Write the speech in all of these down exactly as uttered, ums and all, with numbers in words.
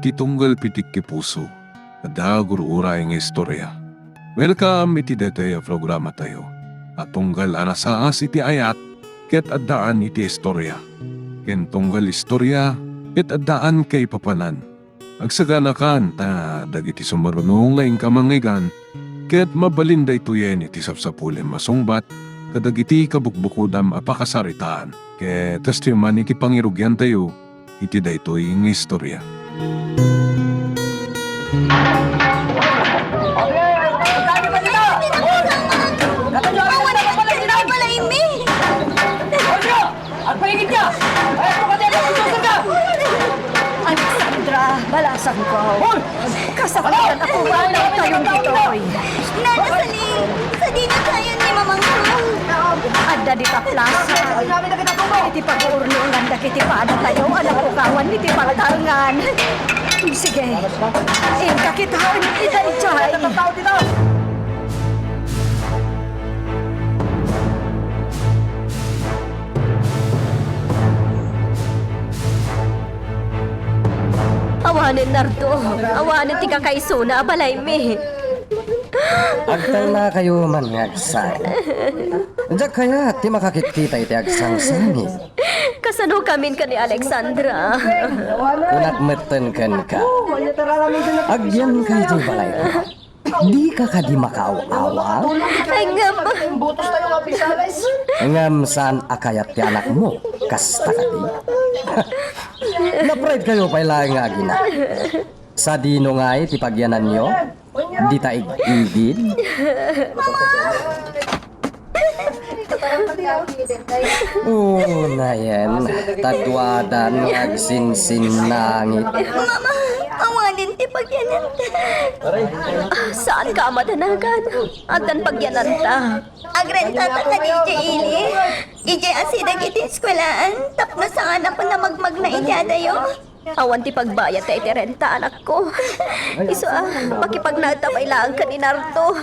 Ti tunggal pitik ti puso, adda gur-uray nga istorya. Welcome iti daytoy a programatayo a tunggal a nasaas iti ayat ket addaan iti istorya, ken tunggal istorya ket addaan kaipapanan. Agsaganakan ta dagiti sumaruno nga inka mangngeggan ket mabalin daytoyen iti sapsapulem a sungbat kadagiti kabukbukodam a pakasaritaan. Ket kastoy man iti pangirugiantayo iti daytoy nga istorya. Agpaigid ka! Ayaw mo kanya pagsusunod ka! Alexandra, balasangko. Hoy! Kasakitan ako, ano tayon ditoy? Nana Saling, sadino tayon ni Mamangko. Adda dita plaza. Iti pag-uurnongan dagiti padatayo a napukawan iti pagtarngan. Sige, inka kitaen ita idiay. Awanen, Nardo. Awanen ti kakaisuna a balaymi. Agtalnakayo man nga agsangit. Diak kayat ti makakitkita iti agsangsangit. Kasanokamin ken ni Alexandra? Kunak metten kenka. Agyanka idiay balayko. Dika kadi makaaw-awang? Ay, ngem. Ngem saan a kayat ti anakmo? Kasta kadi? Napride kayo pay laeng nga agina. Sadino ngay ti pagyananyo? Dita ig-igid? Unayen, ta duadan nga agsinsinnangit. Mama, awanen ti pagyananta. Ah, saanka a madanagan. Addan pagyananta. Agrentata kadi idiay ili. Idiay asideg iti eskuelaan tapno saan a pun a magmagna iti adayo. Awan ti pagbayadta iti renta, anakko. Isu a, makipagnaedta pay laeng ken ni Nardo.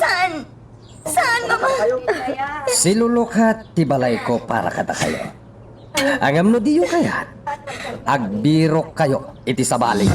Saan? Saan, Mama? Silulukat ti balayko para kadakayo. Ngem no diyo kayat, agbirokkayo iti sabali.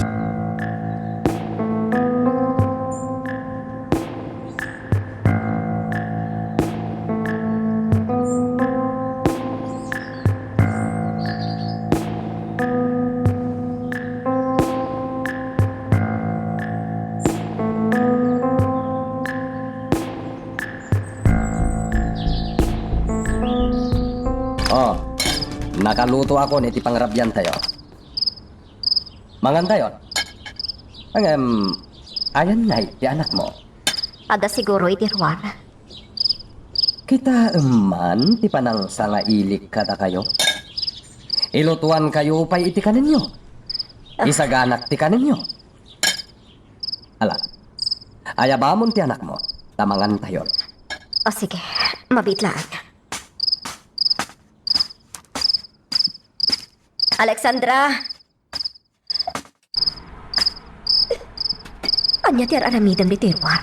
Oh, nakalutoakon iti pangrabiantayo. Mangantayon. Ngem, ayan ngay ti anakmo? Adda siguro iti ruar. Kitaem man ti panangsangaili kadakayo. Ilutoankayo pay iti kanenyo. Ah. Isaganak ti kanenyo. Ala, ayabamon ti anakmo, ta mangantayon. O sige, mabiit laeng. Alexandra! Ania ti ar-aramidem ditoy ruar?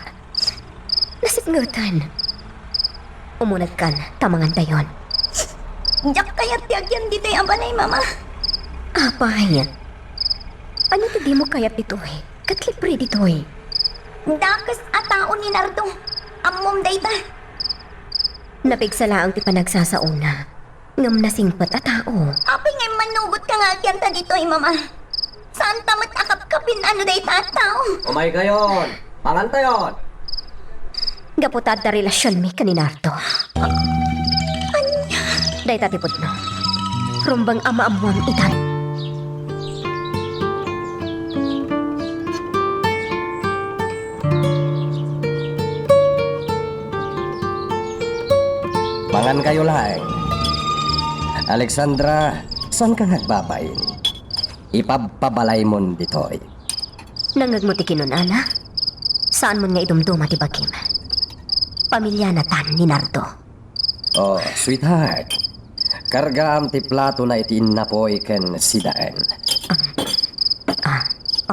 Nasipngeten. Umunegkan, ta mangantayon. Diak kayat ti agyan ditoy a balay, Mama. Apay, ania ti dimo kayat ditoy? Ket libre ditoy. Dakes a tao ni Nardo. Ammom dayta. Napigsa laeng ti panagsasaona. Ngem nasingpet a tao. Apay nga immanugot ka nga agyanta ditoy, Mama? Saanta met a kapkapin a no dayta a tao. Umaykayon! Mangantayon! Gapu ta adda relasionmi ken ni Nardo. Ania? Dayta ti pudno. Rumbeng a maammoam itan. Mangankayo laeng. Alexandra, saanka nga agbabain? Ipabpabalaymon ditoy. Nangngegmo ti kinunana? Saanmon nga idumduma ti bagim. Pamilianatan ni Nardo. Oh, sweetheart. Kargaam ti platona iti innapoy ken sidaen. Ah, ah,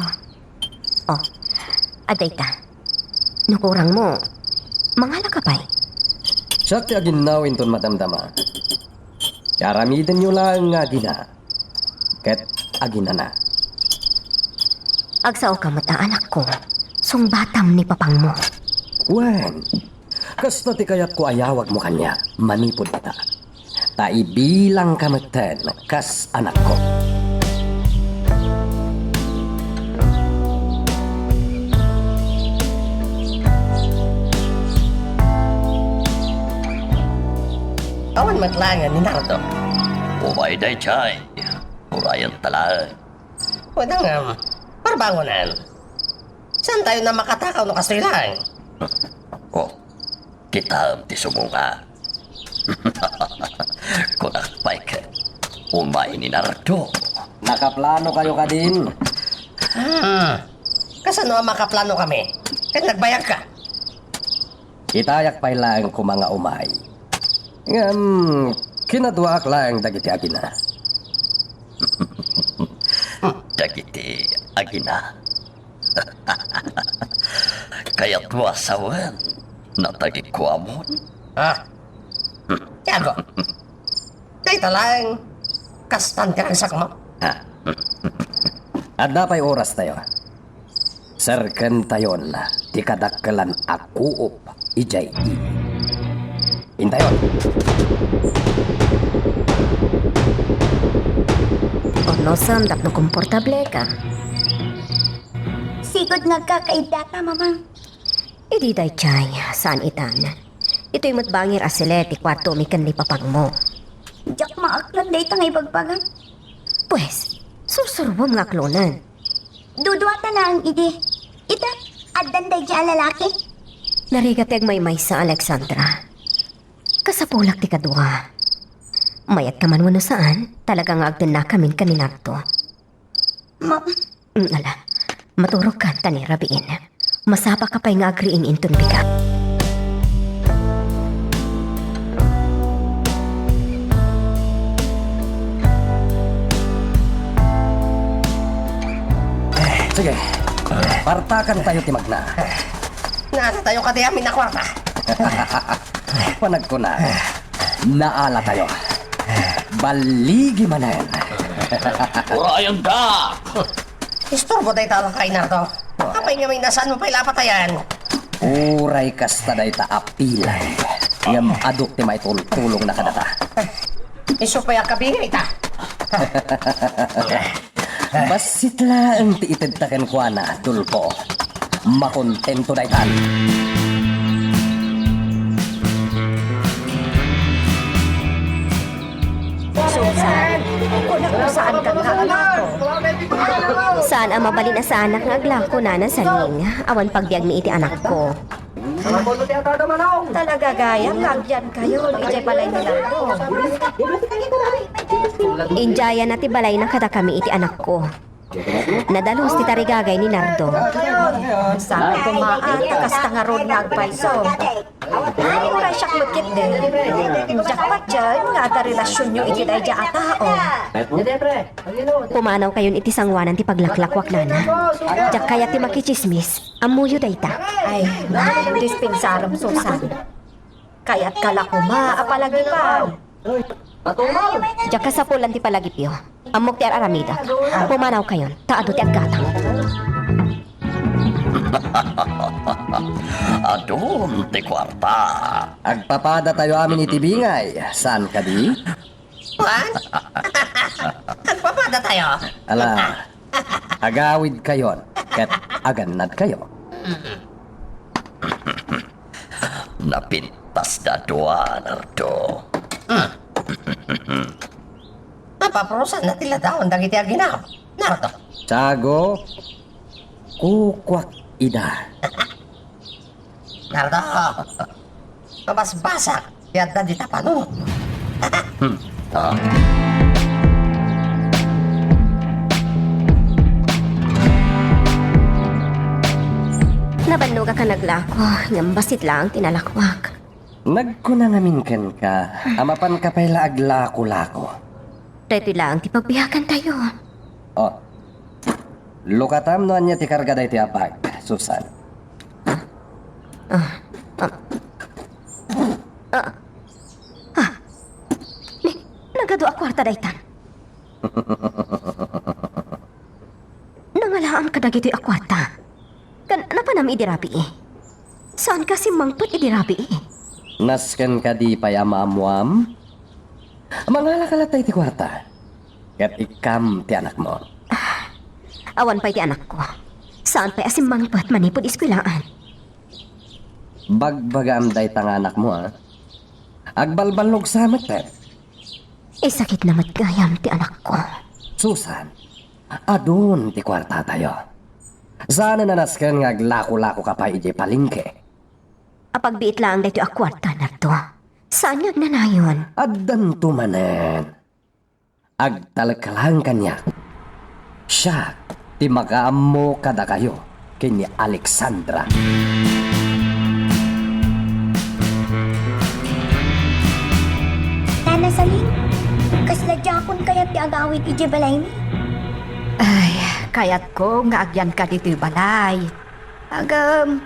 oh, oh. Adda ita. No kurangmo, mangalaka pay. Siak ti aginnaw inton madamdama. Aramidenyo laeng nga agina ket aginana. Agsaoka met a, anakko, sungbatam ni papangmo. Wen, kasta ti kayatko a yawagmo kaniak manipud ita. Ta ibilangka metten kas anakko. Awan met laengen ni Nardo. Umay daydiay. Urayenta laeng. Wen, ngem, parbangonen. Saantayon a makatakaw no kastoy laeng? Oh, kitaem ti sumunga. Kunak pay ket, umay ni Nardo. Nakaplanokayo kadin? Hmm. Kasano a makaplanokami? Ket nagbayagka? Itayak pay laeng koma nga umay. Ngem, kinaduaak laeng dagiti agina. Dagiti agina? Kayatmo a sawen no tagikuamon? Ah, Tiago, dayta laeng kastan ti ragsakmo? Adda pay orastayo. Serkentayon ti kadakkelan a kuop idiay ili. Intayon. Ornosem tapno komportableka. Sigud nga agkakaiddata, Mamang. Idi daydiay, saan itan. Ditoy met bangir a sele ti kuartomi ken ni papangmo. Diak maaklan dayta nga ibagbagam. Pues, sursuruem nga aklonen. Duduata laeng idi. Ita, addan daydiay a lalaki. Narigat ti agmaymaysa, Alexandra. Kasapulak ti kadua. Mayat ka man wenno saan, talaga nga agtennakamin ken ni Nardo. Ma- Mm, ala, maturogka ta ni rabiin. Masapaka pay nga agriing inton bigat. Sige, partakan tayo ti magna. Naanatayo kadi amin a kuarta. Panagkuna, naala tayo. Balligi manen. Urayanda! Isturbo dayta a lakay, Nardo. Apay nga may nasaan mo pay lapatayan? Uray kasta dayta a pilay. Ngem adu ti maitultulongna kadata. Isu pay a kabingayta. Bassit laeng ti itedta kenkuana, Dulfo. Makontento daytan. Susan, kunak no saan ka nga anak ko. Saan a mabalin a saanak nga aglako, Nana Saning. Awan pagbiagmi iti anakko. Talaga gayam nga agyankayo idiay balay ni Nardo. Idiayanna ti balayna kadakami iti anakko. Nadalus ti tarigagay ni Nardo. Saan koma a ta kasta ngarud nga agpayso. Ay, uray siak met ketdi. Diak patien nga adda relasionyo iti daydiay a tao. Pumanawkayon iti sangoanan ti paglaklakwak, Nana. Diak kayat ti makitsismis. Ammoyo dayta. Ay, dispensarem, Susan. Kayatka la koma a palagipan. Diak kasapulan ti palagipyo. Ammok ti ar-aramidek. Pumanawkayon, ta adu ti aggatang. Adun ti kuarta. Agpapadatayo amin iti bingay, saan kadi? Wen? Agpapadatayo? Ala, agawidkayon ket agannadkayo. Napintasda a dua, Nardo. Hmm. Napapurosanna ti ladawan dagiti aginam, Nardo. Sago, kukuak ida. Nardo, mabasbasak ti adda dita panunotmo. Hmm. Ah. Nabannogak a naglako, ngem bassit laeng ti nalakuak. Nagkuna ngamin kenka a mapanka pay la aglako-lako. Daytoy laeng ti pagbiagantayo. Oh. Lukatam no ania ti karga daytoy a bag, Susan. Ah, ah, ah, ah. Ni, nagadu a kuarta daytan. Nangalaanka dagitoy a kuarta. Ken napanam idi rabii? Saanka simmangpet idi rabii? Nasken kadi pay a maammuam? Mangalaka latta iti kuarta, ket ikkam ti anakmo. Awan pay ti anakko. Saan pay a simmangpet manipud eskuelaan. Bagbagaam dayta nga anakmo, a? Agbalballog sa met, eh. Isakitna met gayam ti anakko. Susan, adun ti kuartatayo. Saan a nasken nga aglako-lakoka pay idiay palengke. Apagbiit laeng daytoy a kuarta, Nardo. Saan nga agnanayon? Addanto manen. Agtalek ka laeng kaniak. Siak ti makaammo kadakayo ken ni Alexandra. Nana Saling, kasla diakon kayat ti agawid idiay balaymi? Ay, kayatko nga agyanka ditoy balay. Ngem,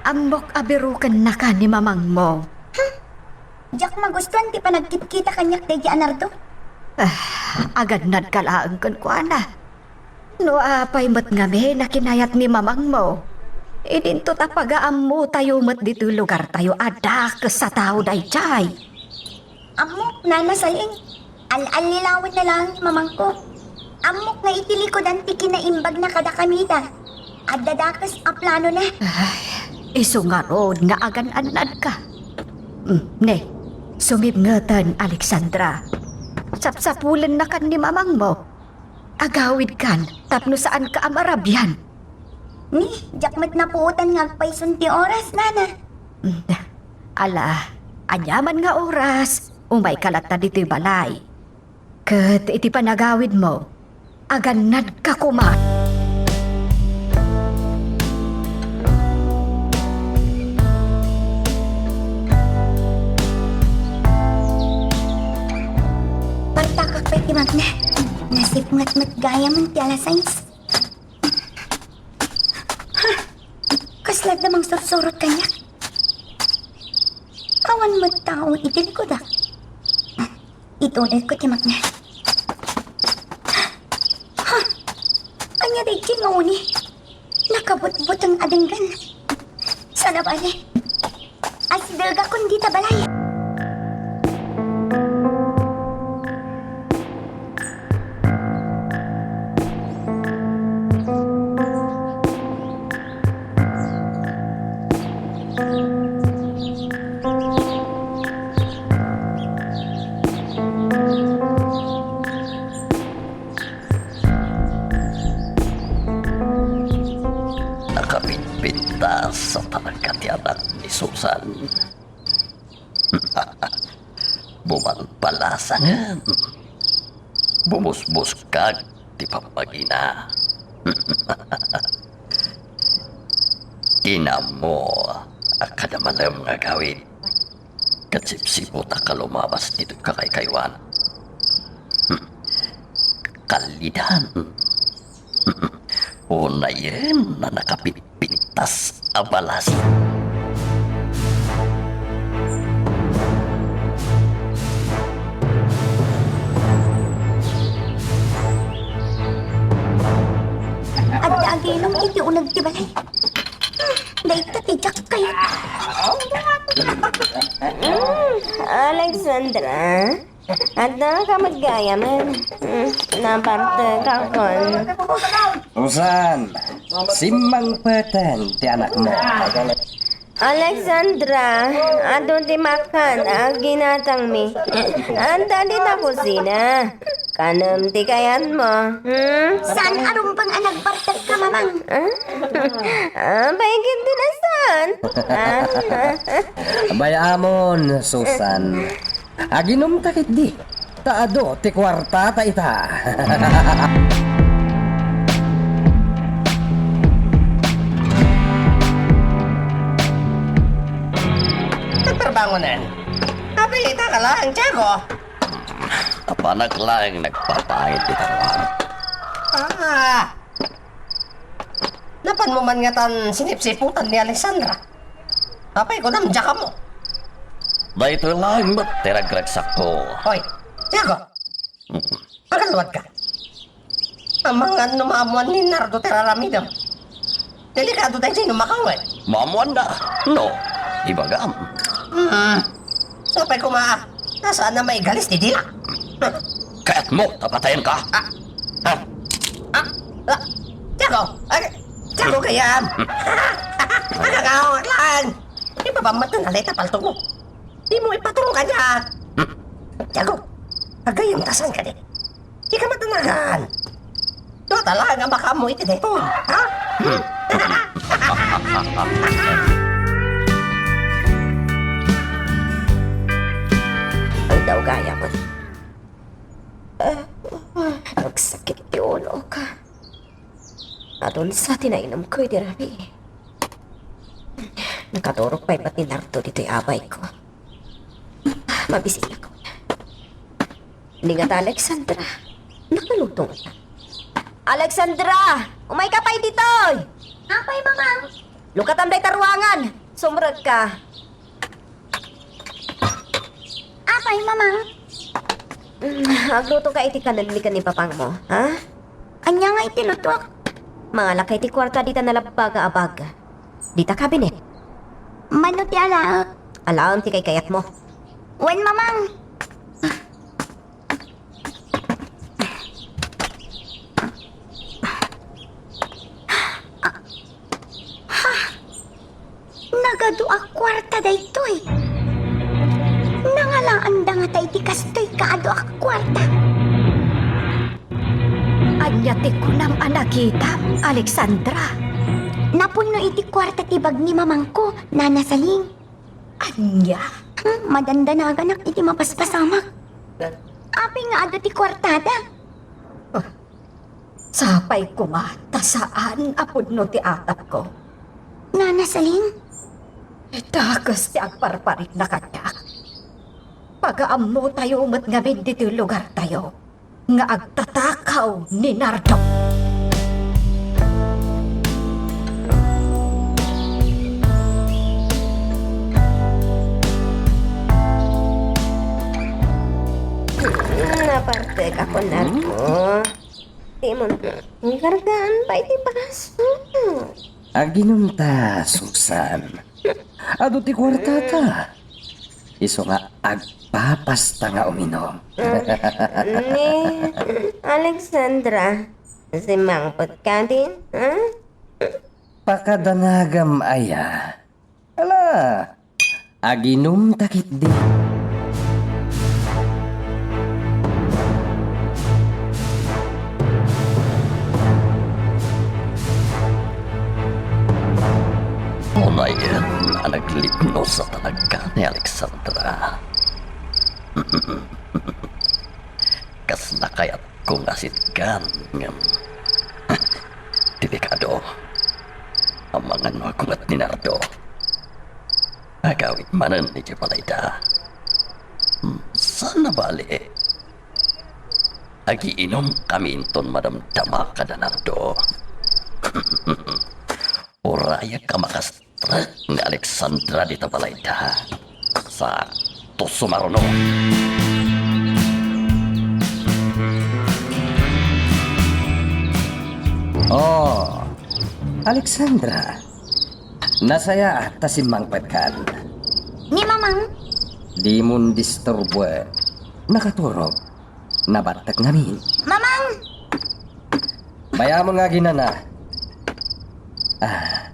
ammok a birukennaka ni mamangmo. Diak magustuan ti panagkitkita kaniak daydi a Nardo. Ah, agannadka laeng kenkuana. No apay met ngamin a kinayat ni mamangmo, idinto ta pagaammotayo met ditoy lugartayo a dakes a tao daydiay. Ammok, Nana Saling, al-allilawenna laeng ni mamangko. Ammok nga iti likudan ti kinaimbagna kadakamita. Adda dakes a planona. Ay, isu ngarud nga agan-annadka. Mm, ne, sumipngeten, Alexandra. Sapsapulennakan ni mamangmo. Agawidkan tapno saanka a marabian. Ni, diak met napuotan nga agpayson ti oras, Nana. Mm, ala, aniaman nga oras, umayka latta ditoy balay. Ket iti panagawidmo, agannadka koma. Partakak pay ti magna. Nasipnget met gayam ti alas sais. Ha? Kasla adda mangsursurot kaniak? Awan met tao iti likudak. Ituloyko ti magna. Ha? Ania daydi nga uni? Nakabutbuteng a denggen. Saan a bale? Asidegakon dita balay. Nakapitpintas a talaga ti anak ni Susan. Bumalbalasangen. Bumusbuskag ti pammagina. Inammo a kada malem nga agawid, ket sipsiput a kalumabas ditoy kakaykaywan. Kallidan. Unayen a nakapitpintas a balas. Adda aginom iti uneg ti balay. Dayta ti Jack kayat. Alexandra? Adda ka met gayamen. Hmm, napartekakon. Susan, simmangpeten ti anakmo. Alexandra, adu ti makan a ginatangmi. Adda dita kusina. Kanem ti kayatmo, hmm? Saan a rumbeng a nagbartek ka, Mamang? Ah? Ah, baigit ti nasan? Ah? Bay-amon, Susan. Aginumta ketdi, ta adu ti kuartata ita. Nagtrabangonen. Apay, ita ka laeng, Tiago. Apanak laeng nagpapangit ti taruan. Ah! Napanmo man ngatan sinipsiputan ni Alexandra? Apay, kunam, diak ammo. Daytoy laeng met ti ragragsakko. Hoy, Tiago! Mm. Agalluadka. Amangan no maammoan ni Nardo ti raramidem. Delikado daydiay no makawet. Maammoanna. No, ibagam. Hmm. Sapay koma, ta saanna maigalis ti dila. Kayatmo ta patayenka? Ah. Ha? Ah, ah, Tiago! Ay, Tiago, kayam! Agagaw, aklan! Ipapammat na nalay ta palto mo. Dimo ipaturong kaniak. Hmm. Tiago, agayam ta saan kadi? Dika matanagan. Dua ta laeng a makaammo iti daytoy, ha? Hmm. Aldaw gayam. Ah, nagsakit ti ulok. Adunsa ti nainumko idi rabii. Nakaturog pay met ni Nardo ditoy abayko. Mabisitako. Ni ngata Alexandra, nakaluto ngata. Alexandra! Umayka pay ditoy! Apay, Mamang? Lukatam dayta ruangan! Sumrekka! Apay, Mamang? Mm, aglutoka iti kanenmi ken ni papangmo, ha? Ania nga iti lutuak? Mangalaka iti kuarta dita nalabbaga a bag. Dita kabinet. Mano ti alaek? Alaem ti kaykayatmo. Wen, Mamang. Ha? Nagadu a kuarta daytoy. Nangalaanda ngata iti kastoy kaadu a kuarta. Ania ti kunam a nakitam, Alexandra? Napunno iti kuarta ti bag ni mamangko, Nana Saling. Ania? Hmm, madandanaganak iti mapaspasamak. Apay nga adu ti kuartada? Ah, sapay koma ta saan a pudno ti atapko. Nana Saling? Dakes ti agparparikna kaniak. Pagaammotayo met ngamin ditoy lugartayo nga agtatakaw ni Nardo. Hmm, napartek ako, Nardo. Timon, kargaan pay ti baso. Aginumta, Susan. Adu ti kuartata. Isu nga agpapasta nga uminom. Mm, ni Alexandra, simangpet kadin, ha? Pakadanagam aya. Ala, aginumta ketdi. Unayen a naglipnos a talaga ni Alexandra. Kasla kayatko nga sitgan, ngem delikado. Amangan no agunget ni Nardo. Agawid manen idiay balayda. Hmm, saan a bale? Agiinomkami inton madamdama kada Nardo. Urayek a makastrek ni Alexandra dita balayda. Sakto sumaruno. Oh, Alexandra, nasayaat ta simmangpetkan. Ni Mamang? Dimon disturboen. Nakaturog. Nabattek ngamin. Mamang! Bayamon nga aginana. Ah,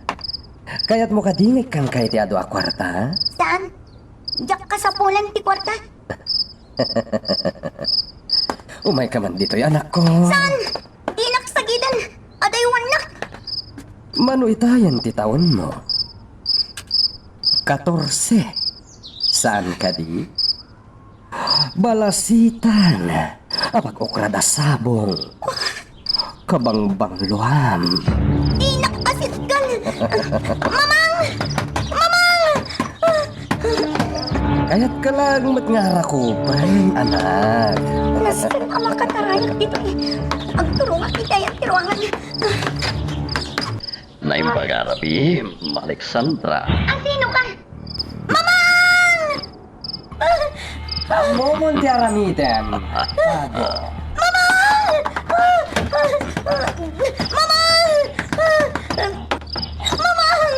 kayatmo kadi nga ikkanka iti adu a kuarta? Saan? Diak kasapulan ti kuarta. Umayka man ditoy, anakko. Saan? Dinak sagiden. Adaywannak. Mano itayen ti taonmo? Katorse. Saan kadi? Balasitan a pag-ukrad a sabong. Kabangbangloam. Dinak basitgan! Mamang! Mamang! Kayatka laeng met nga arakupen, anak. Nasken a makatarayak ditoy. Agturongak iti ayat ti ruangan. Naimbag a rabii, Alexandra. Asino ka? Mamang! Ammomon ti aramidem. Mamang! Mamang! Mamang!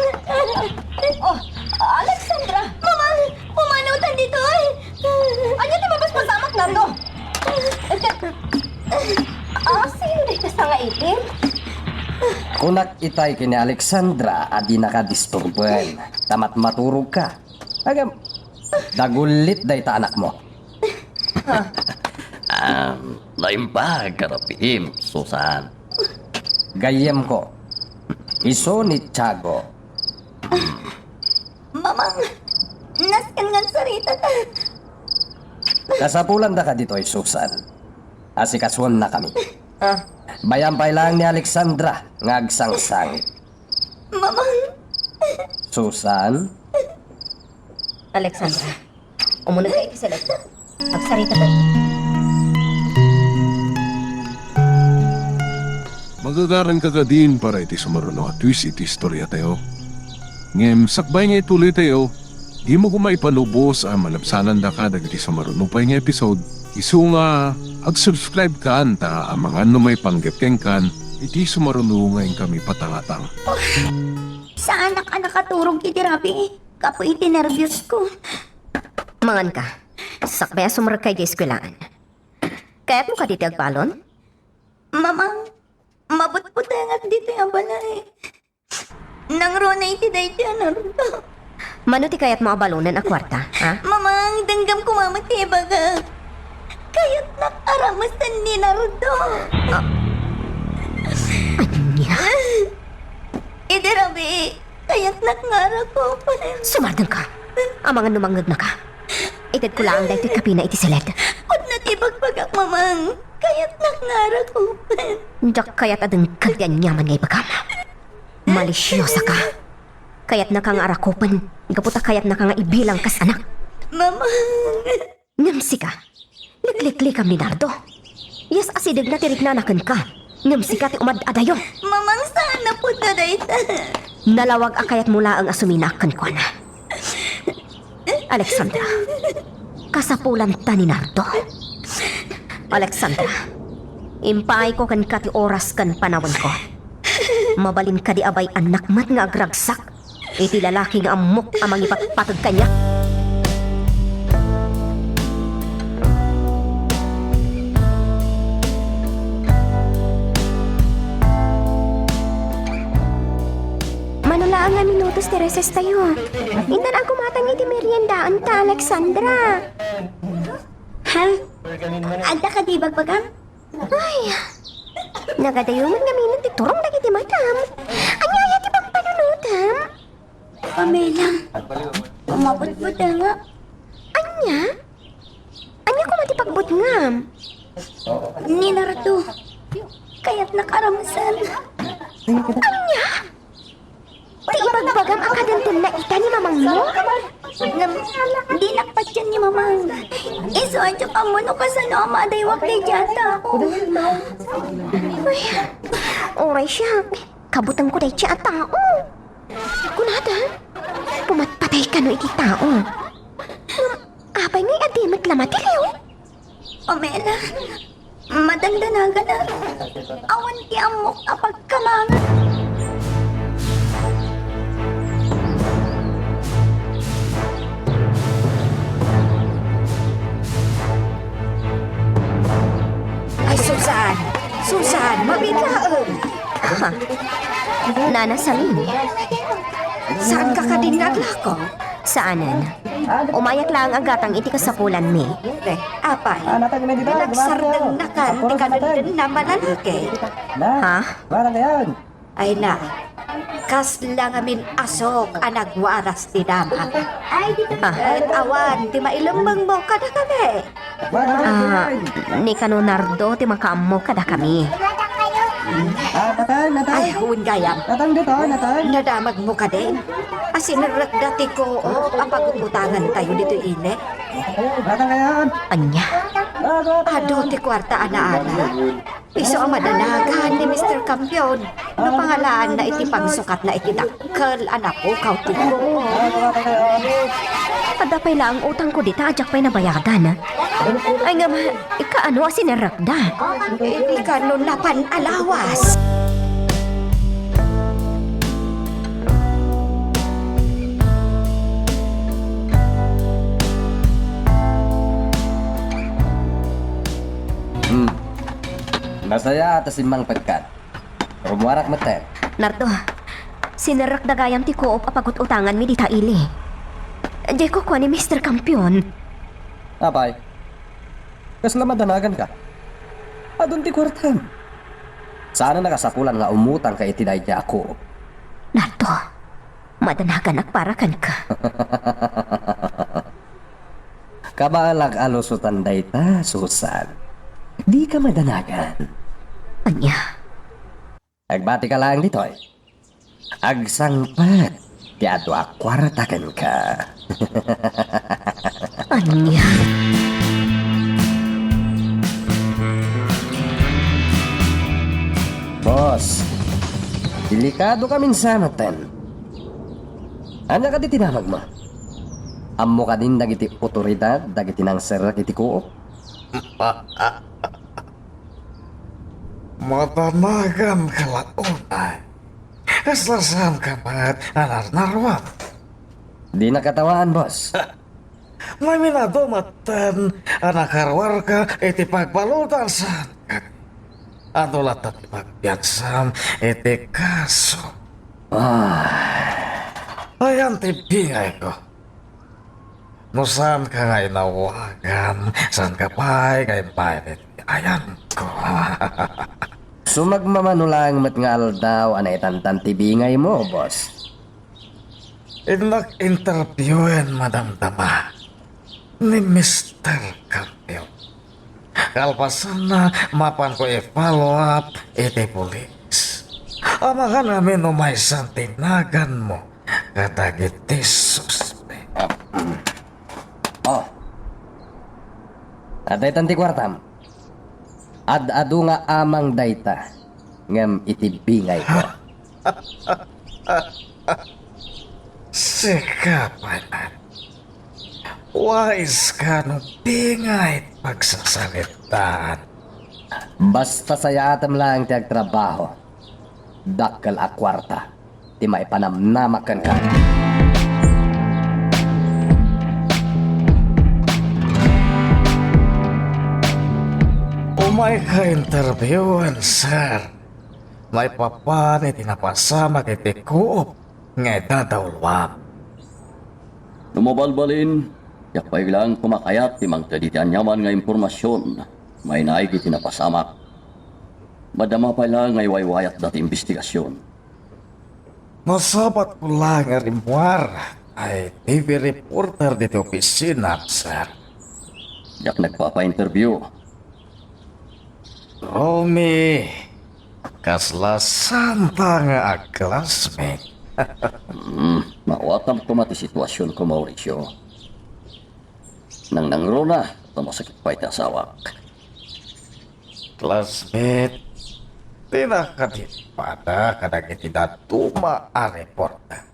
Oh, Alexandra! Mamang! Pumanaw ta ditoy! Ania ti mabasbasamak, Nardo? Ah, sino dayta sangaitim? Kunak itay ken ni Alexandra a dinaka disturben, ta matmaturogka. Agam, dagullit dayta anakmo. Ah, naimbag a rabiim, Susan. Gayyemko, isu ni Tiago. Mamang, nasken nga agsaritata. Kasapulandaka ditoy, Susan. Asikasuennakami. Ah. Bayam pay laeng ni Alexandra nga agsangsangit. Mamang! Susan? Alexandra, umunegka iti seled. Agsarita tayo. Magagaranka kadin para iti sumaruno a twist iti istoriatayo. Ngem sakbay nga ituloytayo, dimo koma ipalubos a malabsanandaka dagiti sumaruno pay nga episode. Isu nga, ag-subscribe kan ta amangan no maipanggep kenkan iti sumaruno nga inkami patangatang. Saanak a nakaturog iti rabii gapu iti nerbios ko. Manganka. Sakbay a sumrekka idiay eskuelaan. Kayatmo kadi ti agbalon? Mamang, mabutbutengak ditoy a balay. Nangruna iti daytoy a Nardo. Mano ti kayatmo a balonen a kuarta, ha? Mamang, denggem koma met ti ibagak. Kayatnak a ramesen ni Nardo. Ah. Ania? Idi rabii, kayatnak nga arakupen. Sumardengka. Amangan no mangngegnaka. Itedko laeng daytoy kapina iti seled. Pudno ti ibagbagak, Mamang. Kayatnak nga arakupen. Diak kayat a denggen ti aniaman nga ibagam. Malisiosa ka. Kayatnaka nga arakupen, gapu ta kayatnaka nga ibilang kas anak. Mamang! Ngem sika, likliklikam ni Nardo. Yes, asidegna ti riknana kenka. Ngem sika ti umad-adayo. Mamang, saan a pudno dayta. Nalawag a kayatmo laeng a suminaak kenkuana. Alexandra, kasapulanta ni Nardo. Alexandra, impaayko kenka ti oras ken panawenko. Mabalin kadi a bay-annak met nga agragsak iti lalaki nga ammok a mangipatpateg kaniak? Mano laeng nga minutos ti reses tayo. Intan a gumatang iti meriendaanta, Alexandra. Ha? Adda kadi ibagbagam? Ay, nagadayo met ngamin ti turong dagiti matam. Ania aya ti pampanunotam? Pamela, umabot-bot nga. Ania? Ania koma ti pagbutngam? Ni Nardo, kayatnak a ramesen. Ania? Ti ibagbagam a kadendenna ita ni mamangmo? Ngem, dinak patien ni Mamang. Isu a diak ammo no kasano a madaywak daydiay a tao. Ay, uray siak, kabutengko daydiay a tao. Kunada, pumatpatay kano iti tao. Ngem, apay ngay a di met la matiliw? Pamela, madandanagan a. Awan ti ammok a pagkamangan. Ay, Susan! Susan, mabiit laeng! Ha? Nana Salin? Saanka kadin nga aglako? Saanen. Umayak laeng a gatang iti kasapulanmi. Te, apay, pinagsardengnakan ti kadendennam a lalaki. Ha? Ay na, kasla ngamin asok a nagwaras ti dama. Ah. Ket awan ti mailemmengmo kadakami. Ah, ni Kano Nardo ti makaammo kadakami. Ah, natang, natang. Ay, wen gayam. Natang dito, natang. Nadamagmo kadin? A sinerrekda ti koop a pagbutangantayo ditoy ili? Natang ngayon. Ania? Ah, natang. Adu ti kuarta a naala. Isu a madanagan ni Mister Campion no pangalaanna iti pangsukatna iti dakkel a napukaw ti koop. Adda pay laeng utangko dita a diak pay nabayadan. Ay ngem, kaano a sinerrekda? Idi kanon napan a lawas. Hmm. Nasayaat a simmangpetkan. Rummuarak metten. Nardo, sinerrekda gayam ti kuop a pagut-utanganmi dita ili. Diay kukua ni Mister Campion. Apay, kasla madanaganka? Adun ti kuartam. Saan a nakasapulan nga umutangka iti daydiay a kuop. Nardo, madanaganak para kenka. Kabaelak a lusotan dayta, Susan. Dika madanagan. Ania? Agbatika laeng ditoy. Agsangpet ti adu a kuarta kenka. Ania? Boss, delikado ka minsan, ten. Ania kadi ti damagmo? Ammo kadin dagiti otoridad dagiti nangserrek iti kuop? Madanagan ka la unay. Kasla saanka met a narnaruar. Dina katawaan, boss. Naminado metten a nakaruarka iti pagbaludan, saan kadi? Adu latta ti pagpiansam iti kaso? Ah. Ayan ti bingayko. No saanka nga inawagan, saanka pay nga imbayan iti ayanko. Sumagmamano laeng met nga aldaw a naitantan ti bingaymo, boss. Innak interviewin madamdama ni Mister Campion. Kalpasanna, mapanko i-follow up iti pulis. Amangan ngamin no maysan ti naganmo kadagiti suspek. Oh. Adda itan ti kuartam. Ad-adu nga amang dayta, ngem iti bingayko. Sika pay met. Wais ka no bingay pagsasaritaan. Basta sayaatem laeng ti agtrabaho, dakkel a kuarta ti maipanamnamak kenka. Umayka interviewin, sir. Maipapan iti napasamak iti kuop nga idadauluam. No mabalbalin, diak pay laeng koma kayat ti mangted iti aniaman nga impormasion mainaig iti napasamak. Madama pay laeng nga iwaywayatda ti imbestigasion. Nasabatko laeng a rimmuar a T V reporter ditoy opisina, sir. Diak nagpapa-interview. Romy, kasla saanta nga a-classmate. Hmm, maawatam koma ti situasionko, Mauricio. Nangnangruna, ta masakit pay ti asawak. Classmate, dina kadi pada kadagiti dadduma a reporter.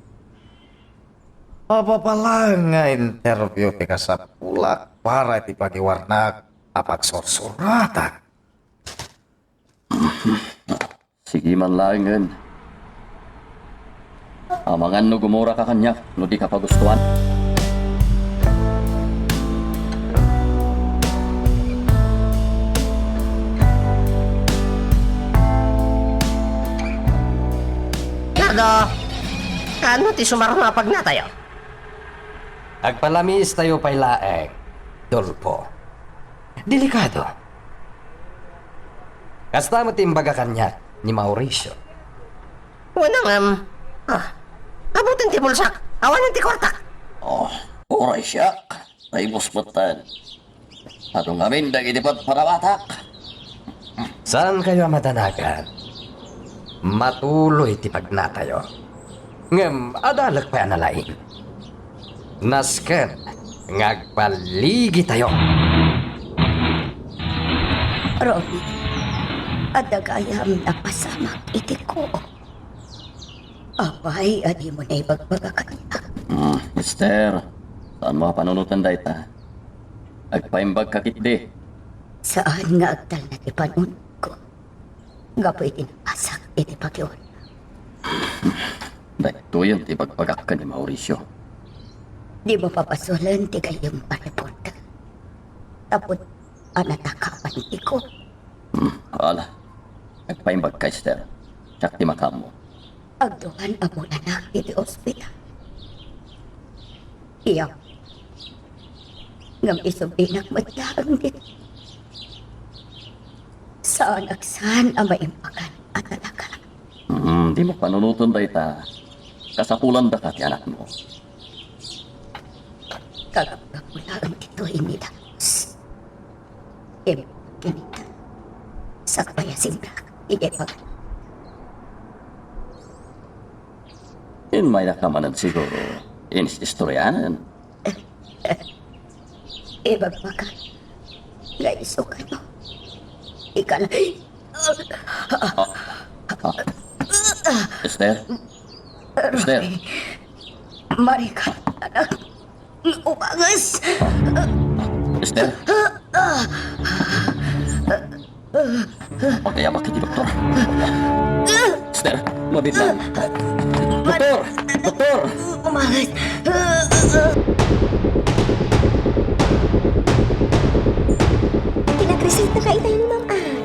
Mapapalaeng nga interview ti kasapulak para iti pagiwarnak a pagsursuratak. Sige man laengen. Amangan no gumuraka kaniak no dika pagustuan. Nardo, kaano ti sumarno a pagnatayo? Agpalamiistayo pay laeng, Dolfo. Delikado. Kasta met ti imbaga kaniak ni Mauricio. Wen, ngem, ah, abutin ti bulsak, awanen ti kuartak. Oh, uray siak, naibus metten. Adu ngamin dagiti padpadawatak. Saankayo a madanagan. Matuloy ti pagnatayo. Ngem adalek pay a nalaing. Nasken nga agballigitayo. Romy, adda gayam napasamak iti kuop. Apay a dimo naibagbaga kaniak? Hmm, mister, Saanmo a panunoten dayta. Agpaimbagka ketdi. Saan nga agtalna ti panunotko gapu iti napasak iti pakiuna. Daytoyen ti ibagbagak ken ni Mauricio. Dimo pabasolen ti gayyem a reporter. Tapno natakawan ti ko. Hmm, ala. Agpaimbagka, Esther. Siak ti makaammo. Agduan a bulanak iti ospital. Iya. Ngem isublinak met laeng ditoy. Saanak saan a maimbagan a talaga. Hmm, dimo panunoten dayta. Kasapulanda ka ti anakmo. Kagapgapu laeng ditoy ni Darius. Em, kinita. Sakbay a simrak, idiay pag- Immaynaka manen siguro, inis-istorianen. Ibagbagak nga isu kano. Ikal- Ah, ah. Esther? Esther? Roy. Marikat, anak. Umanges. Esther? Pagayabak iti doktor. Esther, mabiit laeng. Doktor! Doktor! Umanges. Pinagresentaka itayo ni Ma'am Ann.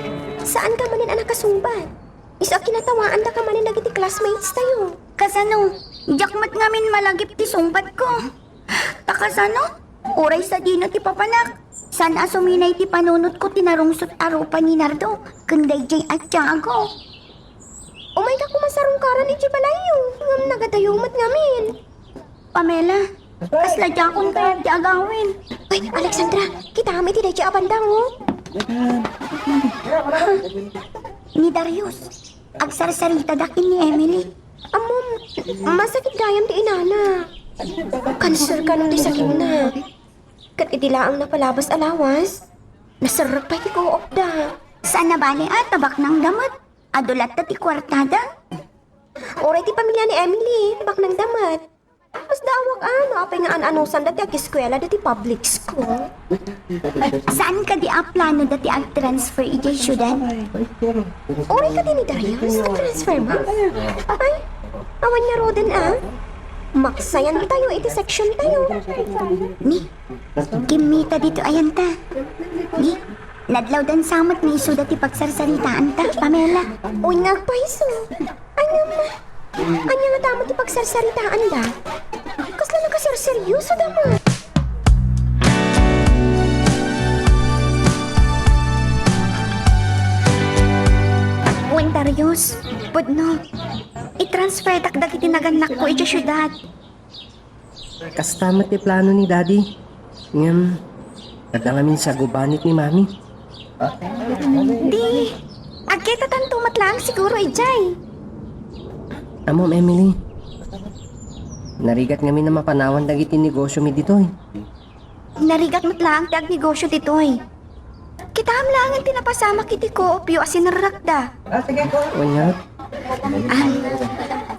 Saanka manen a nakasungbat. Isu a kinatawaandaka manen dagiti classmates tayo. Kasano? Diak met ngamin malagip ti sungbatko. Ta kasano? Uray sadino ti papanak. Saan a suminay ti panunotko ti narungsot a rupa ni Nardo ken daydiay a Tiago. Umayka koma sarungkaran idiay balayyo, ngem nagadayo met ngamin. Pamela, kasla diakon kayat ti agawid. Ay, Alexandra, kitaem iti daydiay a banda, oh. Ni Darius, agsarsaritadak ken ni Emily. Ammom, masakit gayam ti inana. Kanser kano ti sakitna. Ket idi laeng napalabas a lawas, naserrek pay ti kuopda. Saan a bale a, ta baknangda met. Adu latta ti kuartada. Uray ti pamilya ni Emily, baknangda met. Kasla awak a, no apay nga an-anusanda ti ageskuelada ti public school. Saan kadi a planoda ti agtransfer idiay siudad? Uray kadi ni Darius, agtransfer met? Ay, awan ngaruden a. Maksayan tayo iti section tayo. Ni, kimmita ditoy ayanta. Ni, nadlawdan sa met nga isuda ti pagsarsaritaanta, Pamela. Uy, nga agpaiso. Ania met? Ania nga damo ti pagsarsaritaanda? Kasla nakaserseryosoda met? Wen, Darius, pudno, itransferdak dagiti nagannakko idiay siudad. Kasta met ti plano ni Daddy. Ngem, adda ngamin sagubanit ni Mami. Di, agkitatanto met laeng siguro idiay. Ammom, Emily, narigat ngamin a mapanawan dagiti negosyomi ditoy. Narigat met laeng ti agnegosyo ditoy. Kitaem laeng ti napasamak iti koopyo a sinerrekda. Wen ngarud.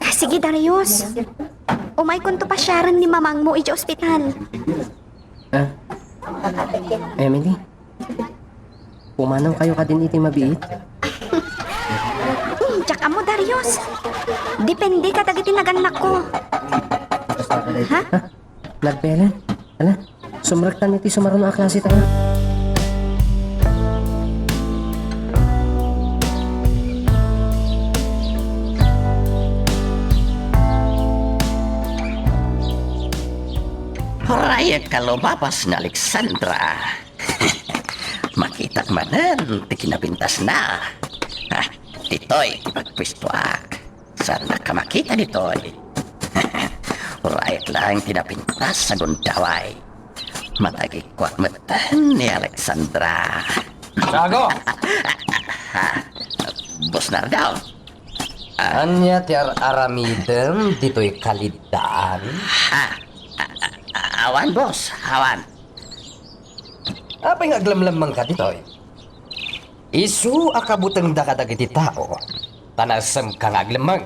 Ah, sige, Darius. Umaykonto pasiaren ni mamangmo idiay ospital. Ah, Emily, pumanawkayo kadin iti mabiit? Hmm, diak ammo, Darius. Depende kadagiti nagannakko. Ha? Ha? Nagbelen? Ala, sumrektan iti sumaruno a klase tayo. Hurayek a lumabas ni Alexandra. Makitak manen ti kinapintasna. Ah, ditoy ti pagpuestoak. Saannak a makita ditoy. Hurayek laeng ti napintas a gundaway. Matagikuak metten ni Alexandra. Tiago! Ah, Boss Nardo. Ah. Ania ti ar-aramidem ditoy kaliddaan? Ah, ah, ah, awan, boss. Awan. Apay nga aglemlemmengka ditoy? Isu a kabutengda kadagiti tao, ta nasemka nga aglemmeng.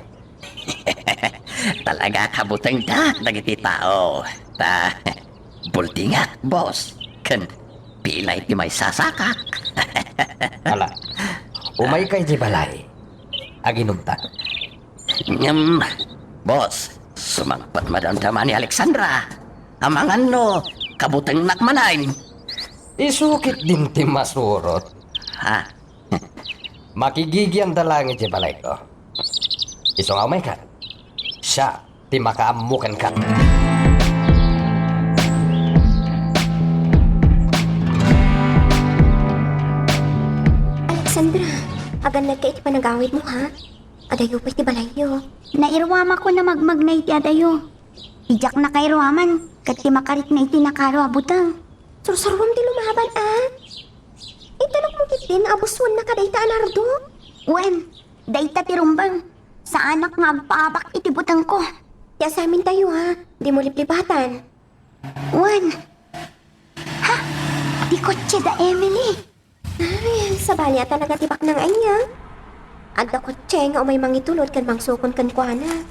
Talaga a kabutengda dagiti tao. Ta, Buldingak, boss. Ken pilay ti maisasakak. Ala, umayka idiay balay. Aginumta. Ngem, boss, sumangpet madamdama ni Alexandra. Amangan no, kabutengnak manen. Isu ketdin ti masurot. Ha? Makigigianda laeng idiay balayko. Isu nga umayka. Siak ti makaammo kenka. Alexandra, agannadka iti panagawidmo, ha? Adayo pay ti balayyo. Nairuamako a magmagna iti adayo. Diak nakairuaman ket ti makarikna iti nakaro a buteng. Sursuruam ti lumaban, a? Intalokmo ketdin a bussuennaka dayta a Nardo? Wen, dayta ti rumbeng. Saanak nga agpaabak iti butengko. Ti asamintayo, ha? Dimo liplipatan. Wen. Ha? Ti kotse da Emily. Ay, sabali a talaga ti baknang ania. Adda kotse nga umay mangitulod ken mangsukon kenkuana.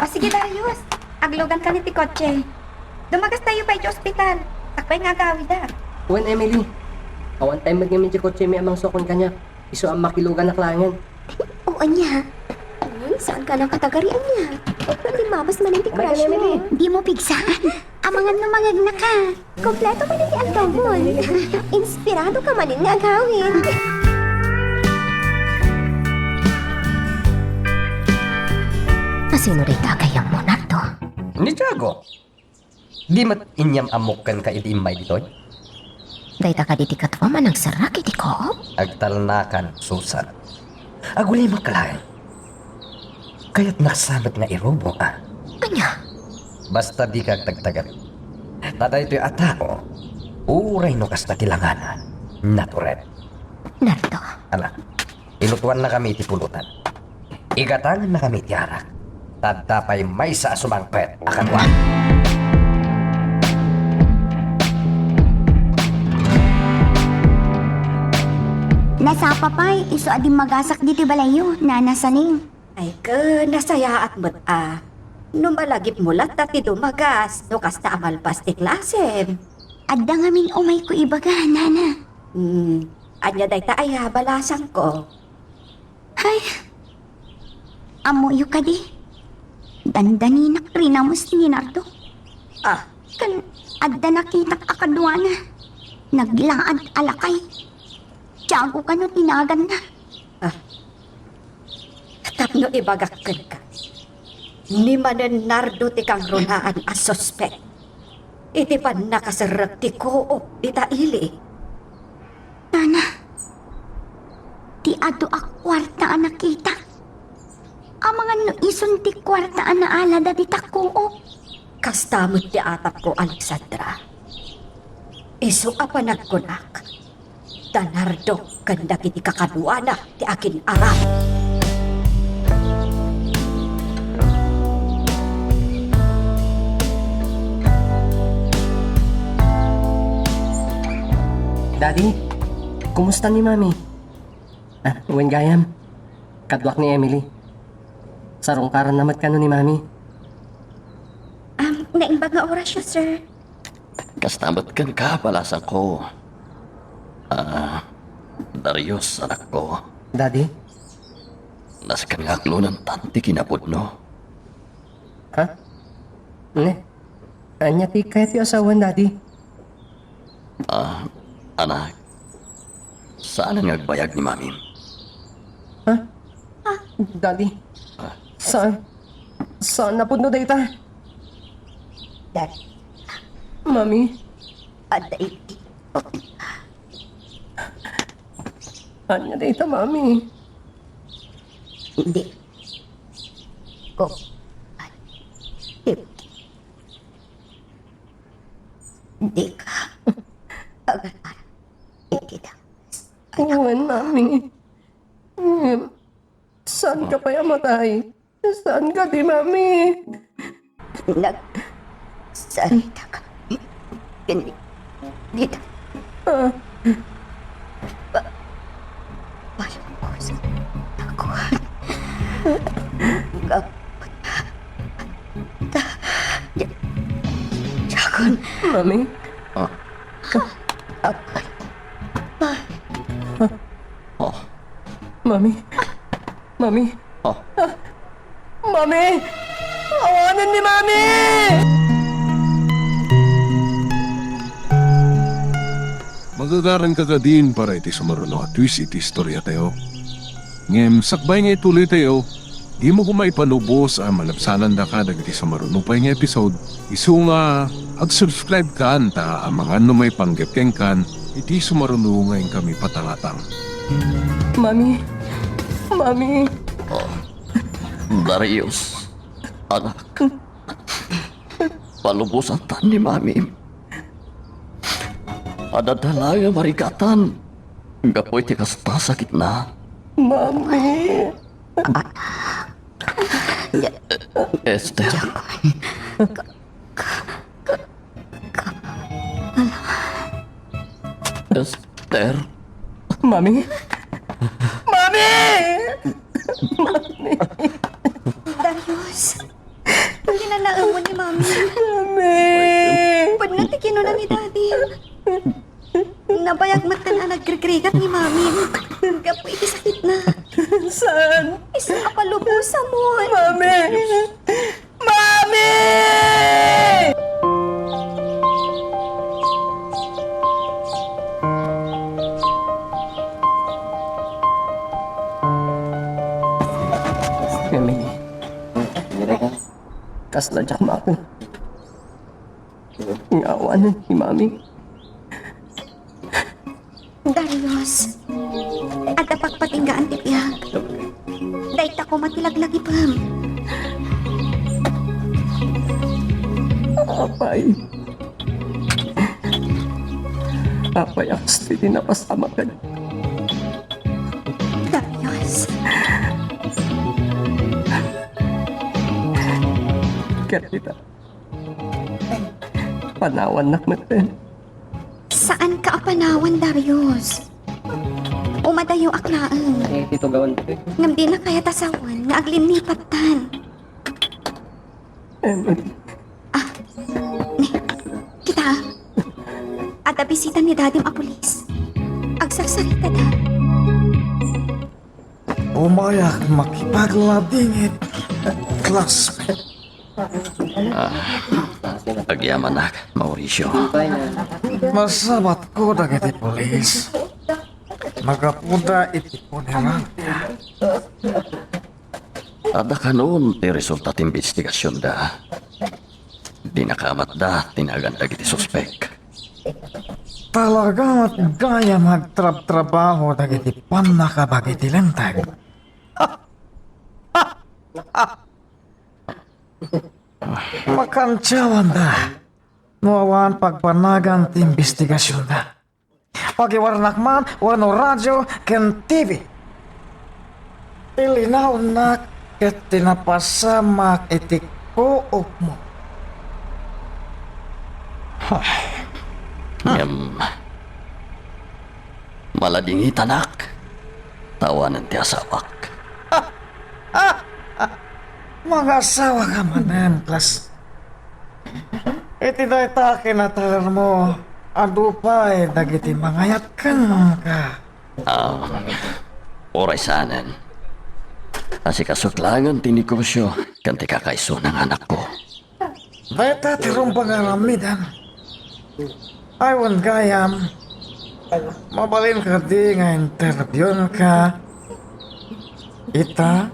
O sige, Darius, aglugankan iti kotse. Dumagastayo pay iti ospital. Sakbay nga agawidak. Wen, Emily, awan time met ngamin ti kotsemi a mangsukon kaniak. Isu a makiluganak laengen. O, ania? Uy, saanka nakatagari, ania? Limmabas manen ti crush mo. Dimo pigsaan. Amangan no mangegnaka. Kompleto manen ti aldaw mo. Inspirado ka manen nga agawid. Asino dayta a gayyemmo, Nardo? Ni Tiago. Di met inyam-ammok kenka idi immay ditoy? Dayta kadi ti kaduam a nagserrek iti Coop? Agtalnakan, Susan. Agulimek laeng. Kayatnak sa met nga irubo, a. Ania? Basta dika agtagtagari. Ta daytoy a tao, uray no kasta ti langana, natured. Nardo. Ala, ilutuannakami iti pulutan. Igatangannakami iti arak. Ta adda pay maysa a sumangpet a kadua. Nasapa pay, isu a dimmagasak ditoy balayyo, Nana Saning. Ay, ket nasayaat met a. No malagipmo latta ti dumagas, no kasta a malpas ti klasem. Adda ngamin umayko ibaga, Nana. Hmm, ania dayta aya, balasangko? Ay, ammoyo kadi? Dandaninak rinamos ni Nardo. Ah. Ken adda nakitak a kaduana. Naglaad a lakay. Tiago kano ti naganna. Ah. Tapno ibagak kenka, ni manen Nardo ti kangrunaan a suspek iti pannakaserrek ti Coop dita ili. Nana, ti adu a kuarta a nakita, amangan no isun ti kuarta a naalada dita Coop. Kasta met ti atapko, Alexandra. Isu a panagkunak, da Nardo ken dagiti kakaduana ti akin-aram. Daddy, kumusta ni Mami? Ah, wen gayam, kaduak ni Emily. Sarungkaranna met kano ni Mami. Um, naimbag nga orasyo, sir. Kasta met kenka, balasangko. Ah, Darius, anakko. Daddy? Nasken nga aklonentan ti kinapudno. Ha? Ne? Ania ti kayatyo a sawen, Daddy? Ah, anak, saan nga agbayag ni Mami? Ha? Ah. Daddy? Ah. Saan? Saan napudno dayta? Dad. Mami? Adda iti. Ania dayta, Mami? Hindi. Ko. Hindi ka. Agar-agar. Hindi ka. Wen, Mami. Ngem, saanka pay a matay? Saanka di, Mami? Nagsarita ka. Hindi. Dita. Ah. Pa-, palong ko sa takuan. Gapot. Ta-, ya-, Tiagon, Mami? Ah. Ah. Mami? Mami? Ah. Mami! Awanen ni Mami! Magagaranka kadin para iti sumaruno a twist iti istoriatayo. Ngem sakbay nga ituloytayo, dimo koma ipalubos a malabsanandaka dagiti sumaruno pay nga episode, isu nga ag-subscribe kan ta amangan no maipanggep kenkan iti sumaruno nga inkami patangatang. Mami! Mami! Darius, anak, palubosantan ni Mami. Adda la nga marigatan gapu iti kasta sakitna. Mami. Esther. Esther. Mami. Mami! Mami! Darius, kinanaemon ni Mami. Mami! Pudno ti kinuna ni Daddy. Nabayag met a nagregregat ni Mami gapu iti sakitna. Saan? Isu a palubosamon. Mami! Mami! Mami, kasla diak maku. Nga awanen ni Mami. Darius, adda pagpatinggaan ti biag. Dayta koma ti laglagipem. Apay. Apay, a kas ti napasamak. Darius. Ket ita, panawannak metten. Saanka a panawan, Darius. Umadayoak laeng. Ay, ito gawan. Ngem dina kayat a sawen nga aglinnipattan. Emily. Ah, ni, kita. Adda bisita ni Dadim a pulis. Agsarsaritada. Umayak makipagladingit, classmate. Ah, agyamanak, Mauricio. Masabatko dagiti pulis. Nagapuda iti funeral. Adda kanon ti resulta ti imbestigasionda. Dinakamatda tinagan dagiti suspek. Talaga met gayam agtrabtrabaho dagiti pannakabag iti linteg. Makantiawanda no awan pagpanagan ti imbestigasionda. Pagiwarnak man wenno radio ken T V. Ti linaonnak ket ti napasamak iti kuopmo. Ngem, maladingitanak, ta awanen ti asawak. Mangasawa ka manen, class. Iti dayta a kinatayarmo, adu pay dagiti mangayat kenka. Ah, uray saanen. Asikasok laengen ti negosio ken ti kakaisuna nga anakko. Dayta ti rumbeng nga aramidem. Ay, wen gayam, mabalin kadi nga interviewka ita,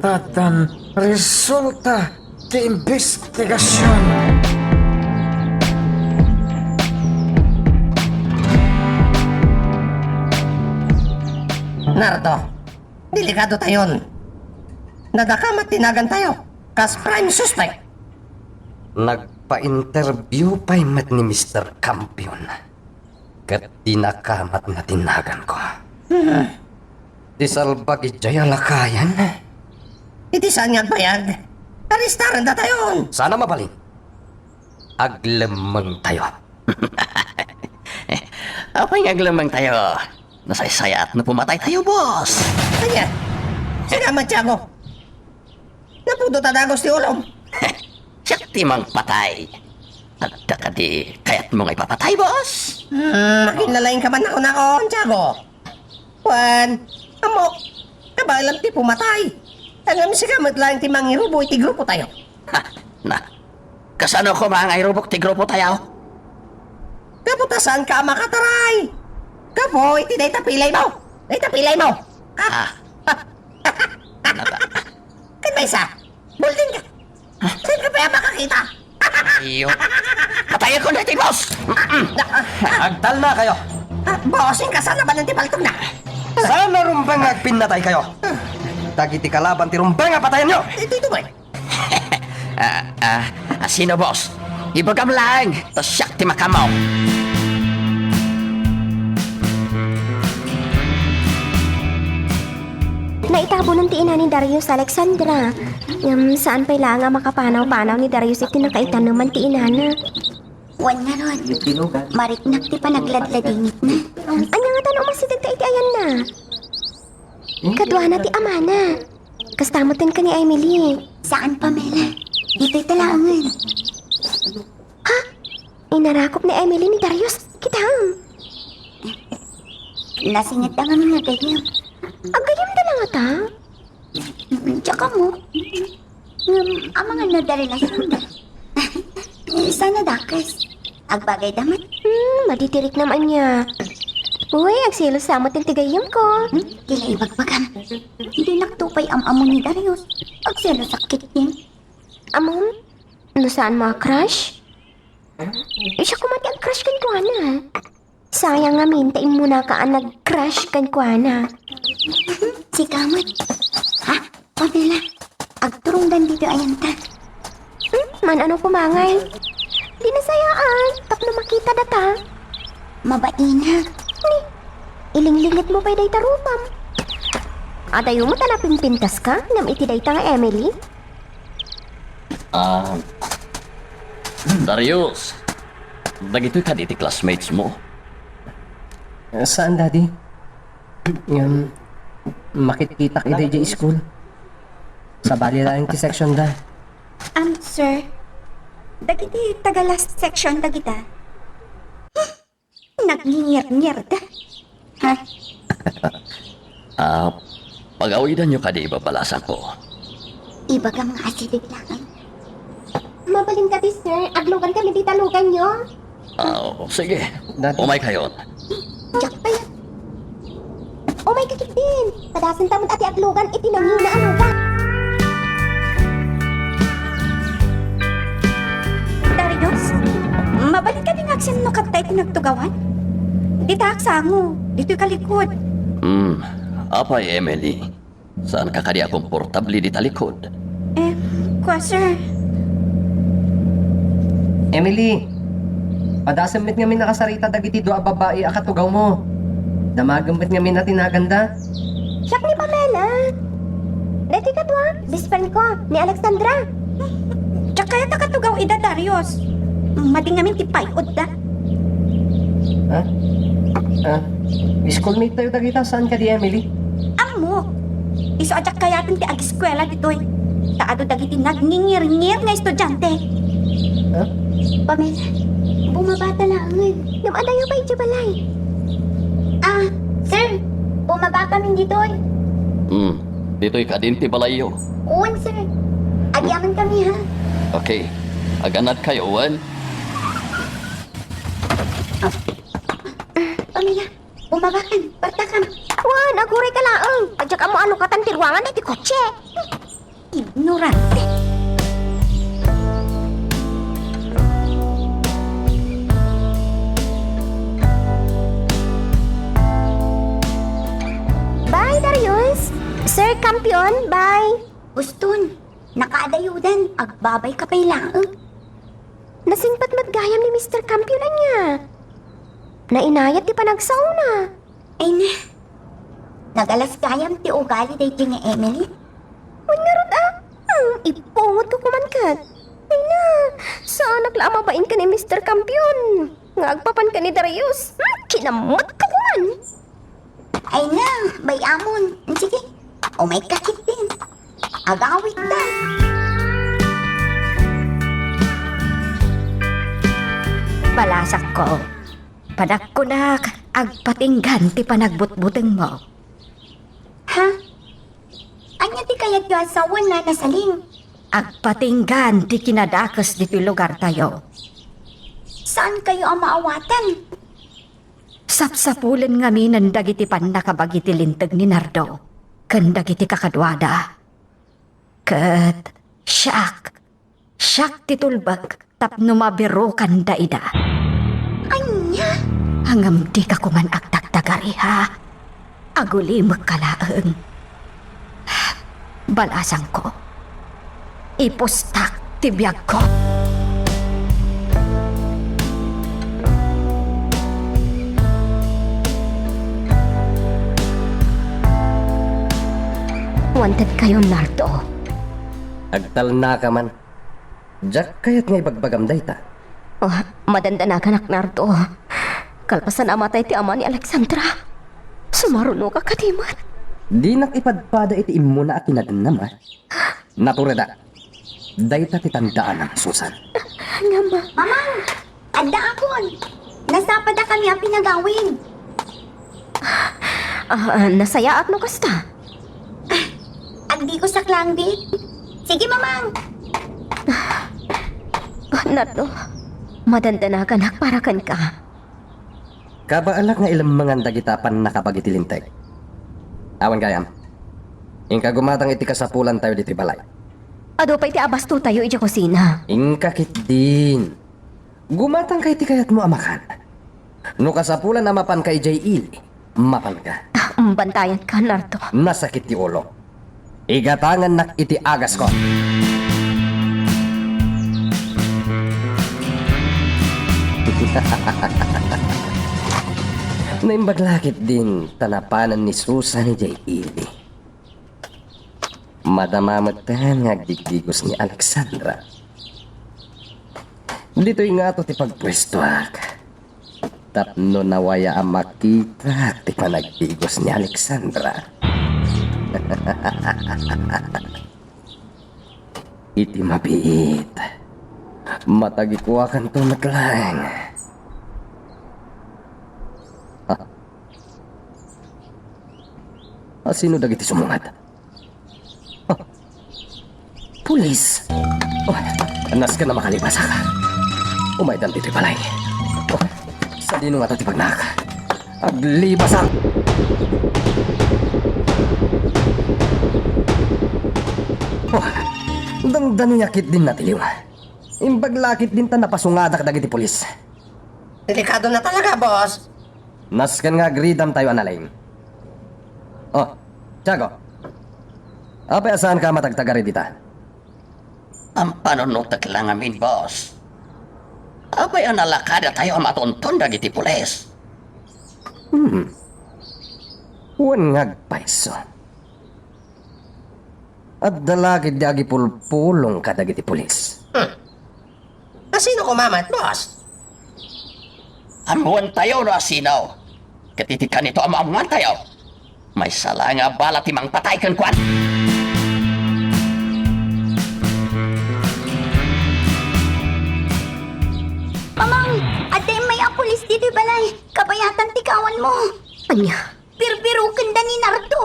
ta addan resulta ti imbestigasion. Nardo, delikado tayon. Nadakamat ti nagantayo kas prime suspect. Nagpa-interview pay met ni Mister Campion. Ket dinakamatna ti naganko. Hmm. Ti salbag idiay a lakayen. Iti saan nga agbayag, arestarendatayon. Sana mabalin. Aglemmengtayo. Apay nga aglemmengtayo? Nasaysayaat no pumataytayo, boss. Ania? Sinamat, Tiago. Napudot a dagus ti ulom. Siak ti mangpatay. Adda kadi kayatmo nga ipapatay, boss? Hmm, aginna laeng ka man nakunakon, Tiago. Wen, ammok, kabaelam ti pumatay. Ngem sika met laeng ti mangirubo iti grupotayo. Ha, na. Kasano koma nga irubok ti grupotayo? Gapu ta saanka a makataray. Gapu iti dayta pilay mo. Dayta pilay mo. Ha? Ah. Naka- Ket maysa, bulding ka. Saan ka pay a makakita? Iyo. Patayakon daytoy, boss! Agtalnakayo! Ah, boss, inka, saan a banen ti paltogna? Saan a rumbeng nga agpinnataykayo? Dagiti kalaban ti rumbeng a patayenyo! Itoy, itoy, boy. Ah, ah, ah, sino, boss? Ibagam laeng, ta siak ti makaammo. Naitabunen ti ina ni Darius, Alexandra. Ngem saan pay laeng a makapanaw-panaw ni Darius iti nakaitaneman ti inana. Wen ngarud, mariknak ti panagladladingitna. Ania ngata no umasideg ta iti ayanna? Kaduana ti amana. Kasta met kenka ni Emily. Saan, Pamela. Ditoy ta laengen. Ha? Inarakop ni Emily ni Darius. Kitaem. Nasingedda ngamin nga gayyem. Agayyemda la ngata? Mm, diak ammo. Ngem, amangan no adda relasionda. Saan a dakes? Agbagayda met. Hmm, madidiriknam ania. Uy, agselos sa met ti gayyemko. Hmm, ti la ibagbagam. Dinakto pay am-ammo ni Darius. Agselosak ketdin. Ammom? No saanmo a crush? Siak koma ti ag-crush kenkuana. Sayang ngamin ta immunaka a nag-crush kenkuana. Sika met. Ha? Pamela, agturongdan ditoy ayanta. Hmm? Man-ano koma ngay? Di nasayaan, tapno makita data. Mabainak. Ni, ilinglingitmo pay dayta rupam. Adayo met a napimpintaska, ngem iti dayta nga Emily? Ah, Darius, dagitoy kadi ti classmates mo? Eh, saan, Daddy. Ngem, makitkitak idi idiay school. Sabali laeng ti section da. Um, sir, dagiti taga last section dagita. Nagngingirngirda. Ha? Ah, pagawidanyo kadi ibabalasangko. Ibagam nga asideg laeng. Mabalin kadi, sir. Aglugan kami dita luganyo. Ah, oo, sige. Dati. Umaykayon. Diak pay. Umayka ketdin. Padasenta met a ti aglugan iti nangina a lugan. Darius, mabalin kadi nga agsennokatta iti nagtugawan? Dita agsango, ditoy kalikod. Hmm, apay, Emily? Saanka kadi a komportable dita likod? Eh, kua, sir. Emily, padasem met ngamin a kasarita dagiti dua a babbai a katugawmo. Damagem met ngamin a tinaganda. Siak ni Pamela. Daytoy kadua, best friend ko, ni Alexandra. Diak kayat a katugaw ida, Darius. Madi ngamin ti pay-odda. Ha? Ah, schoolmate tayo dagita, saan kadi, Emily? Ammok. Isu a diak kayaten ti ageskuela ditoy. Ta adu dagiti nagngingirngir nga estudiante. Ha? Pamela, bumabata laengen. Ngem adayo pay idiay balay. Ah, sir, bumaba kami ditoy. Hmm, ditoy kadin ti balayyo? Wen, sir. Agyaman kami, ha? Okay. Aganadkayo, wen? Pamela, bumaba kan. Parta kan. Wen, aguray ka laeng. Adyak ammo a nukatan ti ruangan iti kotse. Ignorante. Bye, Darius. Sir Kampion, bye. Uston, nakaadayodan, agbabay ka pay laeng. Nasingpet met gayam ni Mister Kampion ania. Nainayat ti panagsaona. Ay na, nagalas gayam ti ugali daytoy nga Emily. Wen ngarud a, hmm, ipungotko koman ket. Ay na, saanak la a mabain ken ni Mister Kampion. Nga agpapan ken ni Darius. Hmm, kinamot ko koman. Ay na, bay-amon. Sige, umayka ketdin. Agawidda. Balasangko, panagkunak, agpatinggan ti panagbutbutengmo. Ha? Ania ti kayatyo a sawen, Nana Saling? Agpatinggan ti kinadakes ditoy lugartayo. Saankayo a maawaten? Sapsapulen ngaminen dagiti pannakabagi ti linteg ni Nardo ken dagiti kakaduada. Ket siak, siak ti tulbek tapno mabirukan daida. Ania? Ngem dika koman agdagdagariha. Agulimekka laeng. Balasangko, ipustak ti biagko. Wantedkayo, Nardo. Agtalnaka man. Diak kayat nga ibagbagam dayta. Oh, madandanaganak, Nardo. Kalpasan a matay ti ama ni Alexandra, sumarunoka kadi met. Dinak ipadpada iti immuna a kinadannama. Natureda. Dayta ti tandaanam, Susan. Ngem, Mamang! Addaakon! Nasapadakami a pinagawid. Ah, ah, nasayaat no kasta. Ah, agdikosak lang, di. Sige, Mamang. Ah, Nardo, madandanaganak para kenka. Kabaelak nga ilemmengan dagita pannakabagi ti linteg. Awan gayam. Inka gumatang iti kasapulantayo ditoy balay. Adu pay ti abastotayo idiay kusina. Inka ketdin. Gumatangka iti kayatmo a makan. No kasapulan a mapanka idiay ili, mapanka. Ah, bantayanka, Nardo. Nasakit ti ulo. Igatangannak iti agasko. Naimbag la ketdin ta napanen ni Susan idiay ili. Madama metten nga agdigdigos ni Alexandra. Ditoy ngato ti pagpuestoak tapno nawaya a makita ti panagdigos ni Alexandra. Iti mabiit, matagikuakanto met laeng. Ah. Ah, sino dagiti sumungad? Ah. Pulis. Oh, nasken a makalibasak. Umaydan ditoy balay. Oh, sadino ngata ti pagnak? Aglibasak! Oh, dandanoyak ketdin natiliw. Imbag la ketdin ta napasungadak dagiti pulis. Delikado na talaga, boss. Nasken nga agridamtayo a nalaing. Oh, Tiago. Apay a saanka a matagtagari dita? Ampanunotek la ngamin, boss. Apay a nalakadatayo a matonton dagiti pulis? Hmm. Wen nga agpayso. Adda la ketdi agipulpulong kadagiti pulis. Hmm. Asino koma met, boss? Ammoentayo no asino. Ket iti kanito a maammoantayo, maysa la nga bala ti mangpatay kenkuan. Mamang, adda immay a pulis ditoy balay. Kabayatan ti kawanmo. Ania? Birbirokenda ni Nardo.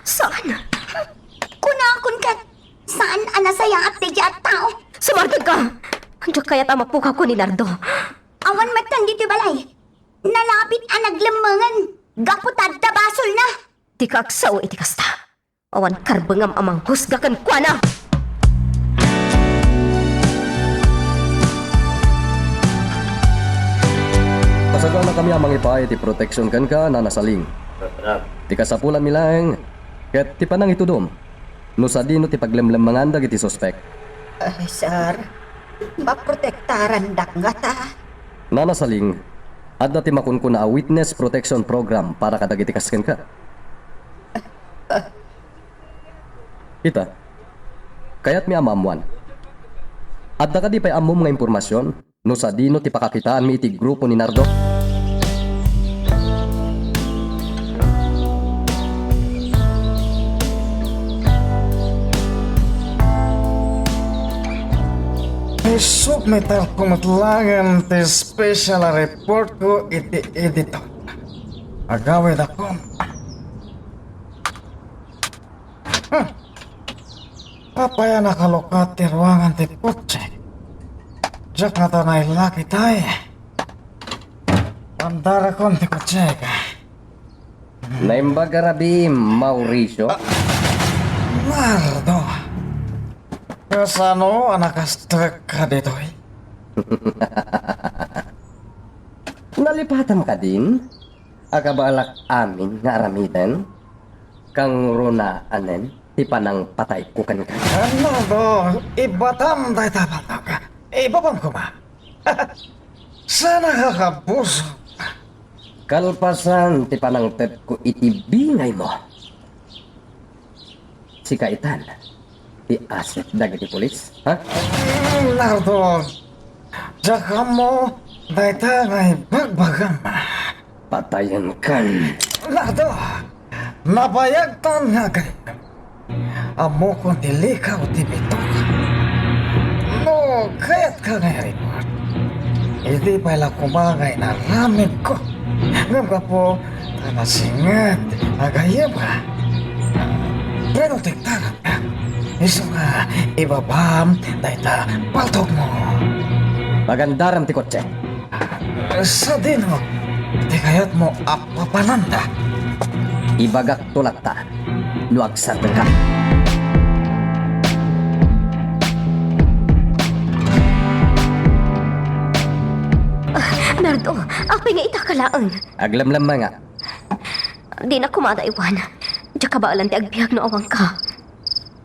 Saan? Kunakon ket, saan a nasayaat daydiay a tao? Sumardengka! Diak kayat a mapukawko ni Nardo. Awan met kan ditoy balay. Nalabit a naglemmengen gapu ta adda basolna. Dika agsao iti kasta. Awan karbengam a manghusga kenkuana. Pasaganakami a mangipaay ti protection kenka, Nana Saling. Ti kasapulanmi laeng ket ti panangitudom no sadino ti paglemlemmengan dagiti suspek. Ay, sir, maprotektarandak ngata. Nana Saling, adda ti makunkuna a witness protection program para kadagiti kas kenka. Ita, kayatmi a maammoan. Adda kadi pay ammom nga impormasion no sadino ti pakakitaanmi iti grupo ni Nardo? Isubmitarko met laeng ti special a reportko iti editor. Agawidakon. Hmm. Apay a nakalukat ti ruangan ti kotse? Diak ngata nailak itay. Pandarakon ti kotsek. Naimbag a rabii, Mauricio. Ah, Nardo. Kasano a nakastrek ka ditoy? Nalipatam kadin? Agabaalak amin nga aramiden? Kangrunaanen ti panangpatayko kenka. Nardo, ibatam dayta bantog. Ibabam koma. Saan a kakabusor? Kalpasan ti panangtedko iti bingaymo, sika itan ti asset dagiti pulis, ha? Mm, Nardo, diak ammo dayta nga ibagbagam. Patayenkan. Nardo, nabayagtan nga agayam. Ammokon ti likaw ti bitok. No kayatka nga i-report, idi pay la koma nga inaramidko. Ngem gapu ta nasinget agayamka, protektaranka. Isu nga ibabam dayta paltokmo. Pagandaram ti kotse. Sadino ti kayatmo a papananda? Ibagakto latta no agsardengka. Ah, Nardo, apay nga ita ka laeng? Aglamlammanga. Dinak koma adaywan. Diak kabaelan ti agbiag no awanka.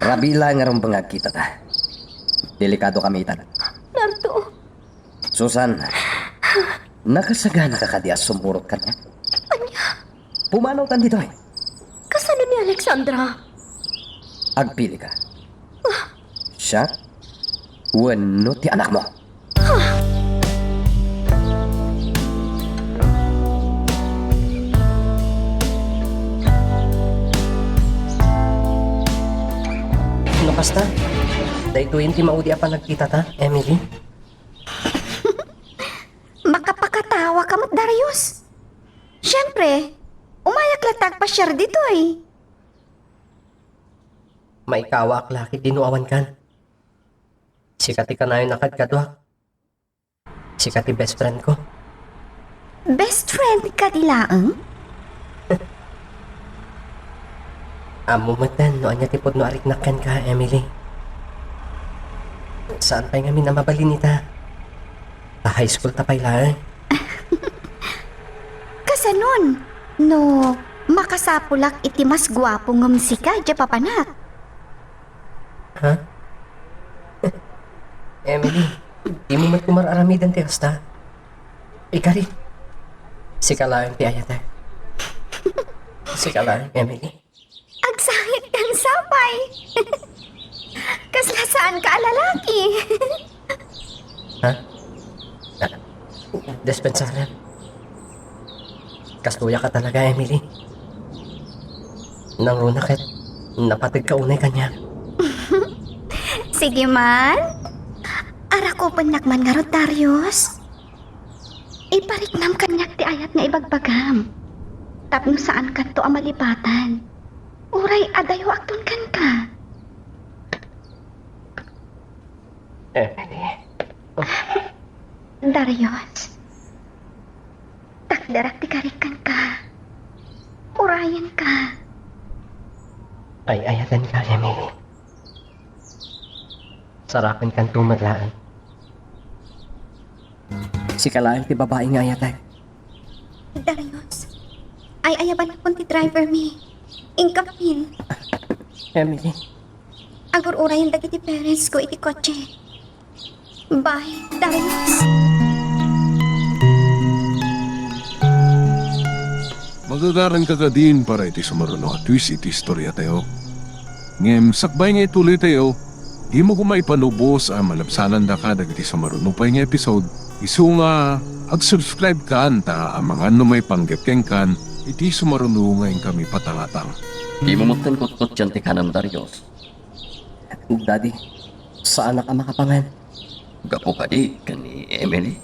Rabii la nga rumbeng nga agkitata. Delikado kami itan. Nardo. Susan, nakasaganaka kadi a sumurot kaniak? Ania? Pumanawtan ditoy. Kasano ni Alexandra? Agpilika. Ah. Siak wenno ti anakmo? Ah. No kasta, daytoyen ti maudi a panagkitata, Emily. Makapakatawa ka met, Darius. Siempre, umayak latta agpasiar ditoy. Maikawaak la ketdi no awankan. Sika ti kanayon a kadkaduak. Sika ti best friend ko. Best friend kadi laeng? Ammo metten no ania ti pudno a riknak kenka, Emily. Saan pay ngamin a mabalin ita. Ta high school ta pay laeng. Kasanon, no makasapulak iti mas guapo ngem sika idiay papanak? Ha? Emily, dimo met koma ar-aramiden ti kasta. Ikari, sika laeng ti ayatek. Sika laeng, Emily. Agsangitkan sapay. Kasla saanka a lalaki. Ha? Dispensaren. Kastoyak a talaga, Emily. Nangruna ket napateg ka unay kaniak. Sige man. Arakupennak man ngarud, Darius. Ipariknam kaniak ti ayat nga ibagbagam. Tapno saankanto a malipatan. Uray adayo akton kenka. Emily. Darius. Takderak ti karik kenka. Urayenka. Ay-ayatenka, Emily. Sarakenkanto met laeng. Sika laeng ti babai nga ayatek. Darius, ay-ayabannakon ti driver mi. Inka pin. Emily. Agur-urayen dagiti parents ko iti kotse. Bye, Darius. Magagaranka kadin para iti sumaruno a twist iti istoriatayo. Ngem sakbay nga ituloytayo, dimo koma ipanubos a malabsanandaka dagiti sumaruno pay nga episode. Isu nga agsubscribe kan ta amangan no maipanggep kenkan iti sumaruno nga inkami patangatang. Dimo metten kutkuttian ti kanam, Darius. Daddy, saanak a makapangan. Gapu kadi ken ni Emily?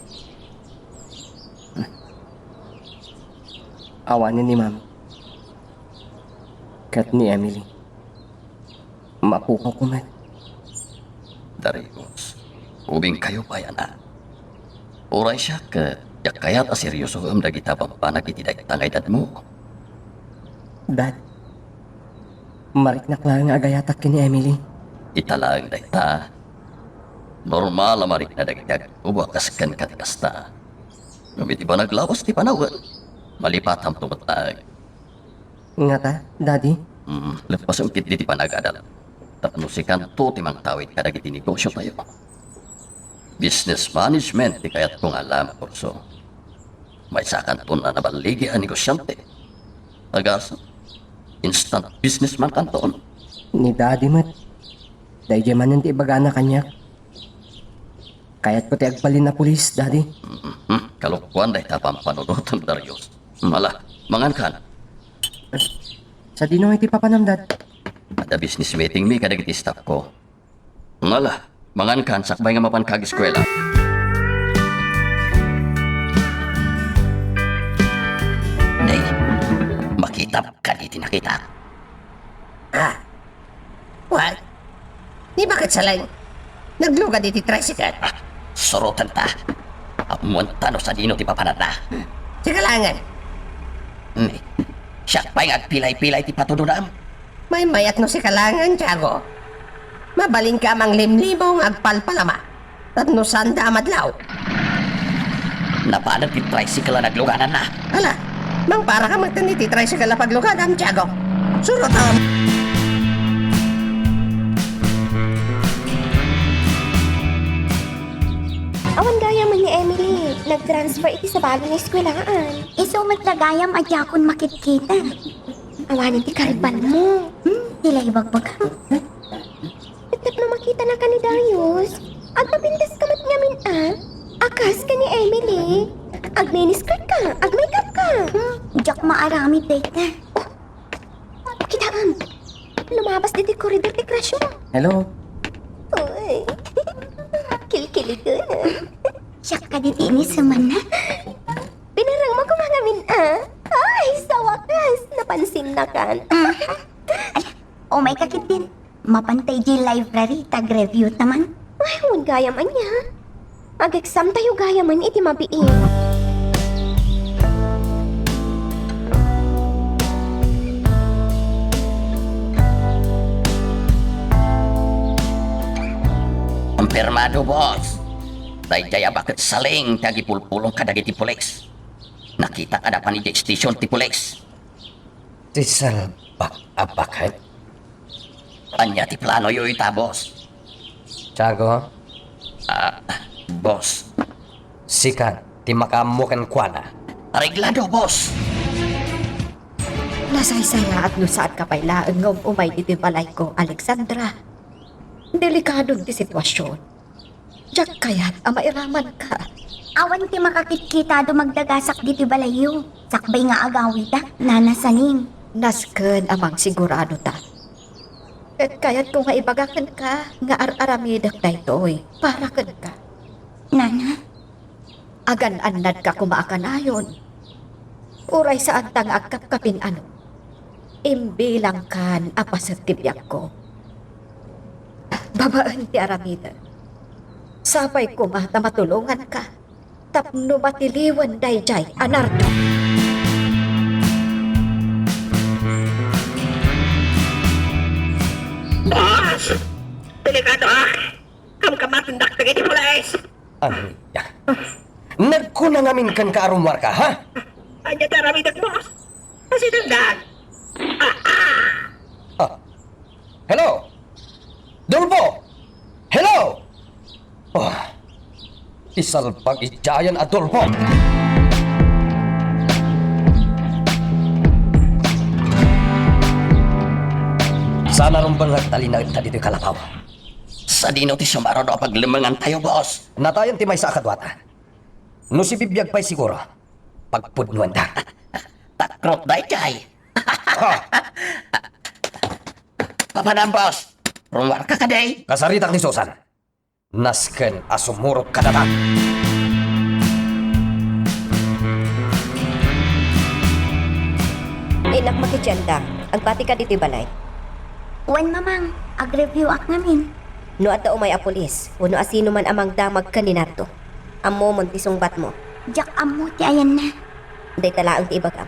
Awanen ni Mami ket ni Emily. Mapukawko met. Darius, ubingkayo pay, anak. Uray siak, diak kayat a seriosoem dagita bambanag iti dayta nga edadmo. Dad, mariknak laeng nga agayatak ken ni Emily. Ita laeng dayta. Normal a marikna dagiti agtubo a kas kenka ti kasta. Ngem iti banag lawas ti panawen, malipatamto met laeng. Ngata, Daddy? Mm, leppasem ketdi ti panagadal. Tapno sikanto ti mangtawid kadagiti negosiotayo. Business management ti kayatko nga alam, kurso. Maysakanton a naballigi a negosiante. Agasem, instant businessman kanton. Ni Daddy met, daydiay manen ti ibagana kaniak. Kayatko ti agbalin a pulis, Daddy. Mhm. Kalokuan dayta pampanunotem, Darius. Ala, mangankan. Sadino iti papanam, Dad? Adda business meeting mi kadagiti staff ko. Ala, mangankan sakbay nga mapanka ageskuela. Nay, makitam kadi ti nakitak? Ah, Wen, ni baket Saleng, naglugad iti tricycle. Ah, surotenta. Ammoenta no sadino ti papananna. Sika laengen. Ni, siak pay nga agpilay-pilay ti patunonam. Maymayat no sika laengen, Tiago. Mabalinka a manglimlimo nga agpalpalama. Tapno saanda a madlaw. Napanen ti tricycle a naglugananna. Ala, mangparaka met iti tricycle a pagluganam, Tiago. Surotam. Awan gayam ni Emily, nag-transfer iti sabali nga eskuelaan. Isu met la gayam a diakon makitkita. Awanen ti karbanmo. Hmm, ti la ibagbagam. Tapno makitana ka ni Darius, agpapintaska met ngamin a, a kas ken ni Emily. Agminiskirtka, agmakeupka. Hmm, diak maaramid dayta. Oh, kitaem. Lumabas ditoy koridor ti crush mo. Hello. Uy. Kilkiligen. Siak kadi ti inisemanna. Pinarangmo koma ngamin a. Ay, sa wakas, napansinnakan. Mhm. Ala, umayka ketdin. Mapanta idiay library, tag-review ta man. Ay, wen gayam ania. Ag-exam tayo gayamen iti mabiit. Kumpirmado, boss. Daydiay a baket Saleng ti agipulpulong kadagiti pulis. Nakitak a napan idiay station ti pulis. Ti salbak a baket? Ania ti planoyo ita, boss? Tiago? Ah, boss. Sika ti makaammo kenkuana. Areglado, boss. Nasaysayaat no saanka pay laeng nga um-umay ditoy balayko, Alexandra. Delikado ti sitwasion. Diak kayat a mairamanka. Awan ti makakitkita a dumagdagasak ditoy balayyo. Sakbay nga agawidak, Nana Saleng. Nasken a mangsigurado ta. Ket kayatko nga ibaga kenka nga ar-aramidek daytoy para kenka. Nana? Agan-annadka koma a kanayon. Uray saanta nga agkapkapin-ano, imbilangkan a paset ti biagko. Babaen ti aramidek, sapay koma ta matulonganka tapno matiliwen daydiay a Nardo. Boss! Delikado, ha? Kamkamatendak dagiti pulis! Ania? Nagkuna ngamin kenka a rummuarka, ha? Ania ti aramidek, boss? Kasidandan. Ah, hello? Dolfo! Hello! Oh, isalbag idiayen a Dolfo! Saan a rumbeng nga agtalinaedta ditoy kalapaw. Sadino ti sumaruno a paglemmengantayo, boss? Natayen ti maysa a kaduata. No sibibiag pay siguro, pagpudnoenda. Takrot daydiay. Ha! Papanam, boss? Rummuarka kadi? Kasaritak ni Susan. Nasken a sumurot kadata. Innak makitienda. Agbatika ditoy balay. Wen, Mamang. Ag-review-ak ngamin. No adda umay a pulis, wenno asino man a mangdamag ken ni Nardo, ammomon ti sungbatmo. Diak ammo ti ayanna. Dayta laeng ti ibagam.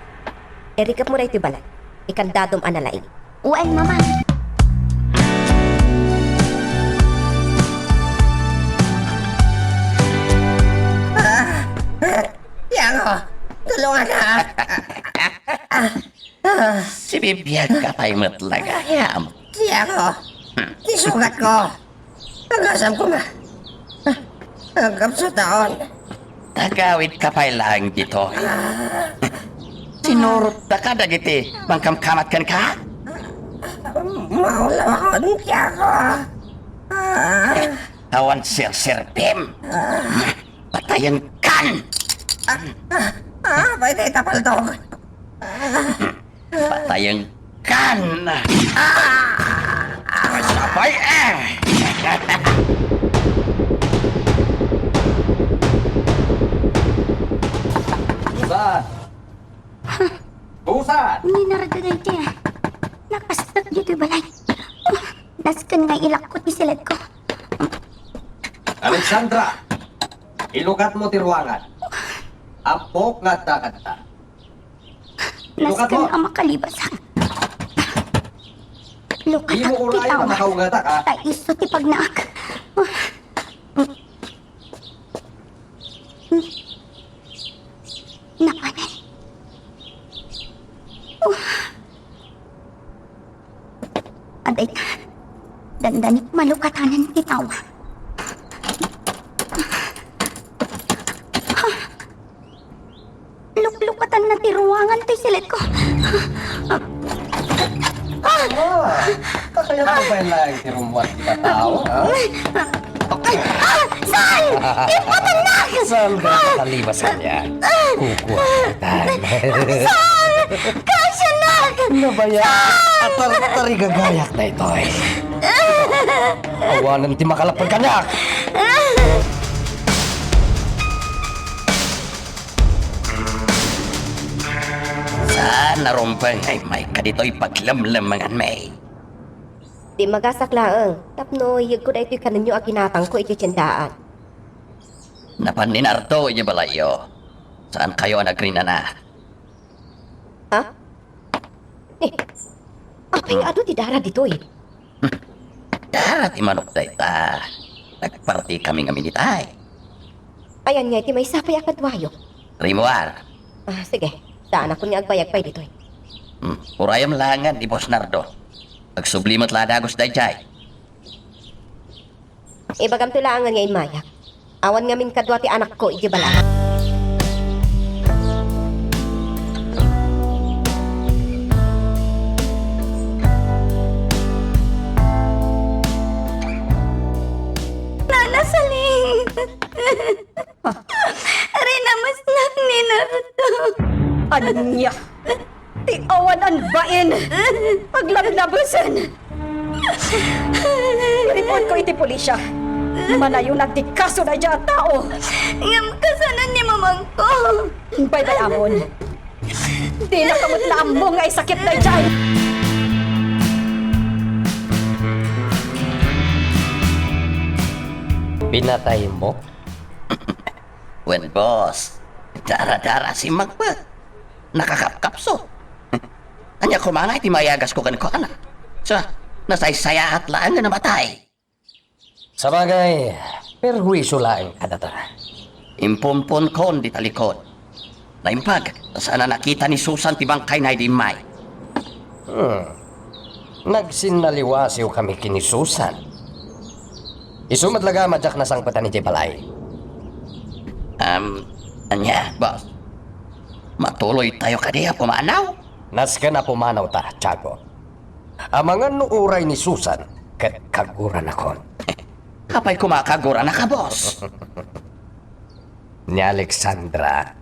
Irikepmo daytoy balay. Ikandadom a nalaing. Wen, Mamang. Ah, ah, Tiango, tulunganak. Ah, ah. Sibibiagka pay met la gayam. Tiango, ti sugatko. Agasam koma. Ah, agkapsut taon. Agawidka pay laeng ditoy. Ah. Sinurottaka dagiti mangkamkamat kenka? Maulawakon, Tiango. Ah. Awan serserbim. Ah. Patayenkan! Ah, ah, ah, pwede tapaldog. Ah. Patayenkan! Ah! Sabay, eh! Busa! Busa! Ni Nardo daytoy, ah. Nakastat ditoy balay. Nasken nga ilakko ti siledko. Alexandra! Ilukatmo ti ruangan. Ammok nga adda kanta. Nasken a makalibasak. Lukatak ti tawa. Dimo urayen a makaungatak, ha? Ta isu ti pagnaak. Napanen. Adayta, dandanik malukatanen ti tawa. Luklukatanna ti ruangan ti siledko. Ah! Kayatmo pay laeng ti rummuar ti katao, ha? Ay, ah! Saan? Ipatannak! Saan ka nakalibas kaniak? Kukuakan. Saan? Kasianak! Nabaya, atartarigagayak daytoy. Awanen ti makalapad kaniak. Saan a rumbeng nga immayka ditoy paglemlemmenganmi? Di magasak laeng, tapno yegko daytoy kanenyo a ginatangko iti tiendaan. Napan ni Nardo iti balayyo. Saankayo a nagrinana? Ha? Ni, apay nga adu ti dara ditoy? Dara ti manok dayta. Nagpartikami ngamin itay. Ayan nga iti maysa pay a kaduayo. Rimuar. Ah, sige. Saanakon nga agbayag pay ditoy. Hmm. Urayem laengen ni Boss Nardo. Agsubli met la a dagus daydiay. Ibagamto laengen nga immayak. Awan ngamin kadua ti anakko iti balay. Nana Saling! Rinamasnak ni Nardo. Ania? Ti awan a bain, aglablabesen. Report ko iti pulisya. Manayon ti kaso daydiay a tao. Ngem kasano ni mamangko? Baybay-amon. Dinaka met la ammo nga isakit daydiay. Pinataymo? Wen, boss. Dara-dara simmagpet. Nakakapkapso. Ania koma ngay ti mayagasko kenkuana? Sa, nasaysayaat laeng nga namatay. Sabagay, perhuiso laeng kadata. Impumponkon di talikod. Naimbag, saan a nakita ni Susan ti bangkayna idi immay. Hmm. Nagsinnaliwasiwkami ken ni Susan. Isu met la gayam a diak nasangpetan idiay balay. Am, ania, boss? Matuloytayo kadi a pumanaw? Nasken a pumanawta, Tiago. Amangan no uray ni Susan ket kaguranakon. Apay koma a kaguranaka, boss? Ni Alexandra,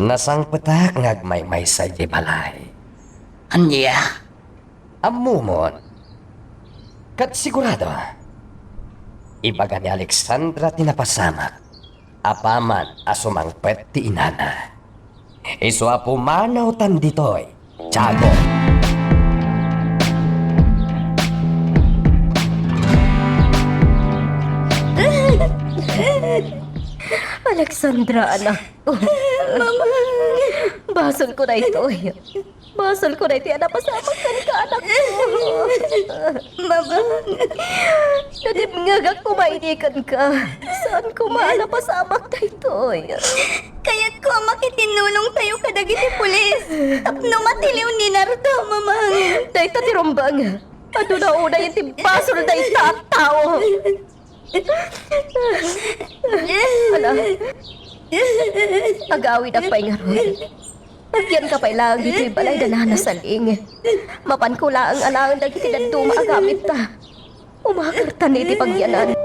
nasangpetak nga agmaymaysa idiay balay. Ania? Ammomon. Ket sigurado, Ibaga ni Alexandra ti napasamak apaman a sumangpet ti inana. Isu a pumanawtan ditoy, Tiago. Alexandra, anak. Mama! Basol ko daytoy. Basol ko daytoy a napasamak kenka, anak ko. Mama! Nadimngegak koma idi kenka. Saan koma a napasamak daytoy? Kayatko a makitinulongtayo kadagiti pulis tapno matiliw ni Nardo, Mama. Dayta ti rumbeng. Aduna unay ti basol dayta a tao. Ala, agawidak pay ngarud. Agyanka pay laeng ditoy balay da Nana Saling. Mapanko laeng alaen dagiti dadduma a gamitta. Umakertan iti pagyanan.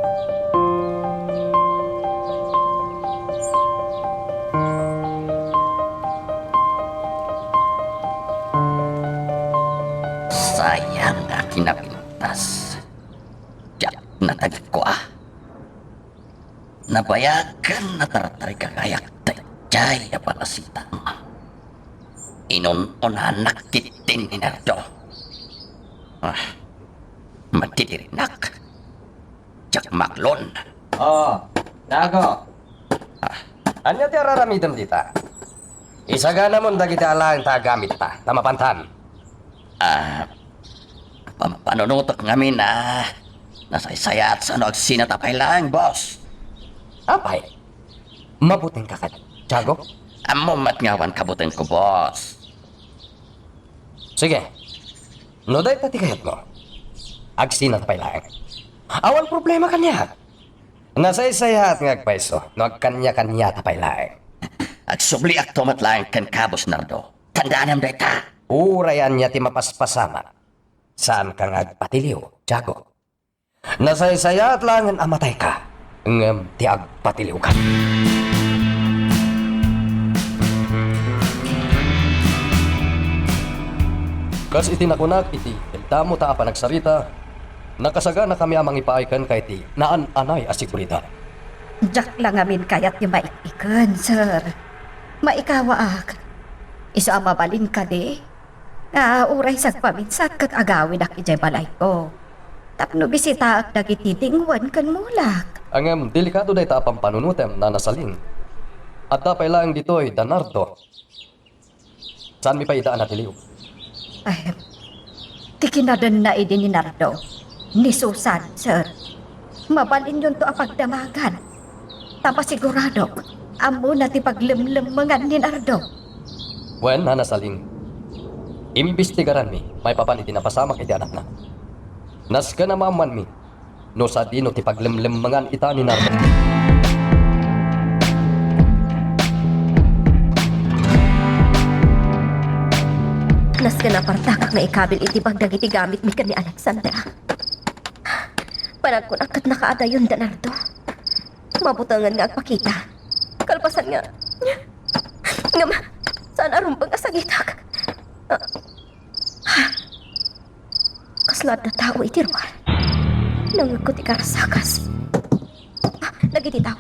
Sayang a kinapintas. Diak natagikko a. Nabayagan a tartarigagayak daydiay a balasitang. Inun-unanak ti tin ni Nardo. Ah, madidirinak. Diak maklon. Oh, Tiago. Ah. Ania ti ar-aramidem dita? Isaganamon dagiti alaeng ta agamitta, ta mapantan. Ah, pampanunotek ngamin a nasaysayaat sano agsinata pay laeng, boss. Apay, mabutengka kadi, Tiago? Ammom met nga awan kabutengko, boss. Sige. No dayta ti kayatmo, agsinata pay laeng. Awan problema kaniak. Nasaysayaat nga agpayso no agkaniakaniata pay laeng. Agsubliakto met laeng kenka, Boss Nardo. Tandaanam dayta. Uray ania ti mapaspasamak, saanka nga agpatiliw, Tiago. Nasaysayaat laengen a matayka, ngem ti agpatiliwka. Kas iti nakunak iti eldamo ta a panagsarita, nakasaganakami a mangipaay kenka iti naan-anay a seguridad. Diak la ngamin kayat ti maik-iken, sir. Maikawaak. Isu a mabalin kadi? Ah, uray sagpaminsan ket agawidak idiay balayko tapno bisitaek dagiti dingwen ken mulak. Ngem delikado dayta a pampanunotem, Nana Saling. Adda pay laeng ditoy da Nardo. Saanmi pay ida a natiliw? Ay, ti kinadenna idi ni Nardo, ni Susan, sir. Mabalinyonto a pagdamagan. Ta masiguradok, ammona ti paglemlemmengan ni Nardo. Wen, Nana Saling, imbestigaranmi maipapan iti napasamak iti anakna. Nasken a maammoanmi no sadino ti paglemlemmengan ita ni Nardo. Nasken a partakak nga ikabil iti bag dagiti gamitmi ken ni Alexandra. Panagkunak ket nakaadayon da Nardo. Mabutengen nga agpakita. Kalpasan nga, ngem, saan a rumbeng a sagitak. Ah, kasla adda tao iti ruar. Nangngegko ti karasakas. Ah, dagiti tao,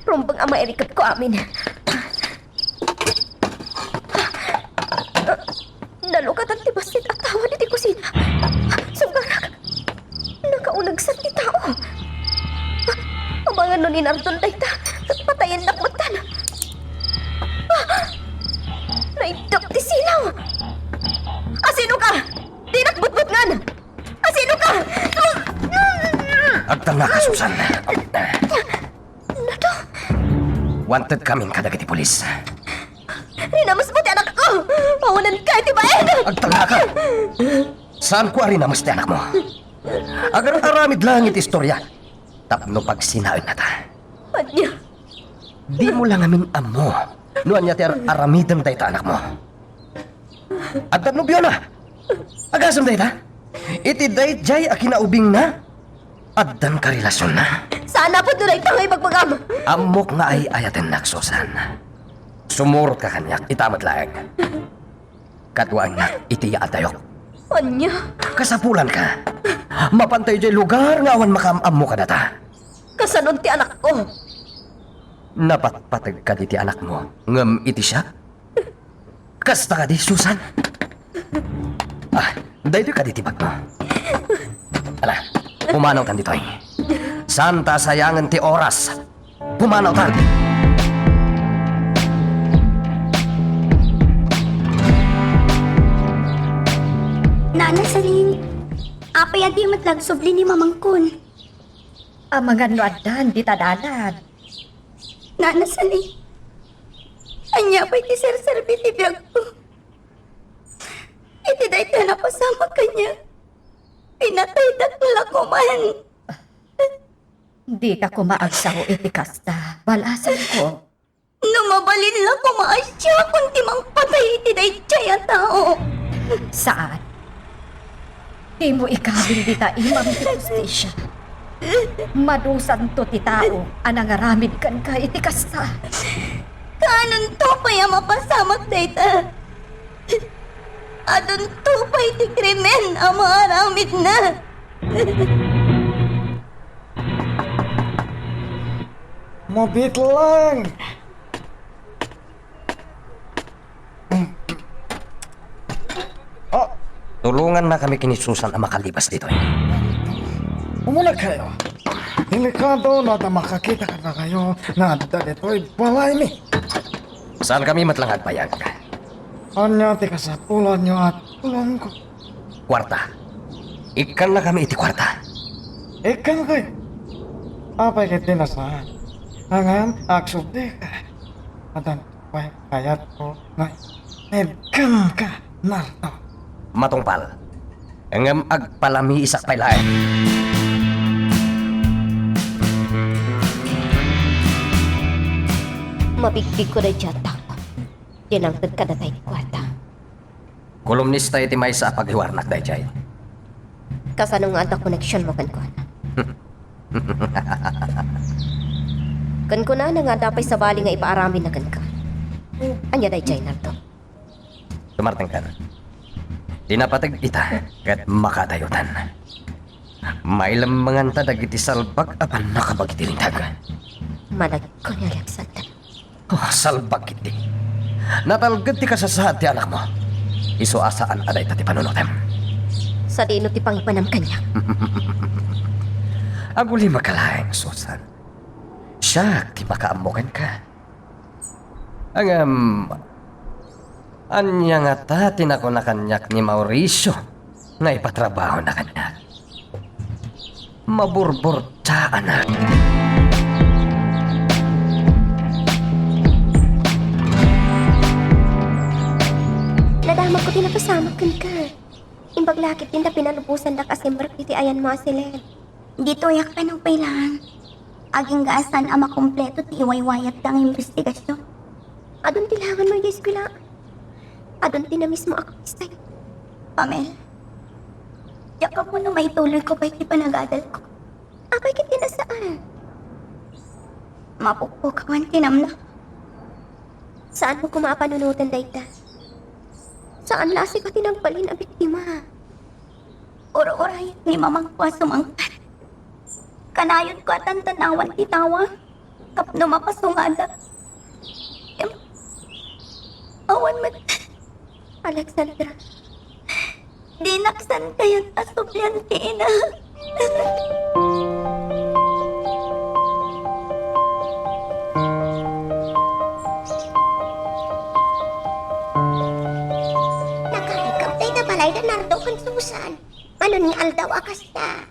rumbeng a mairikepko amin. Nalukatan ti bassit a tawad iti kusina. Sunggarak! Nakaunegsan ti tao. Amangan no ni Nardon dayta, patayennak metten. Naiddep ti silaw. Asinoka? Dinak butbutngan! Asinoka? Agtangaka, Susan. Nado? Wanted kamin kadagiti pulis. Rinamesmo ti anakko! Awanenka iti bain! Agtangaka! Saanko a rinames ti anakmo. Agar-aramid laeng iti istorya tapno pagsinaennata. Ania? Dimo la ngamin ammo no ania ti ar-aramiden dayta anakmo. Adda nobiona. Agasem dayta? Iti daydiay a kinaubingna, addan karelasionna. Saan a pudno dayta nga ibagbagam. Ammok nga ay-ayatennak, Susan. Sumurotka kaniak, ita met laeng. Kaduaennak iti yaatayok. Ania? Kasapulanka. Mapantayo idiay lugar nga awan makaam-ammo kadata. Kasano ti anakko? Napatpateg kadi ti anakmo, ngem iti siak? Kasta kadi, Susan? Ah, daytoy kadi ti bagmo. Ala, pumanawtan ditoy. Saanta a sayangen ti oras. Pumanawtan! Nana Saling, apay a di met lagsubli ni mamangkon? Amangan no addan dita dalan. Nana Saling, ania pay ti serserbi ti biagko? Iti dayta napasamak kaniak, pinataydak la koman. Dika koma agsao iti kasta, balasanko. No mabalin la koma a siakon ti mangpatay iti daydiay a tao. Saan. Dimo ikabil dita imam ti hustisia. Madusanto ti tao a nangaramid kenka iti kasta. Kaanonto pay a mapasamak dayta? Adunto pay ti krimen a maaramidna. Mabitleng! Ah, tulongannakami ken ni Susan a makalibas ditoy. Umunegkayo. Delikado no adda makakita kadakayo nga adda ditoy balaymi. Saankami met la nga agbayag. Ania ti kasapulanyo a tulongko? Kuarta. Ikkannakami iti kuarta. Ikkankayo? Apay ketdi a saan? Ngem agsublika. Addan pay kayatko nga ibkanka, Nardo. Matungpal. Ngem agpalamiisak pay laeng. Mabigbigko daydiay a tao. Dinangted kadata iti kuarta. Kolumnista iti maysa a pagiwarnak daydiay. Kasano nga adda koneksionmo kenkuana? Ken kunana nga adda pay sabali nga ipaaramidna kenka. Ania daydiay, Nardo? Sumartengka. Ti napateg ita ket makadayotan. Mailemmenganta dagiti salbag a pannakabagi ti linteg. Managko ni Alexander. Oh, salbag ketdi. Natalged ti kasasaad ti anakmo. Isu a saan a dayta ti panunotem. Sadino ti pangipanam kaniak? Agulimek laeng, Susan. Siak ti makaammo kenka. Ngem, ania ngata ti nakuna kaniak ni Mauricio nga ipatrabahona kaniak? Maburburtaanak. Nadamagko ti napasamak kenka. Imbag la ket dinta pinalubosandak a simrek iti ayanmo a Celine. Ditoyak kano pay laeng. Agingga a saan a makumpleto ti iwaywayatda nga imbestigasion. Adun ti langanmo idiay eskuela. Adun ti namismo a kuis tayo. Pamela, diak ammo no maituloyko pay ti panagadalko. Apay ket ti nasaan? Mapukpukawan ti namnam. Saanmo koma a panunoten dayta. Saan la a sika ti nagbalin a biktima. Ur-urayek ni mamangko a sumangpet. Kanayonko a tantanawan ti tawa tapno mapasungada. Em, awan met. Alexandra. Dinak saan kayat a sublian ti ina. Nakarikep dayta balayda, Nardo ken Susan. Mano ni aldaw a kasta?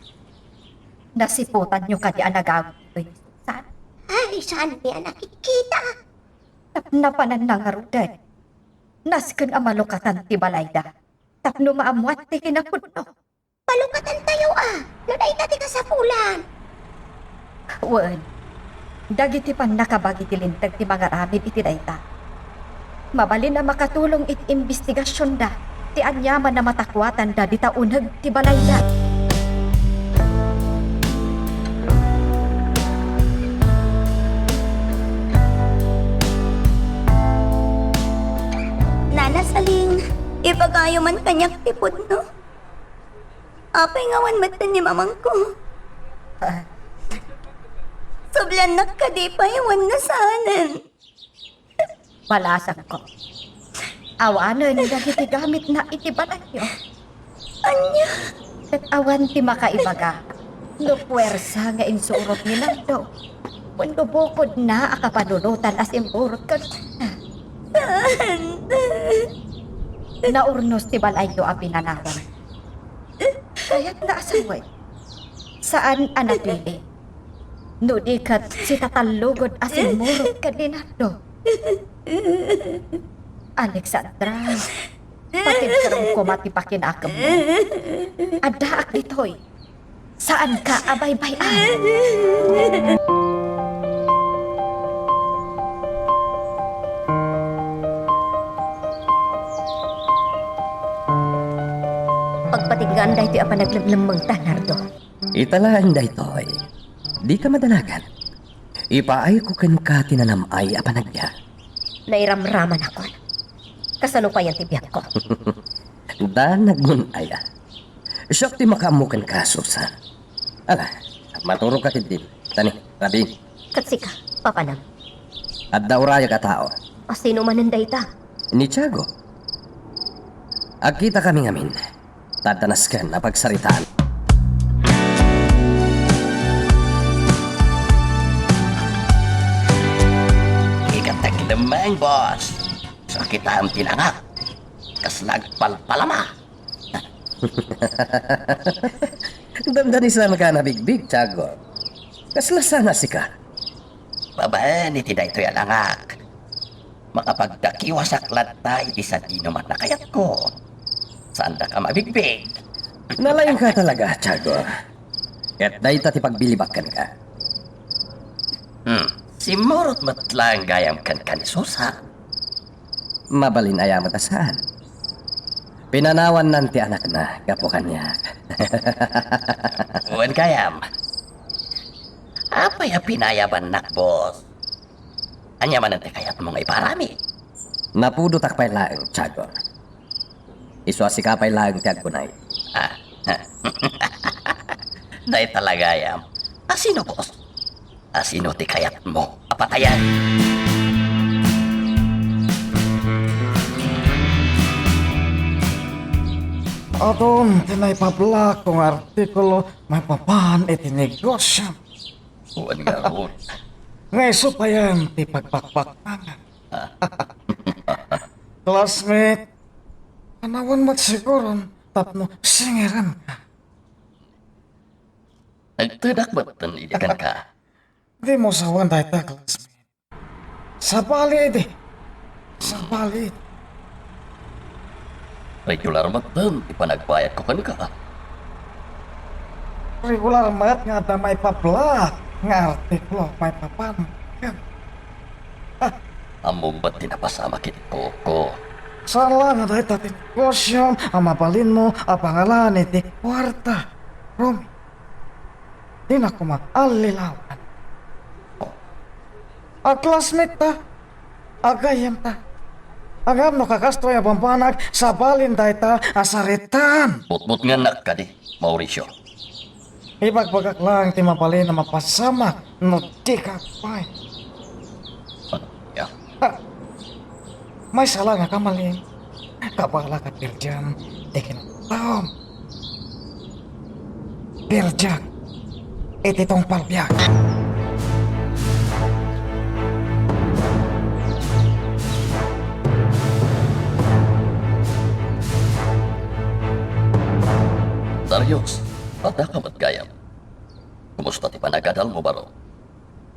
Nasiputanyo kadi a nagawid ditoy ni Susan? Ay, saanmi a nakikita. Napnapanan na ngaruden. Nasken a malukatan ti balayda tapno maammoan ti kinapudno. Palukatantayo a, no dayta ti kasapulan. Wen, dagiti pannakabagi ti linteg ti mangaramid iti dayta. Mabalin a makatulong iti imbestigasionda ti aniaman a matakuatanda dita uneg ti balayda. Nana Saling, ibagayo man kaniak ti pudno. Apay nga awan metten ni mamangko? Ah, Subliannak kadi pay wenno saanen? Balasangko. Awanen dagiti gamitna iti balayyo. Ania? Ket awan ti makaibaga no puwersa nga insurot ni Nardo wenno bukodna a kapanunotan a simurot kenkuana. Saan? Naurnos ti balayyo a pinanawan. Kayatna a sawen. Saan a napili. No di ket sitatallugod a simmurot ken ni Nardo. Alexandra, patibkerem koma ti pakinakemmo. Addaak ditoy. Saanka a baybay-an. Pagpatiknaan daytoy a panaglemlemmengta, Nardo. Ita laeng daytoy. Dika madanagan. Ipaayko kenka ti nanam-ay a panagbiag. Nairamramanakon. Kasano payen ti biagko? Danagmon aya. Siak ti makaammo kenka, Susan. Ala, maturogka ketdin. Tani, rabii. Ket sika, papanam? Adda urayek a tao. A sino manen dayta? Ni Tiago. Agkitakami ngamin. Ta adda nasken a pagsaritaan. Ikat agdemmeng, boss. Sakitam ti langak. Kasla agpalpalama. Dandanisanka a nabigbig, Tiago. Kasla saan a sika? Babaen iti daytoy a langak, makapagdakiwasak latta iti sadinoman a kayatko. Saandaka mabigbig. Nalaingka talaga, Tiago. Ket dayta ti pagbilibak kenka. Hmm. Simmurot met laeng gayam kenka ni Susan. Mabalin aya met a saan? Pinanawannan ti anakna gapu kaniak. Wen gayam. Apay a pinayabannak, boss? Ania manen ti kayatmo nga iparami? Napudotak pay laeng, Tiago. Isu a sika pay laeng ti agkunay. Ah. Dayta la gayam. A sino, boss? A sino ti kayatmo a patayen? Adun ti naipablakko nga artikulo maipapan iti negosio. Wen ngarud. Nga isu payen ti pagbakbaknangan. Classmate, anawen met siguron tapno singirenka. Agtedak metten idi kenka. Dimo sawen dayta, classmate. Sabali idi. Sabali idi. Regular metten ti panagbayadko kenka. Regular met nga adda maipablak nga artikulo maipapan ken. Ah. Ammom met ti napasamak iti kuko. Saan la nga dayta ti negosiom a mabalinmo a pangalan iti kuarta, Romy. Dina koma allilawan. A classmate ta, a gayyem ta. Ngem no kakastoy a bambanag, sabalin dayta a saritaan. Butbutngannak kadi, Mauricio. Ibagbagak laeng ti mabalin a mapasamak no dika pay. Ano ya? Ha? Maysa la nga kamalin, kabala ket perdiam ti kinataom. Perdiak iti tungpal biag. Darius, addaka met gayam. Kumusta ti panagadalmo, baro?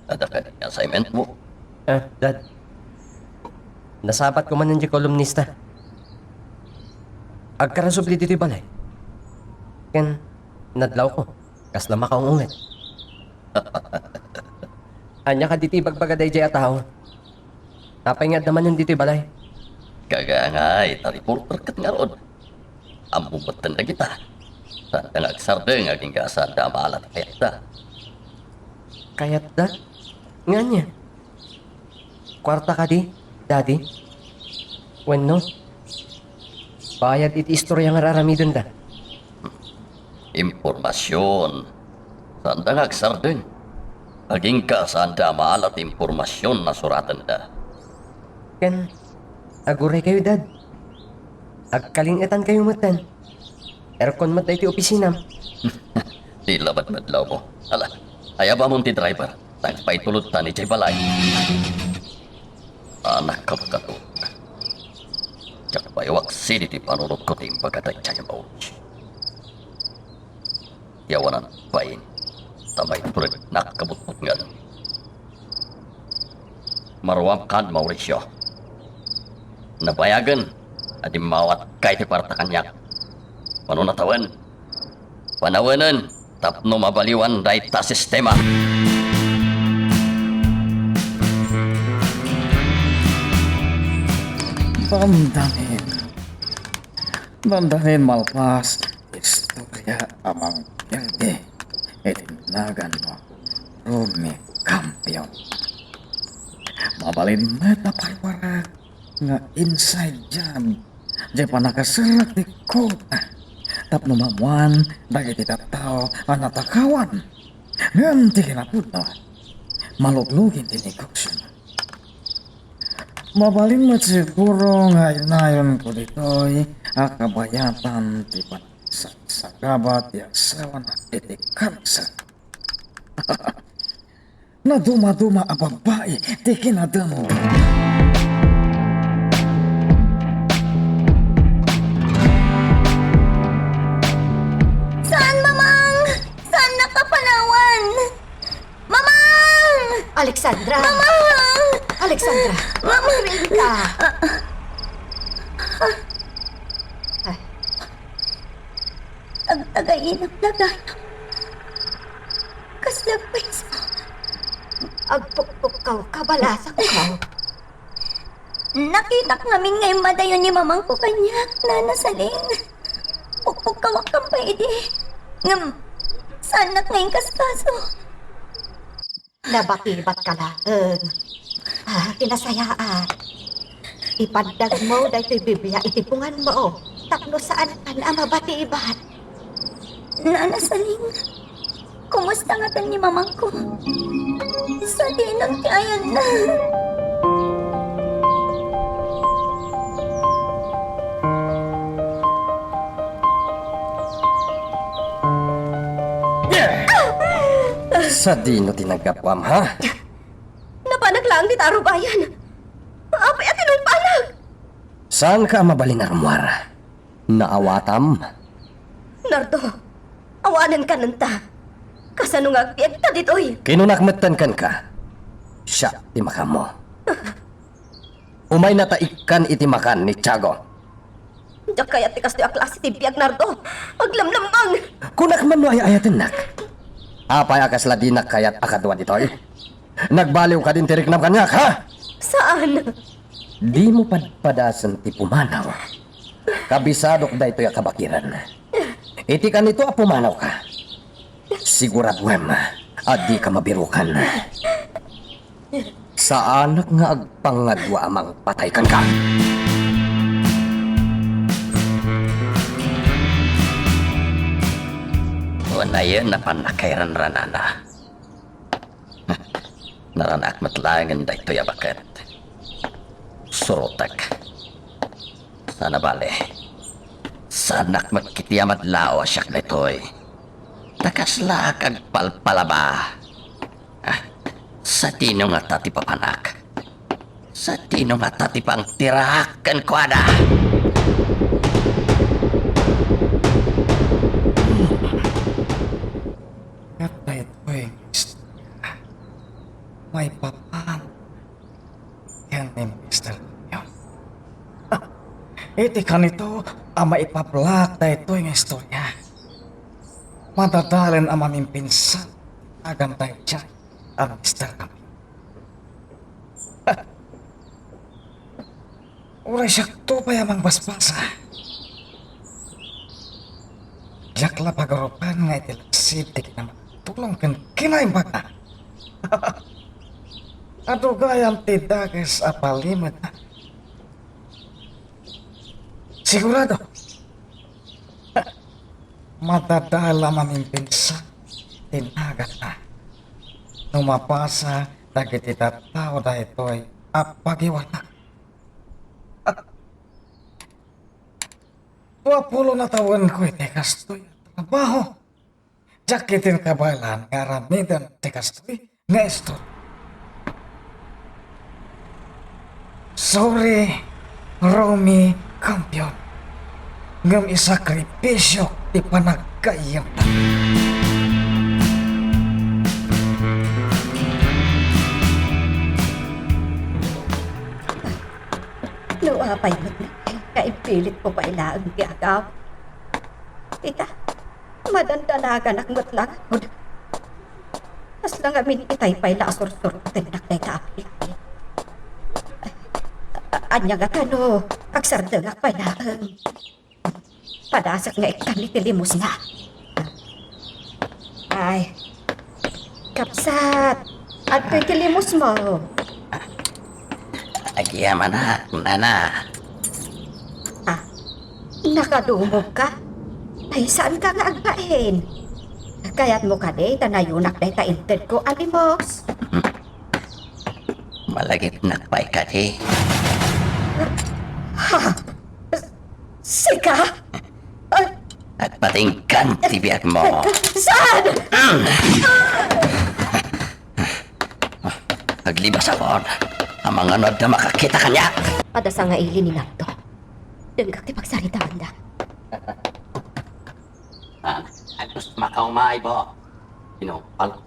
Adda kadi nga assignment mo? Ah, Dad. Nasabat ko manen diay kolumnista. Agkarasubli ditoy balay. Ken, nadlawko. Kasla makaung-unget. Ania kadi ti ibagbaga daydiay a tao? Apay nga adda manen ditoy balay? Kagangay, ta reporter ket ngarud. Ammom metten dagita. Saanda nga agsardeng agingga a saanda a maala ti kayatda. Kayatda? Nga ania? Kuarta kadi, Daddy? Wenno, bayad iti istoria nga ar-aramidenda? Impormasion. Saanda nga agsardeng. Agingga saanda a maala ti impormasion a suratenda. Ken, aguraykayo, Dad. Agkaling-etankayo metten. Aircon met daytoy opisinam. Ti lamadmadlawmo. Ala, ayabamon ti driver. Tagpaitulodtan idiay balay. Anak, kabkato. Diak pay waksidi ti panunotko ti imbaga daydiay a mauli. Ti awanan bain, ta maiturednak kabutbutngen. Maruamkan, Mauricio. Nabayagen a dimmawatka iti kwarta kaniak. Mano natawen? Panawenen tapno mabaliwan dayta a sistema. Dandanin. Dandanin malpas ti istoria a mangpirdi iti naganmo, Romy Campion. Mabalin met a parparak nga inside job diay pannakaserrek ti kota tapno maammoan dagiti tattao a natakawan. Ngem ti kinapudno, maluglugi ti negosio. Mabalin met siguro nga inayonko ditoy a kabayatan ti panagsagaba ti asawana iti kanser. Nadumaduma a babai ti kinademda. Saan, Mamang! Saannak a panawan! Mamang! Alexandra! Mamang! Alexandra! Mamang! Rin ka! Ay. Agtagainak na gayam. Kasla payso. Agpukpukkaw ka, balasakkaw. Nakitak ngamin nga immadayo ni mamangko kaniak, Nana Saling. Pukpukkawak pay idi. Ngem, saannak nga inkaskaso. Nabakibat ka laeng. Ah, kinasayaat. Ipaddagmo daytoy Biblia iti punganmo tapno saankan a mabakibat. Nana Saling, kumusta ngaten ni mamangko? Sadino ti ayanna? Sadino ti naggapuam, ha? Napanak laeng dita a rubayan. Apay a tinungpanak? Saanka a mabalin a rummuar? Naawatam. Nardo, awanen kanenta. Kasano nga agbiagta ditoy? Kinunak metten kenka. Siak ti makaammo. Umayna ta ikkan iti makan ni Tiago. Diak kayat ti kastoy a klase ti biag, Nardo. Aglamlambang! Kunak man no ay-ayatennak. Apay a kasla dinak kayat a kadua ditoy? Nagbaliw kadin ti riknam kaniak, ha? Saan? Dimo padpadasen ti pumanaw. Kabisadok daytoy a kabakiran. Iti kanito a pumanawka, siguraduem a dika mabirukan. Saanak nga agpangadua a mangpatay kenka. Unayen a pannakairanranana. Naranak met laengen daytoy a baket. Surotek. Sana bale, saanak met ketdi a madlao a siak daytoy. Ta kaslaak agpalpalaba. Ah, sadino ngata ti papanak? Sadino ngata ti pangtiraak kenkuana? Ket daytoy nga istorya, maipapan ken ni Mister Leon. Iti kanito a maipablak daytoy nga istorya, madadalen a mamimpinsan agantay daydiay a Mister Campion. Uray siakto pay a mangbasbasa. Diak la pagurupan nga iti laksid ti kinamatulong ken kinaimbagna. Adu gayam ti dakes a palimed. Sigurado, madadalen a mamimpinsan ti naganna. no mapasa dagiti tattao daytoy a pagiwanak. Dua pulo na tawenko iti kastoy a trabaho. Diak ketdin kabaelan nga aramiden ti kastoy nga istorya. Sorry, Romy Campion. Ngem isakripisiok ti panaggayyemda. No apay met nga impilitko pay laeng ti agaw. Ita, madandanaganak met la ngarud. Kasla ngamin itay pay la a sursurtennak dayta a pilay. A-, ania ngata no agsardengak pay laeng? Padasek nga ikkan iti limosna. Ay, kabsat, adtoy ti limosmo. Agyamanak, nana. Ah, nakadumogka? Ay, saanka nga agbain? Kayatmo kadi ta nayunak dayta intedko a limos? Malagipnak pay kadi. Ha? Sika? Ay, agpatinggan ti biagmo. Saan? Aglibasakon, amangan no adda makakita kaniak. Adda sangaili ni Nardo. Denggak ti pagsaritaanda. Ah, agtos makaumay, bo. Ino, pal-,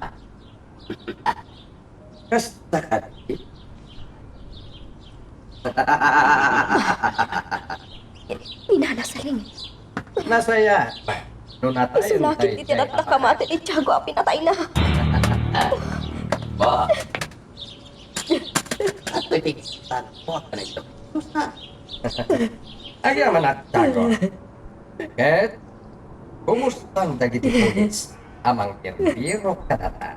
ah. Kasta kadi? Ni Nana Saling. Nasaya. No natayon. Isu lakit ti tinatlakamati ni Tiago a pinatayna. Ba? Ato iti tan-, po, ano ito? Agyamanak, Tiago. Ket, kumustan dagiti pulis a mangbirbiro kadata?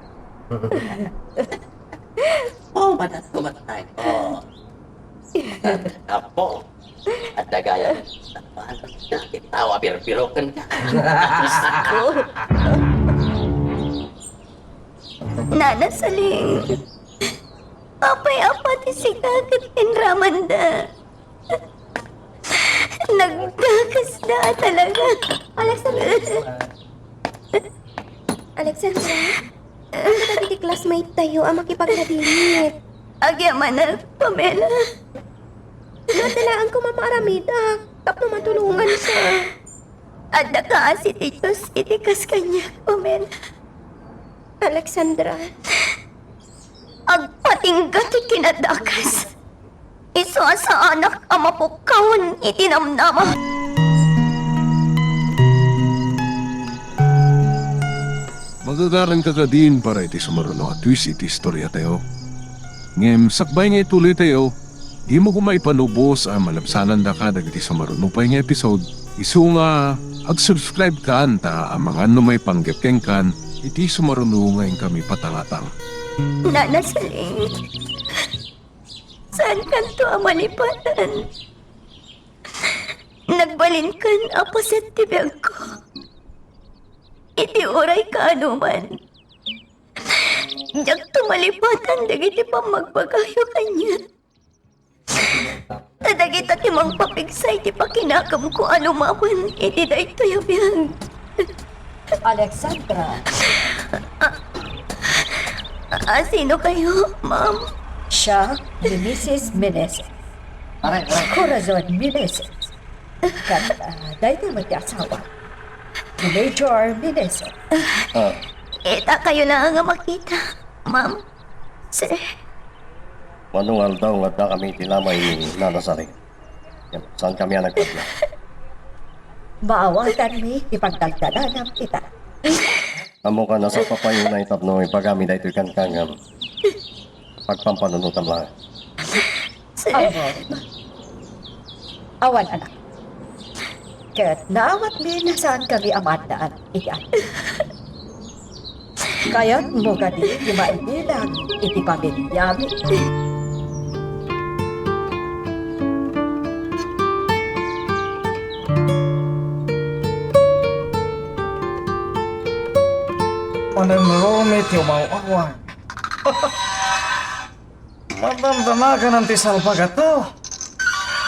Oh, madat kumatay. Oh. Apo, adda gayam. Iti tao a birbiro kenka. Diyos ko. Nana Saling, apay a pati sika ket inramanda? Nagdakesda talaga. Alexandra? Alexandra? Ania dagiti classmate tayo a makipagladingit? Agyamanak, Pamela. Nadalaanko mamaaramid, ah, tapno matulonganka. Adda kaasi ti Dios iti kas kaniak, Pamela. Alexandra. Agpatingga ti kinadakes. Isu a saanak a mapukkawen iti namnama. Magagaranka kadin para iti sumaruno a twist iti istoriatayo. Ngem sakbay nga ituloytayo, dimo koma ipanubos a malabsanandaka dagiti sumaruno pay nga episode. Isu nga ag-subscribe kan ta amangan no maipanggep kenkan iti sumaruno nga inkami patangatang. Nana Saling, saankanto a malipatan. Nagbalinkan a paset ti biagko. Iti uray kaanoman, diakto malipatan dagiti pammagbagayo kaniak. Ta dagita ti mangpapigsa iti pakinakemko a lumawan iti daytoy a biag. Alexandra. A, a, sino kayo, ma'am? Siak ni Missus Meneses. Aray, aray. Corazon Meneses. Ket, ah, daytoy met ti asawa. Ni Major Meneses. Ah. Ita kayo na nga makita, ma'am. Sir. Mano nga aldaw nga addakami iti lamay ni Nana Saling? Saankanmi a nagpadna? Maawatanmi ti pagdaldalanam ita. Ammoka, nasappayo unay tapno ibagami daytoy kenka ngem pagpampanunotam laeng. Sir. Ammom, awan anak. Ket naawatmi a saankami a maaddaan iti anak. Kayatmo kadi ti maibilang iti pamiliami? Ni Romy ti umaw-awag. Madamdamaganan ti salbagato.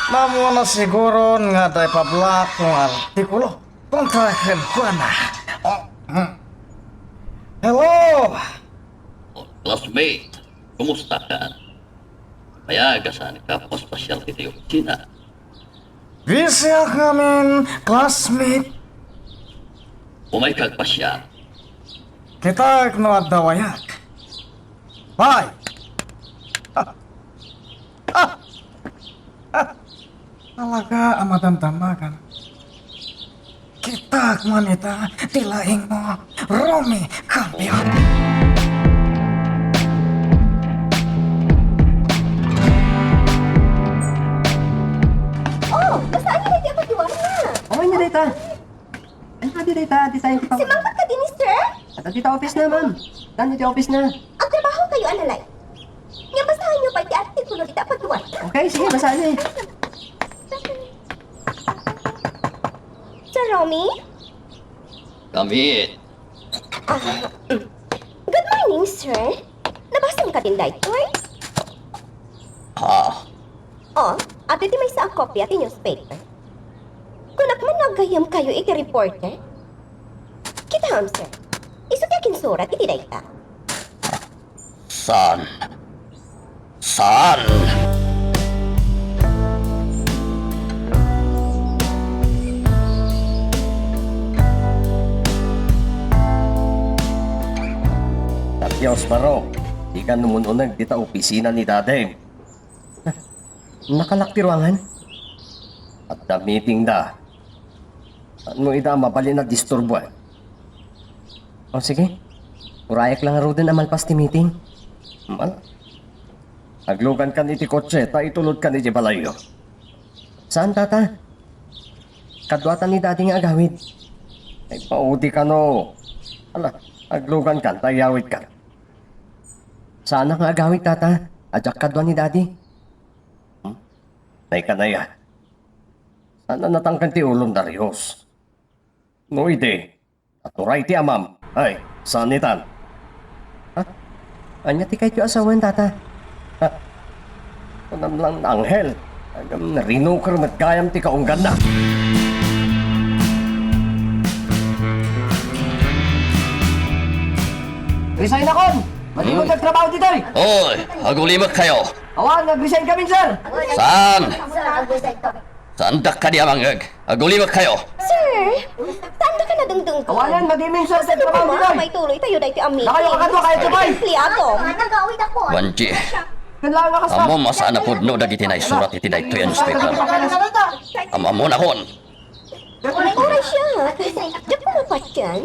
Maammoan siguron nga adda ipablak nga artikulo kontra kenkuana. Oh, hmm. Hello! Oh, classmate, kumusta ka? Mayat a saan ka paspasiar iti opisina. Busy-ak ngamin, classmate. Umayka agpasiar. Kitaek no adda wayak. Bye! Ah! Ah! Ah! Talaga a madamdamagan. Kitaek man ita ti laingmo, Romy Campion. Oh, nasaan ni dayta a padiwarna? Awan ni dayta. Ay, adi dayta, adi tayo kita. Simangpet ka din, sir? Adda dita office na, ma'am. Adda dita office na. Agtrabaho kayo, analay. Nga basahan niyo pa iti artikulo dita a padiwarna. Okay, sige, basahan niyo. Sir Romy? Kami. Ah, mm. Good morning, sir. Nabasam ka din daytoy? Ah. Oh, adda ti maysa a kopia ti newspaper. Kunak man no aggayam kayo iti reporter? Kitaem, sir. Isu ti aginsurat iti dayta. Saan? Saan? Adios, Barok. Dika numun-uneg dita opisina ni Daddy. Nakalak ti ruangan? Adda meeting da. Saan mo ida mabalin a disturboen? O sige, urayak lang ngaruden a malpas ti meeting. Mal-, aglugankan iti kotse ta itulodkan iti balayyo. Saan, tata? Kaduatan ni Daddy nga agawid. Ay, paudi kano. Ala, aglugankan ta iyawidkan. Saanak nga agawid, tata. Adiak kadua ni Daddy. Hmm? Nay kanaya. Saan a natangken ti ulom, Darius? No idi, naturay ti amam. Ay, saan itan? Ha? Ania ti kayatyo a sawen, tata? Ha? Kunam lang, Angel. Agam, rinuker met gayam ti kaungganna. Resign akon! Madi ko Hmm? nagtrabaho ditoy! Oy, agulimek kayo. Awan, nag-resign kami, sir! Saan? Saandak kadi a mangngeg? Agulimek kayo. Sir, saandak a nadungdungko? Awanan, madimin, sir, sa trabaho ditoy. May tuloy tayo dahil ti amin. Nakayo ka kadwa, kayo, Tupay. Simple ako. Banji. Kailangan ka sa Ammo, masaan a pudno dagiti naisurat iti daytoy a newspaper. Am-ammon akon. Uray siya. Diak pumapatyan.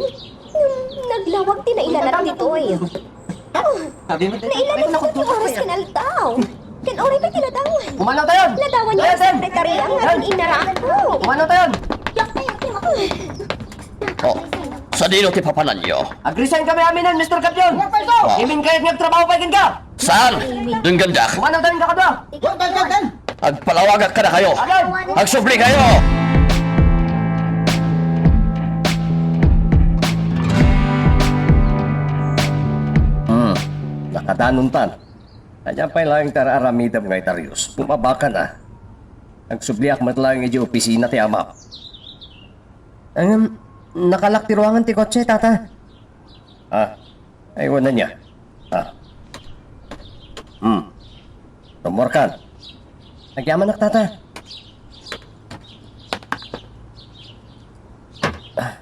Nung naglawag ti nailanat ditoy. Oh, nailanat ditoy ti oras ken aldaw. Ken uray pay ti ladawan. Umano tayon? Ladawan niya ang sekretarya nga amin inarako. Umano tayon? Oh, sadino ti papananyo? Agresign kami amin, Mister Campion. Ah. Imin kayat nga agtrabaho pay kenka. Saan? Denggendak. Umano tayon, kakadwa? Agpalawagak kadakayo. Agsubli kayo. Hmm. Nakadanontan. Ania pay laeng ti ar-aramidem ngay, Darius? Bumabaka na. Agsubliak met laeng idiay opisina ti amam. Ngem, nakalak ti ruangan ti kotse, tata. Ah, ay, wala niya. Ah. Hmm. Tumorkan. Agyamanak, tata. Ah.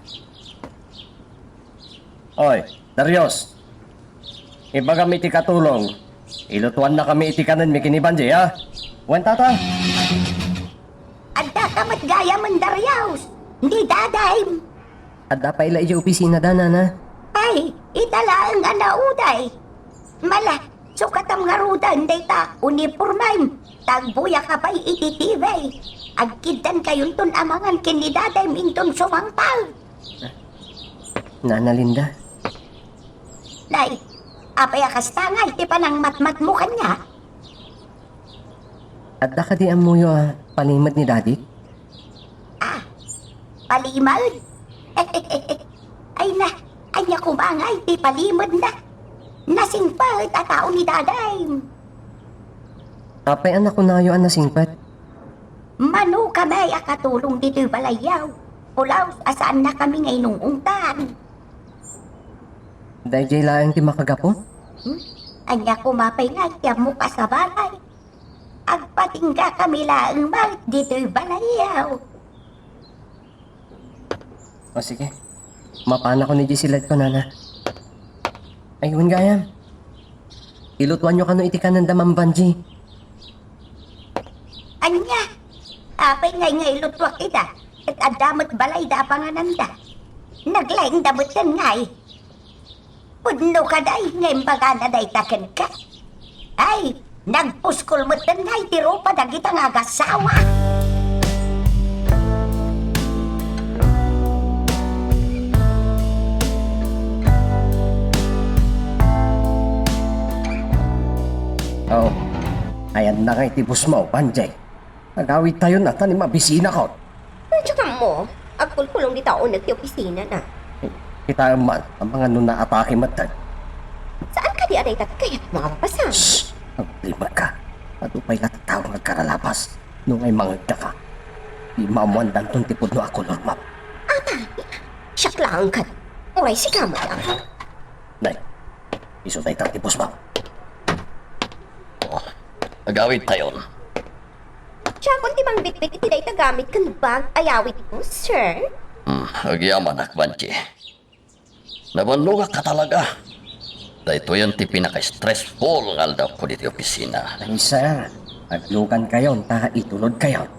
Oy, Darius. Ibagam iti katulong, ilutuannakami iti kanenmi ken ni Banji, a? Wen, tata? Adda ka met gayam, Darius. Ni Daddy. Adda pay la idiay opisina da, nana. Ay, ita laeng a nauday. Mala, sukatam ngaruden dayta unipormem. Ta agbuya ka pay iti T V. Agkiddan kayonton a mangan ken ni Daddy inton sumangpal. Nana Linda. Nay, apay a kasta ngay ti panangmatmatmo kaniak? Adda kadi ammoyo a palimed ni Daddy? Ah, palimed? Ay na, ay Ania koma ngay ti palimedna? Nasingpet a tao ni dadayem. Apay a nakunayo a nasingpet? Mano kami a katulong ditoy balayyo. Pulaw a saannakami nga inung-ungtan. Daydiay laeng ti makagapu? Hmm? Ania koma pay ngay ti ammok a sabali? Agpatingga kami laeng met ditoy balayyo. O sige, mapanakon idiay siledko, nana. Ay, wen gayam. Ilutoanyo kano iti kanenda, Ma'am Vangie. Ania? Apay ngay nga ilutoak ida? Ket adda met balayda a pangananda. Naglaingda metten ngay. Pudno kadi nga imbagana dayta kenka? Ay, nagpuskol metten ngay ti rupa dagita nga agasawa. Oh, ayanna ngay ti bossmo, Vangie. Agawidtayon a ta ni mabisinakon. Diak ammo, agkulkulong dita uneg ti opisinana. Kitaem man, amangan no naatake metten. Saan kadi a dayta ti kayatmo a mapasang? Shh! Agbimmekka. Adu pay la ti tao nga agkaralabas. No ngay mangngegdaka, di maammoandanton ti pudno a kolormo. Apay? Siak laeng ket. Uray sika met. Nay, isu dayta ti bossmo. Oh, agawidtayon. Siakon ti mangbitbit iti dayta gamit ken bag a yawidko, sir? Hmm, agyamanak, Vangie. Nabannogak a talaga. Daytoyen ti pinaka-stressful nga aldawko ditoy opisina. Ay, sir, aglugankayon ta itulodkayon.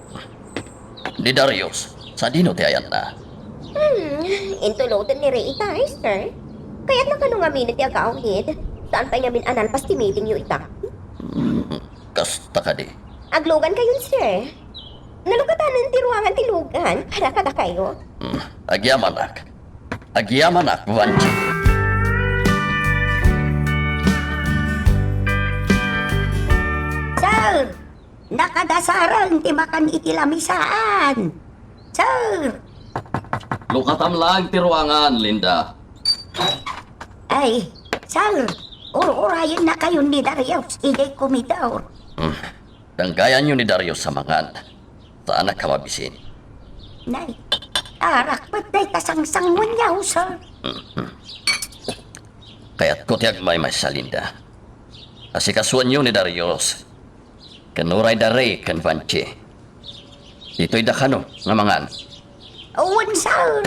Ni Darius, sadino ti ayanna? Hmm, intuloden ni Ray itay, sir. Kayatna kano ngamin ti agawid? Saan pay ngamin a nalpas ti meetingyo ita? Hmm, kasta kadi. Aglugankayon, sir. Nalukatanen ti ruangan ti lugan para kadakayo. Hmm, agyamanak. Agyamanak, Vangie. Sir, nakadasaren ti makan iti lamisaan. Sir! Lukatam laeng ti ruangan, Linda. Ay, sir, ur-urayennakayon ni Darius idiay komedor. Hmm. Danggayanyo ni Darius a mangan. Saanak a mabisin. Nay, arak met dayta sangsangoenyo, sir. Mhm. Kayatko ti agmaymaysa, Linda. Asikasuenyo ni Darius. Ken uray da Ray ken Vangie. Ditoy da kano nga mangan. Wen, sir.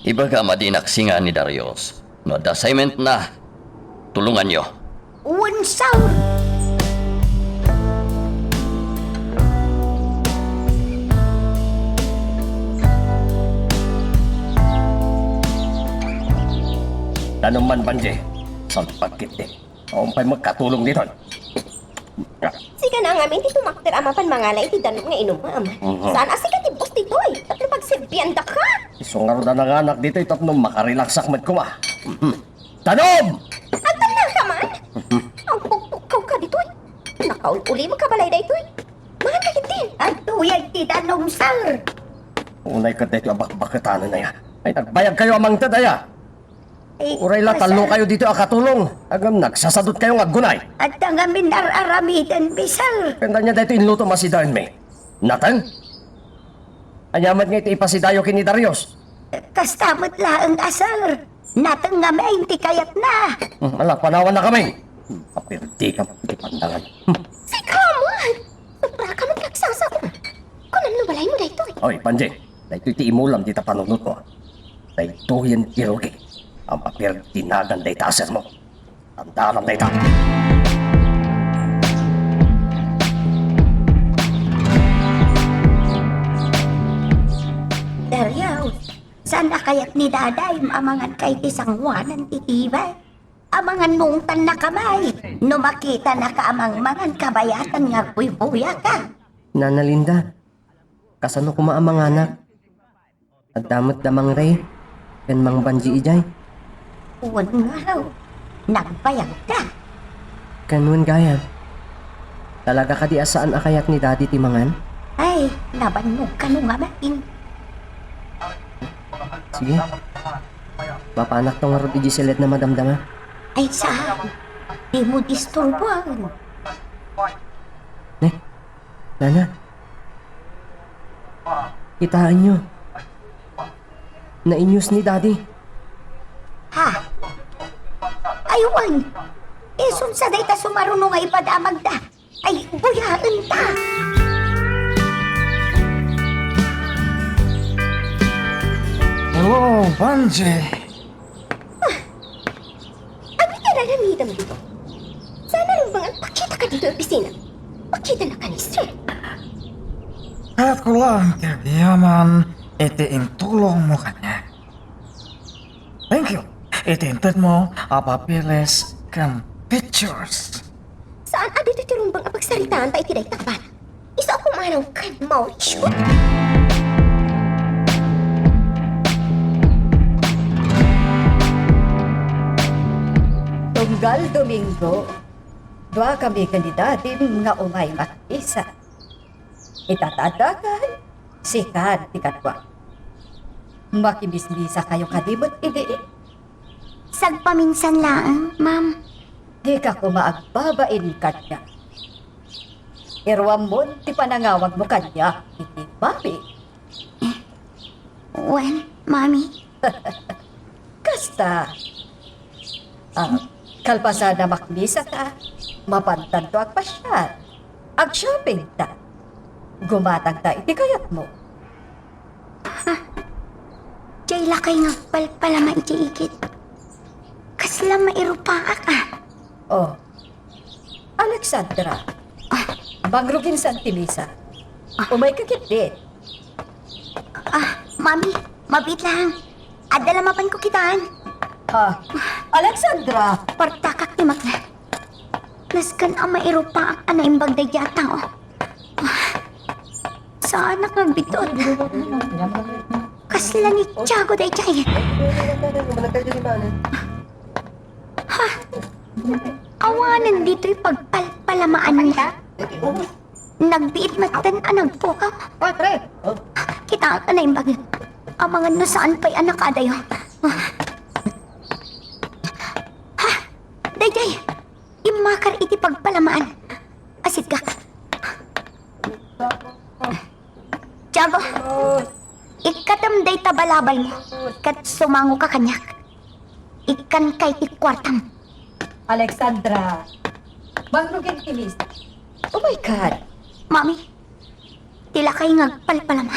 Ibagam a dinak singa ni Darius. No adda assignment na, tulonganyo. Wen, sir. Danum man, Vangie. Salpagkit, eh. Awan pay magkatulong ditoy. Sika na ngamin ti tumakder a mapan mangala iti danum nga inumam. Mhm. Saan a sika ti boss ditoy? Tapno pagserbiandaka. Isu ngarud a nanganak ditoy tapno makarelaksak met koma. Mhm. Danum! Agtannaka man? Mhm. Agpukpukkaw ka ditoy. Nakaul-ulimka balay daytoy. Mangan ka ketdin. Adtoyen ti danum, sir. Unay ket daytoy a bakbaketanen aya. Ay, nagbayagkayo a mangted aya. Uray la tallokayo ditoy a katulong, ngem nagsasadutkayo nga aggunay. Adda ngamin ar-aramiden, sir. Ken ania daytoy inlutom a sidaenmi? Nateng? Ania met ngay ti ipasidayo ken ni Darius? Kasta met laeng a, sir. Nateng ngamin ti kayatna. Hmm, ala, panawannakami. Hmm, papirdikam iti pandangan. Hmm. Sika met! Sobra ka met nga agsasao. Kunam no balaymo daytoy. Oy, Vangie, daytoy ti imulam dita panunotmo. Daytoyen ti rugi a mapirdinagan dayta a sermon. Tandaanam dayta. Darius, saan a kayat ni dadayem a mangan kay ti sangoanan ti tibay? Amangan no ungtannaka met, no makitanaka a mangmangan kabayatan nga agbuybuya ka. Nana Linda, kasano koma a manganak? Adda met da Mang Ray ken Mang Vangie idiay. Wen nga, nagbayag ka. Ken wen gayam, talaga kadi a saan a kayat ni Daddy ti mangan? Ay, nabannog kano ngamin. Sige. Mapanakto ngarud idiay silet na madamdama. Ay, saan? Dimo disturbuan. Ne? Nana? Kitaenyo. Nainyos ni Daddy. Ha? Ay, wen. Isun sa dayta sumaruno nga ipadamagda. Ay, buyaenta. Hello, Banji. Ah, ano ti aramidem dito? Saan a rumbeng agpakitaka ditoy opisina? Pakitanaka ni Sir. Kayatko laeng ti agyaman iti intulongmo kaniak. Thank you. Iti intedmo a papeles ken pictures. Saan a ditoy ti rumbeng a pagsaritaan ta iti dayta a bana? Isu a pumanaw ken Mauricio. Tunggal Domingo, duakami ken ni Dadim nga umay makimisa. Ita ta addakan, sika ti kadua. Makimismisakayo kadi met idi? Sagpaminsan laeng, ma'am. Dika koma agbabain kaniak. Iruammon ti panangawagmo kaniak iti mami. Wen, mami. Kasta. Ah, kalpasan a makmisata, mapantanto agpasiar. Agshoppingta. Gumatangta iti kayatmo. Ha? Diay lakay nga agpalpalama iti igid. Kasla mairupaak, ah. Oh. Alexandra. Ah. Mangruginsan ti misa. Ah. Umayka ketdi. Ah, mami, mabiit lang. Adda la mapanko kitaen. Ha? Alexandra! Partakak ti makna. Nasken a mairupaak a naimbag daydiay a tao. Saanak nga agbiddut. Kasla ni Tiago daydiay. Ha? Awanen ditoy pagpalpalamaanna. Nagbiit metten a nagpukaw. Kitaak a naimbag. Amangan no saan pay a nakadayo. Ha? Daydiay! Immakar iti pagpalamaan. Asiddek. Tiago, ikkatem dayta balabalmo ket sumangoka kaniak. Ikkanka iti kuartam. Alexandra, mangrugin ti misa. Umaykan. Mami, ti lakay nga agpalpalama.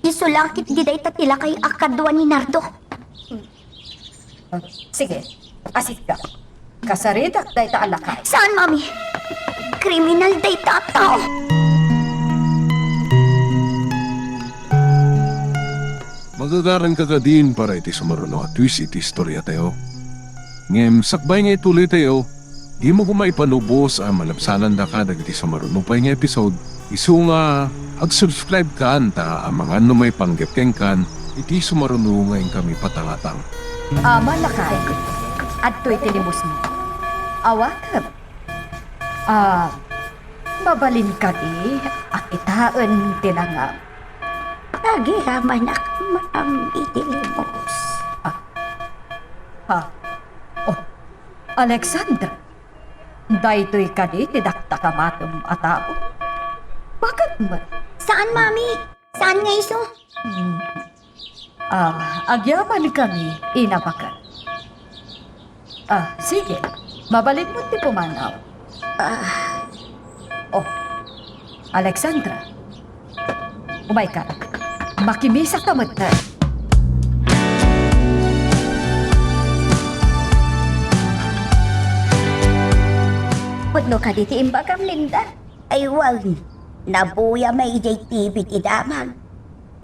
Isu la ketdi dayta ti lakay a kadua ni Nardo. Sige, asiddek. Kasaritak dayta a lakay. Saan, mami? Kriminal dayta a tao. Magagaranka kadin para iti sumaruno a twist iti istoriatayo. Ngem sakbay nga ituloytayo, dimo koma ipanubos a malabsanandaka dagiti sumaruno pay nga episode. Isu nga, ag-subscribe kan ta amangan no maipanggep kenkan iti sumaruno nga inkami patangatang. Ama, lakay, adtoy ti libosmo. Awatem. Ah, mabalin kadi a kitaen ti langam? Agiyamanak, ma'am, iti libos. Ah. Ha? Oh, Alexandra. Daytoy kadi ti dakdakamatem a tao? Bakit met? Saan, mami? Saan nga isu? Hmm. Ah, agyaman kami, Ina Baket. Ah, sige. Mabalinmo ti pumanaw. Ah. Oh, Alexandra, umayka. Makimisaka metten. Pudno kadi ti imbagam, Linda? Ay, wen, nabuyam idiay T V ti damag.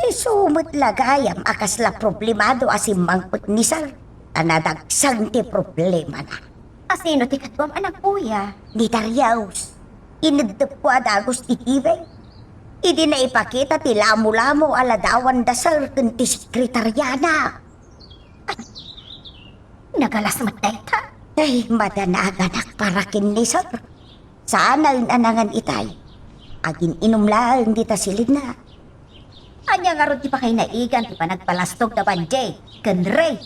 Isu met la gayam a kasla problemado a simmangpet ni Sir, ta nadagsang ti problemana. Asino ti kaduam a nagbuya? Ni Darius. Ineddepko a dagus ti T V. Idi naipakita ti lamolamo a ladawan da Sir ken ti sekretariana. Ay, nagalas met dayta. Ay, madanaganak para ken ni Sir. Saan a un-anangan itay. Agin-inum laeng dita silinna. Ania ngarud ti pakainaigan ti panagpalastog da Banjay ken Ray?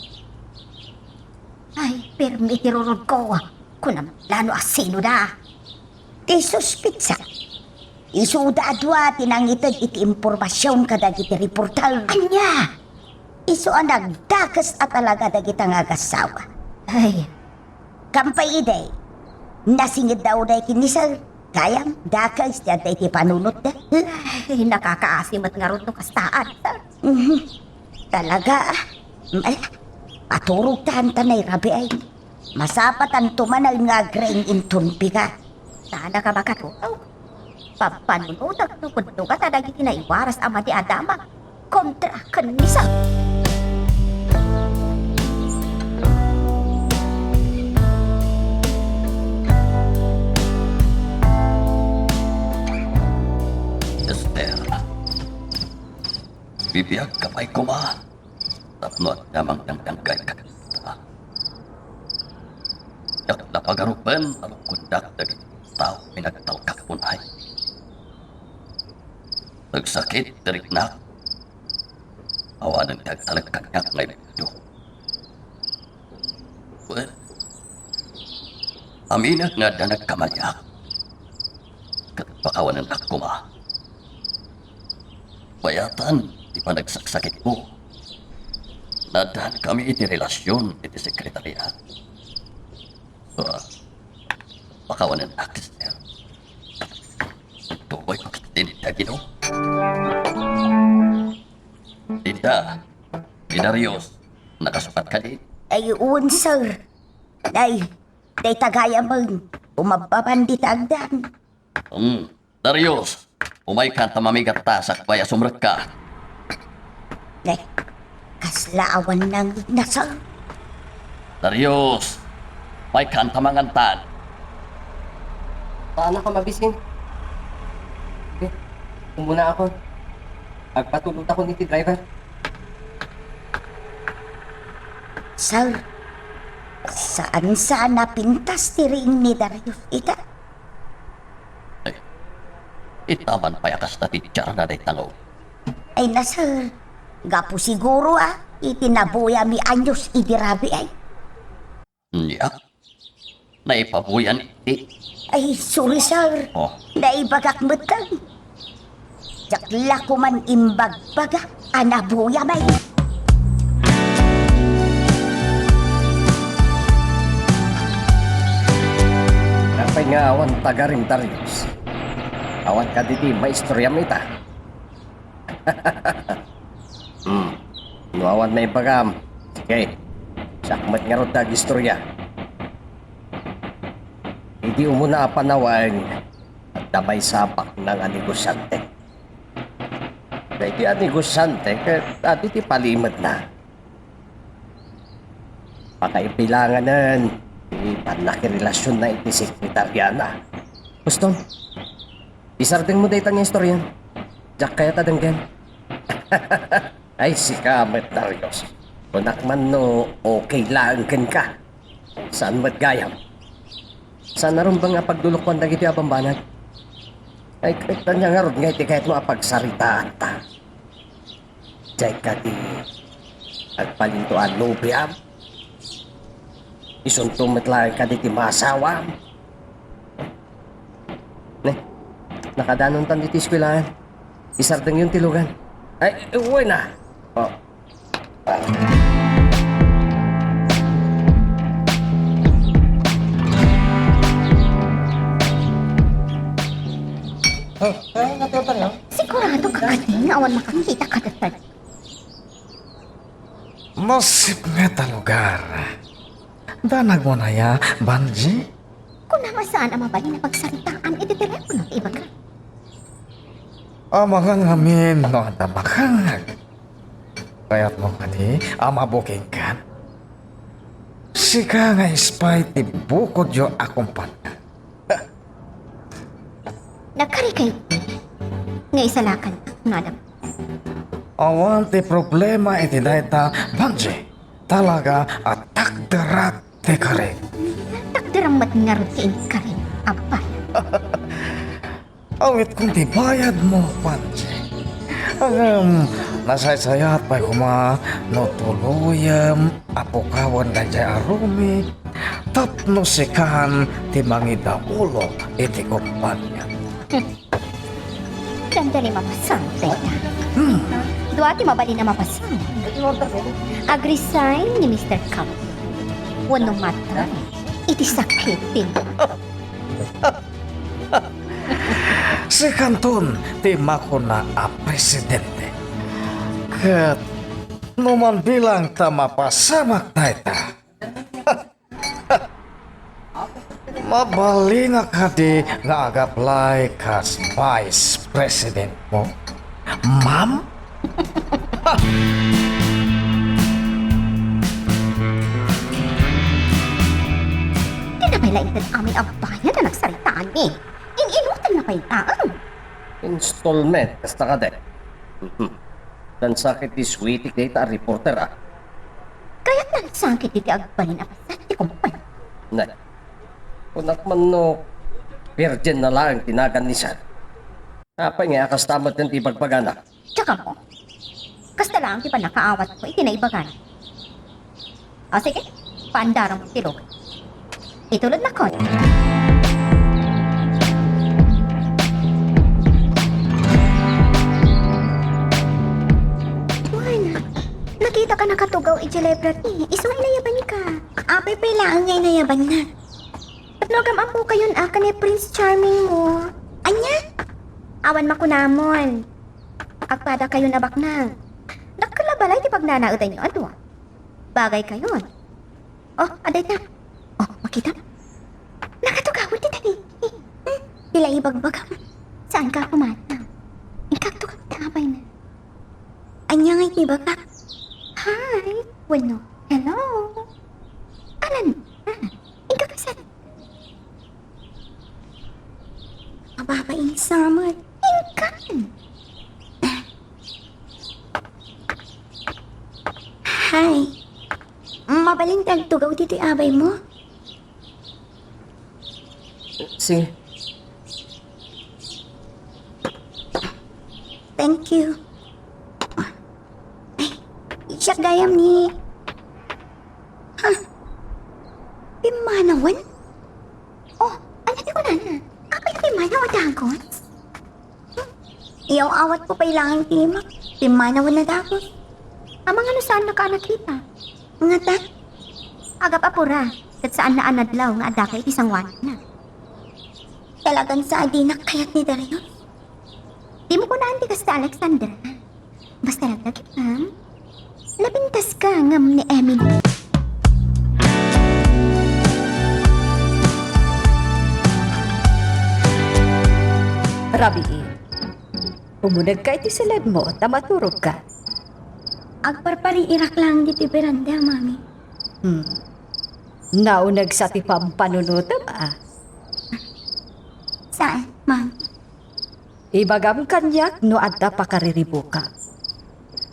Ay, permi ti rurod ko. Kunam la no asino da. Ti suspitsa. Isuda a dua ti nangited iti impormasion kadagiti reporter. Ania? Isu a nagdakes a talaga dagita nga agassawa. Ay. Kampay idi, nasingidda unay ken ni Sir. Gayam, dakes ti adda iti panunotda. Ay, nakakaasi met ngarud no kastaat, sir. Mhm. Talaga, ah. Ala, paturogtan ta nay rabii ay. Masapatanto manen nga agriing inton bigat. Sana ka makaturaw. Pampanunotek no pudno ka ta dagiti naiwaras a madi a damag kontra ken ni Sir. Esther, bibiag ka pay koma tapno adda mangdangdanggay kadata. Diak la pagarupen a lukkondak dagiti tao nga nagtalkak unay. Nagsakit ti riknak. Awanen ti agtalek kaniak nga ibagyo. Wen, aminek nga adda nagkamaliak. Ket pakawanennak koma. Bayatan ti panagsaksakitmo. Naaddankami iti relasion iti sekretariat. Ah, pakawanennak, sister. Tuloy ko kit din dagino. Linda, ni Darius, nakasukat kadi? Ay, wen, sir. Ay, dayta gayamen, umabbaban dita agdan. Hmm. Darius, umaykan ta mamigatta sakbay a sumrekka. Ne, kasla awan nangngegna, sir. Darius, umaykan ta mangantan. Saan ka mabisin? Eh, umuna ako. Agpatulot ako ni ti driver. Sir, saan sa napintas ti riing ni Darius ita? Ay, ita man pay a kasta ti tiarna dayta nga uli. Ay na, sir. Gapu siguro, ah, iti nabuyami a news idi rabii ay. Nia? Naipabuyan iti? Ay, sorry, sir. Oh. Naibagak met lang. Diak la koman imbagbaga a nabuyami. Apay nga awan tagarim, Darius? Awan kaditi maistoriam ita? Hmm. No awan naibagam, sige. Siak met ngarud ti agistoria. Idi umuna a panawen, adda maysa a baknang a negosiante. Daydi a negosiante ket adu ti palimedna. Pakaibilanganen ti pannakirelasionna iti sekretariana. Uston, isardengmo dayta nga istoriam. Diak kayat a denggen. Ay, sika met, Darius. Kunak man no okay laeng kenka. Saan met gayam? Saan a rumbeng a pagdulukuan dagiti a bambanag? Ay, ket ania ngarud nga iti kayatmo a pagsaritaanta? Diay kadi agpalinto a nobiam? Isunto met laeng kadi ti maasawam? Ne, nakadanontan ditoy eskuelahan. Isardengyon ti lugan. Ay, wen a. Oh. Oh, ay, natutunan. Sigurado ka kadi nga awan makakita kadatayo? Nasipnget a lugar. Danagmo aya, Banji? Kunam a saan a mabalin a pagsaritaan iti telepono ti ibaga. Amangan ngamin no adda makangngeg. Kayatmo kadi a mabukingkan? Sika nga ispay ti bukodyo a kumpanya. Nagkarikay nga isalakan nga adam. Awan ti problema iti dayta, Banji. Talaga a takderak ti karin. Takderam met ngarud ti inkarin, Abba. Awitkon ti bayadmo, Banji. Ngem, nasaysayat pay koma no tuloyem a pukawen daydiay a rumi tapno sikan ti mangidaulo iti kompania. Dandani mapasang, Teta. Hmm. Dua ti mabalin a mapasang. Ag-resign ni Mister Cup. Wenno matay iti sakit ti Sikanton ti makuna a presidente. Ket no man bilang ta mapasamak dayta, mabalin a kadi nga ag-apply kas vice president mo, ma'am? Di na pay laeng amin a bayad a nagsaritaanmi. In-inutanna pay laeng. Installment, kasta kadi. Mhm. Nansakit ti sweetie dayta a reporter, a. Kayat nansakit iti agbalin a paset ti kumpanya. Nay. Kunak man no, virgin na laeng ti nagan ni San. Apay nga a kasta met ti ibagbagana? Diak ammo. Kasta laeng ti pannakaawatko iti naibagana. O sige, paandaram ti lugar. Itulodnakon. Juana, nakitaka nakatugaw idiay library. Isu nga inayabanka. Apay pay laeng nga inayabanna? Tapno agam-ammokayon a ken ni Prince Charming mo. Ania? Awan makunamon. Agpadakayon a baknang. Dakkel a balay ti pagnanaedanyo a dua. Bagaykayon. O, adda ita. O, makita? Nakatugawan ti taligi. Hmm, ti la ibagbagam. Saanka a kumataw? Inka agtugawda, apay na. Ania ngay ti ibagak? Hi. Wenno, hello. Alan, ah, inka kasano? Mababain sa amin. Inkan. Hi. Mabalin ti agtugaw ditoy abay mo? Sige. Thank you. Ay, siak gayam ni, ha? Pimmanawen? Oh, ania ti kunana? Apay ti pimmanaw a dagus? Iyaw-awatko pay laeng ti imak. Pimmanawen a dagus. Amangan no saannaka a nakita? Ngata? Agap-apura, ket saanna a nadlaw nga addaka iti sanguanatna. Talagan sa a dinak kayat ni Darius? Dimo kunaan ti kasta, Alexandra. Basta laglagitam, napintaska ngem ni Emily. Rabii, umunegka iti siledmo ta maturogka. Agparpariirak laeng ditoy beranda, Mami. Hmm. Nauneg sa ti pampanunotem, a? Saan, Mami? Ibagam kaniak no adda pakariribukam.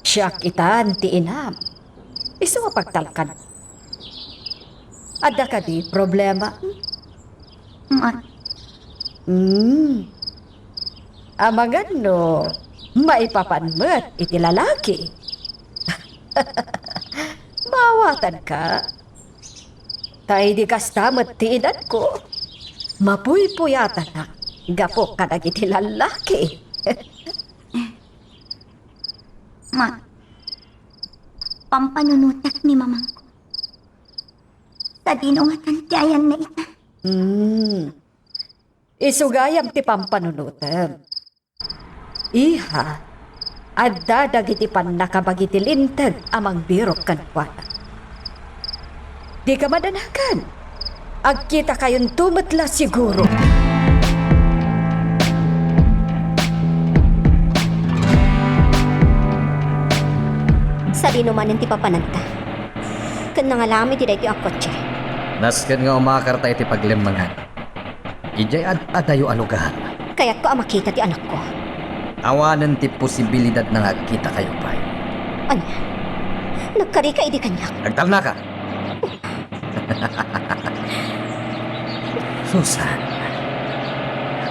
Siak itan ti inam. Isu a pagtalkan. Adda kadi problema? Ma- Hmm. Amangan no maipapan met iti lalaki. Maawatanka. Ta idi kasta met ti edadko, mapuypuyatanak gapu kadagiti lallaki. Ma, pampanunotak ni mamangko. Sadino ngatan ti ayanna ita? Hmm. Isu gayam ti pampanunotem. Iha, adda dagiti pannakabagi ti linteg a mangbirok kenkuana. Dika madanagan. Agkitakayonto met la siguro. Sadino manen ti papananta? Ken nangalam iti daytoy a kotse. Nasken nga umakarta iti paglemmengan. Idiay ad-adayo a lugar. Kayatko a makita ti anakko. Awanen ti posibilidadna nga agkitakayo pay. Ania? Nagkarika idi kaniak? Agtalnaka! Susan,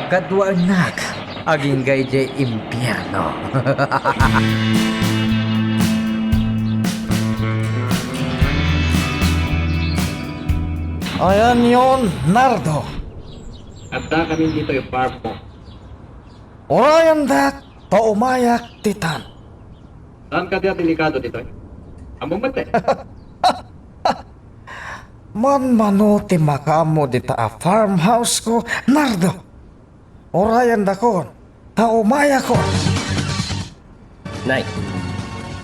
kaduaennak Agingga idiay impierno. Ayanyon, Nardo. Adda kami ditoy farm mo. Urayandak ta umayak ditan. Saan ka dia delikado ditoy? Ammom met, eh. Manmano ti makaammo dita a farmhouse ko, Nardo. Urayandakon, ta umayakon. Nay,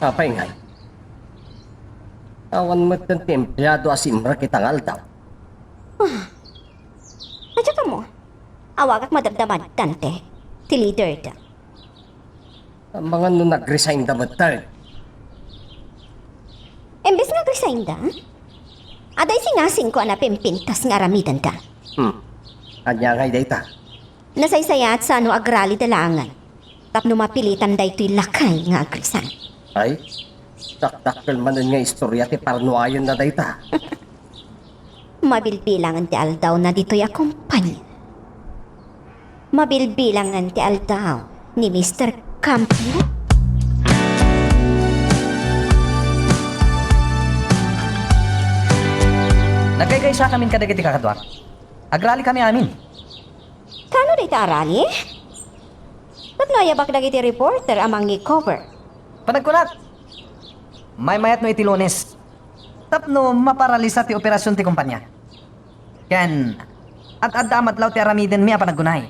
apay ngay? Awan met ti empleado a simrek ita nga aldaw. Ania kamo? Awagak Madam Damad Dante, ti leader da. Amangan no nag-resign da met, Third. Imbes nga nag-resign da, adda isingasingko a napimpintas nga aramidenda. Hmm. Ania ngay dayta? Nasaysayaat sa no agralida laengen tapno mapilitan daytoy lakay nga ag-resign. Ay, dakdakkel manen nga istorya ti parnuayenna dayta. Mabilbilangen ti aldawna ditoy a kompania. Mabilbilangen ti aldaw ni Mister Campion. Nagkaykaysakamin kadagiti kakaduak. Agrali kami amin. Kaano dayta a rally? Tapno ayabak dagiti reporter a mangi-cover. Panagkunak, maymayat no iti Lunes. Tapno maparalisa ti operasion ti kompania. Ken, ad-adda a madlaw ti aramidenmi a panaggunay.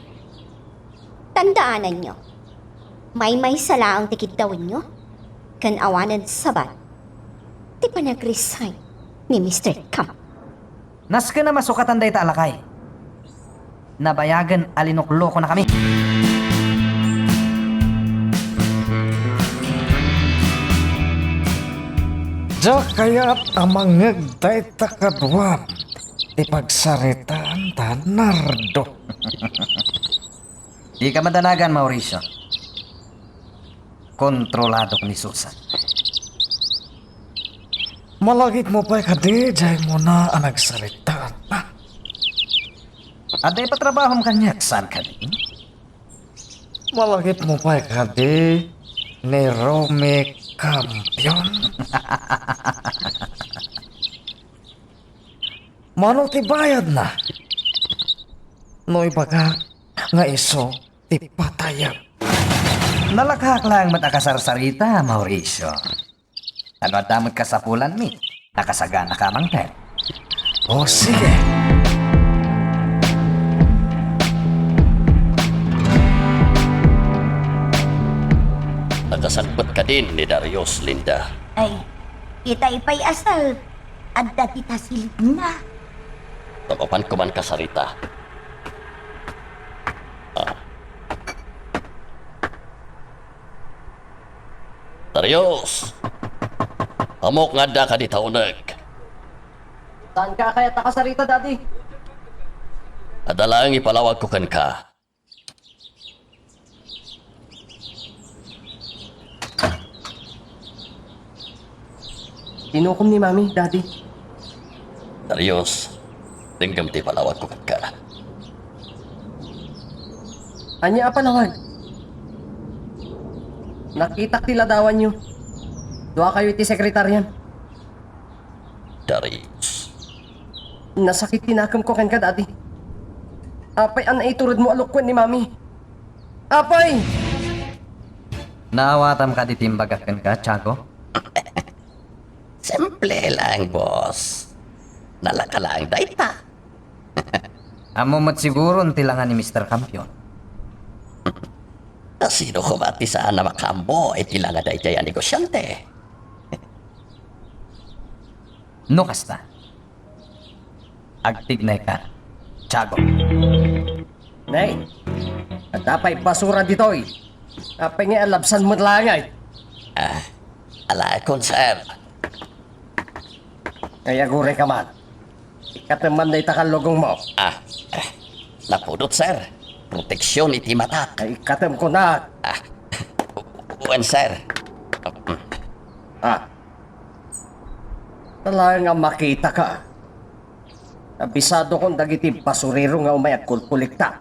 Tandaananyo, maymaysa laeng ti kiddawenyo, ken awanen sabali ti panag-resign ni Mister Camp. Nasken a masukatan dayta a lakay. Nabayagen a linuklokonakami. Diak kayat a mangngeg dayta kaduam ti pagsaritaan ta, Nardo. Dika madanagan, Mauricio. Kontroladok ni Susan. Malagipmo pay kadi diay umuna a nagsarita. Adda ipatrabahom kaniak, saan kadi? Malagipmo pay kadi ni Romy Campion? Mano ti bayadna? No ibagak nga isu ti patayem. Nalakaak laeng met a kasarsarita, Mauricio. Tano adda met kasapulanmi, nakasaganaka a mangted. O, sige. Nakasangpet kadin ni Darius, Linda? Ay, itay pay a sir, adda dita silibna. Mapanko man kasarita. Ah. Darius! Ammok nga addaka dita uneg. Saanka a kayat a kasarita, Daddy? Adda laeng ipalawagko kenka. Tinukom ni Mami, Daddy. Darius, denggem ti palawagko kenka. Ania a palawag? Nakitak ti ladawanyo. Duakayo iti sekretarian. Darius. Nasakit ti nakemko kenka, Daddy. Apay a naituredmo a lukuen ni Mami? Apay! Naawatam kadi ti imbagak kenka, Tiago? Simple lang, boss. Nalaka lang dayta. Ammo met siguron ti langa ni Mister Campion. Sino koma ti saan a makaammo iti langa daydiay a negosyante? No kasta, agtignayka, Tiago. Nay, adda pay basura ditoy. Apay nga alabsan met laeng ay? Ah, alaekon, sir. Ay, agurayka man. Ikkatem man dayta kallugongmo. Ah, ah, napudot, sir. Proteksion iti matak. Ay, ikkatem kunak. Ah, wen, sir. Ah. Talaga nga makitaka. Abisadokon dagiti basurero nga umay agkulkolekta.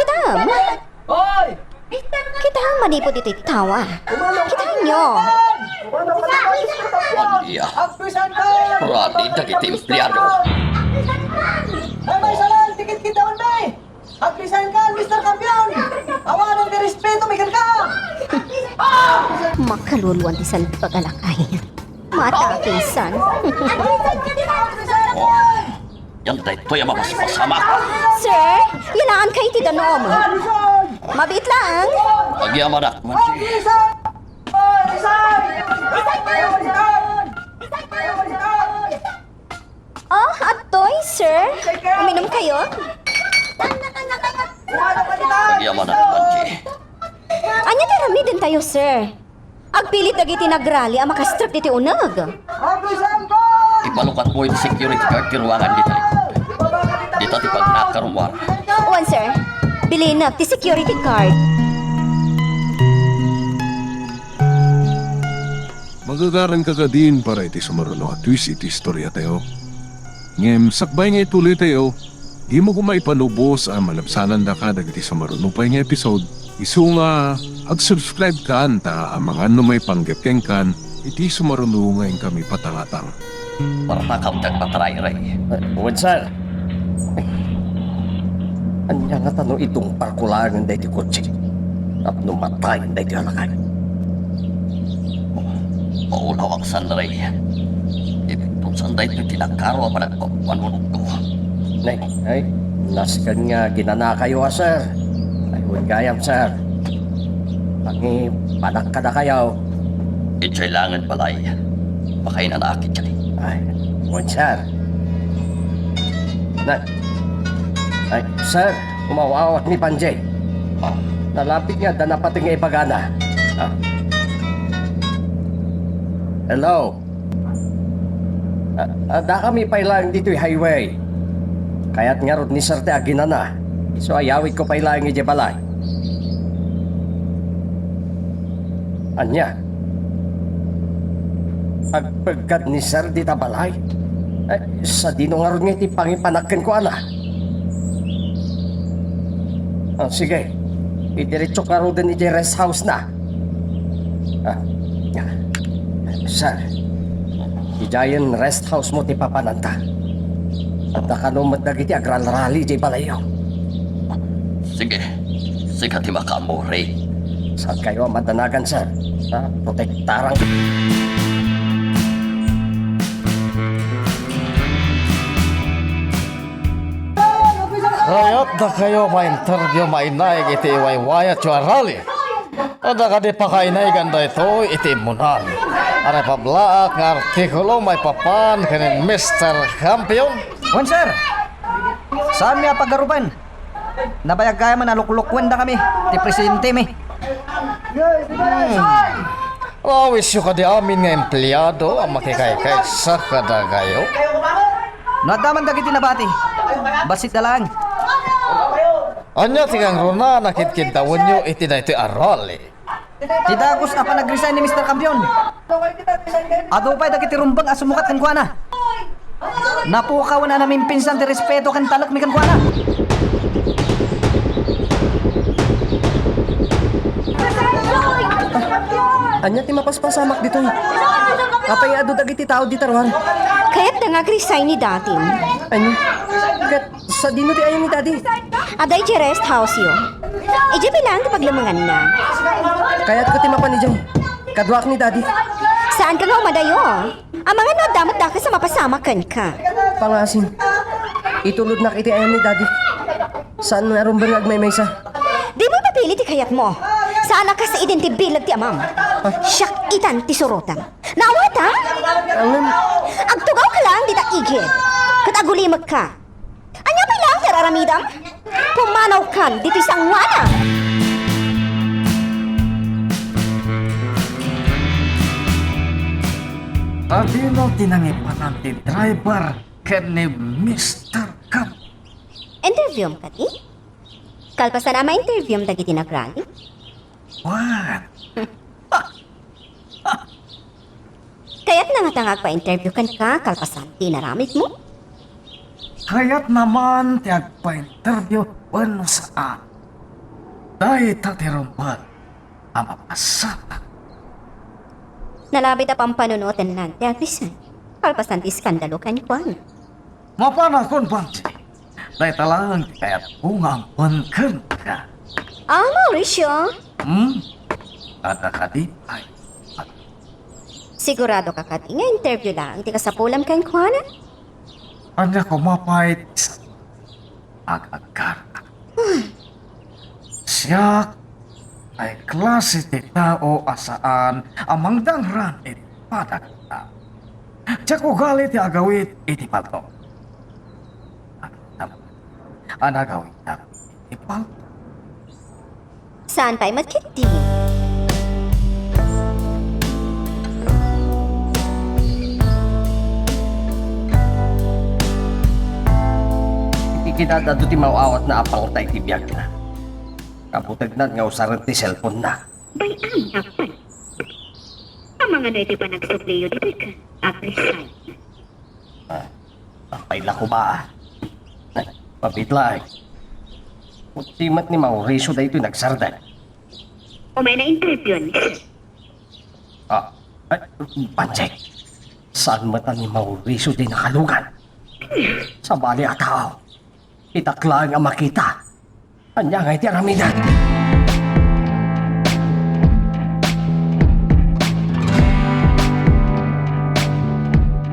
Kitam! Hoy! Kitam manipud iti tawa. Kitaenyo! Ania? Rani dagiti empleado. May, may salan, tikit kita, Mister Kampiyon! Awanen ti respeto mi kenka! Makaluluan ti salbag a lakay. Matakinsan. Yan daytoy a mapaspasamak. Sir, yalaan kayo ti danum. Mabiit laeng. Agyamanak, Manji. Oh, adtoy, sir. Uminom kayo? Agyamanak, Manji. Ania ti aramidentayo, sir? Agpilit dagiti nagrali a makastrek diti uneg. Ibalukatmo iti security guard ti ruangan dita likod. Dita ti pagnakarumwar. Wen, sir. Bilinep ti security guard. Magagaranka kadin para iti sumaruno a twist iti istoriatayo. Ngem sakbay nga ituloytayo, dimo koma ipanubos a malabsanandaka dagiti sumaruno pay nga episode. Isu nga, ag-subscribe kan ta amangan no maipanggep kenkan iti sumaruno nga inkami patangatang. Para pakam ti agpatarayray. Wen, sir. Ania ngata no idungparko laengen daytoy kotse tapno matayen daytoy a lakay? Maulawak san, Rey. Ipigtusan daytoy ti nakaro a panagpapanunotko. Nay, ay, nasken nga ginanakayo a, sir. Ay, wen gayam, sir. Pangipanak kadakayo. Idiay laengen balay. Makainanaak idiay. Ay, wen, sir. Nay. Ay, sir, umaw-awat ni Panji. Ah. Nalapit nga adda napateg nga ibagana. Ah. Hello. Ah, addakami pay laeng ditoy highway. Kayat ngarud ni Sir ti aginana. Isu a yawidko pay laeng idiay balay. Ania? Agpeggad ni Sir dita balay? Eh, sadino ngarud nga iti pangipanak kenkuana? Ah, sige. Idiretsok ngaruden idiay rest house na. Ah, ah. Sir, idiayen rest house mo ti papananta. Adda kano met dagiti agralrali idiay balayyo. Sige. Sika ti makaammo, Rey. Saankayo a madanagan, sir. Ah, protektarang. Kayatdakayo ma-interview mainaig iti iwaywayatyo a rally. Adda kadi pakainagan daytoy iti immunan a napablaak nga artikulo maipapan ken ni Mister Campion? Wen, sir. Saanmi a pagaruben. Nabayag gayam a naluklukuendakami ti presidentemi. Hmm. Awisyo kadi amin nga empleado a makikaykaysa kadakayo? No adda man dagiti nabati, bassit da laeng. Ania ti kangruna a nakidkiddawenyo iti daytoy a rally? Ti dagus a panagresign ni Mister Campion. Adu pay dagiti rumbeng a sumukat kenkuana. Napukawen a namimpinsan ti respeto ken talekmi kenkuana. Ania ti mapaspasamak ditoy? Apay nga adu dagiti tao dita ruar? Kayatda nga agresign ni Datin. Ania? Ket sadino ti ayan ni Daddy? Adda idiay rest house-yo. Idiay bilang ti paglemenganna. Kayatko ti mapan idiay. Kaduak ni Daddy. Saanka nga umadayo? Amangan no adda met dakes a mapasamak kenka. Pangasim. Itulodnak iti ayan ni Daddy. Saan nga rumbeng nga agmaymaysa. Dimo ipapili ti kayatmo. Saan a kas idin ti bileg ti amam. Siak itan ti surotam. Naawata? Ngem agtugawka laeng dita igid. Ket agulimekka. Ania pay laeng ti ar-aramidem? Pumanawkan ditoy sangoanam! Adino ti nangipanan ti driver ken ni Mister Gab? Interviewem kadi? Kalpasan a ma-interviewem dagiti nagrally? What? Kayatna ngata nga agpa-interview kenka kalpasan ti inaramidmo? Kayatna man ti agpa-interview wenno saan. Dayta ti rumbeng a mapasamak. Nalabit a pampanunotennan ti agresign kalpasan ti iskandalo kenkuana. Mapanakon, Panji. Dayta laeng ti kayatko nga ammoen kenka. Ah, Mauricio? Hmm? Adda kadi pay? Siguradoka kadi nga interview laeng ti kasapulam kenkuana? Ania koma pay ti sa-, ag-agkarna? Siak ay klase ti tao a saan a mangdangran iti padagta. Diak ugali ti agawid iti palto. A nagawidnak iti palto. Saan pay met ketdi? Iti kidad adu ti maaw-awatna a pangta iti biagna. Kabutegnan nga usaren ti cellphone-na. Bay-am nga panagsubliyo ditoy ka, Agrisan. Ah, apay la koma, ah. Ay, mabit laeng. Kutsi met ni Mauricio daytoy nagsardeng. Umay na interview ni sir. Ah, ay, Panjay. Saan met ni Mauricio di nakalugan? Sabali a tao. Itak laeng a makita. Ania ngay ti aramidek?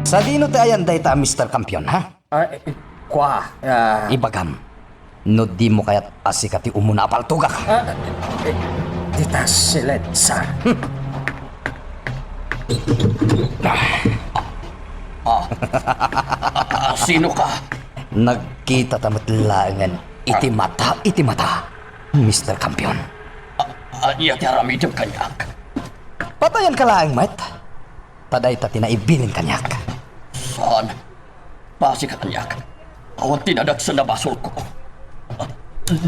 Sadino ti ayan dayta a Mister Campion, ha? Ah, eh, kua, ah. Ibagam, no dimo kayat a sika ti umuna a paltogak. Ah, eh, dita silensa. Hmm. Ah. Ah. Sino ka? Nagkitata met laengen iti mata, iti mata, Mister Campion. Ah, ania ti aramidem kaniak? Patayanka laeng met. Ta dayta ti naibilin kaniak. Saan? Basika kaniak. Awan ti nadagsen a basolko. Ah,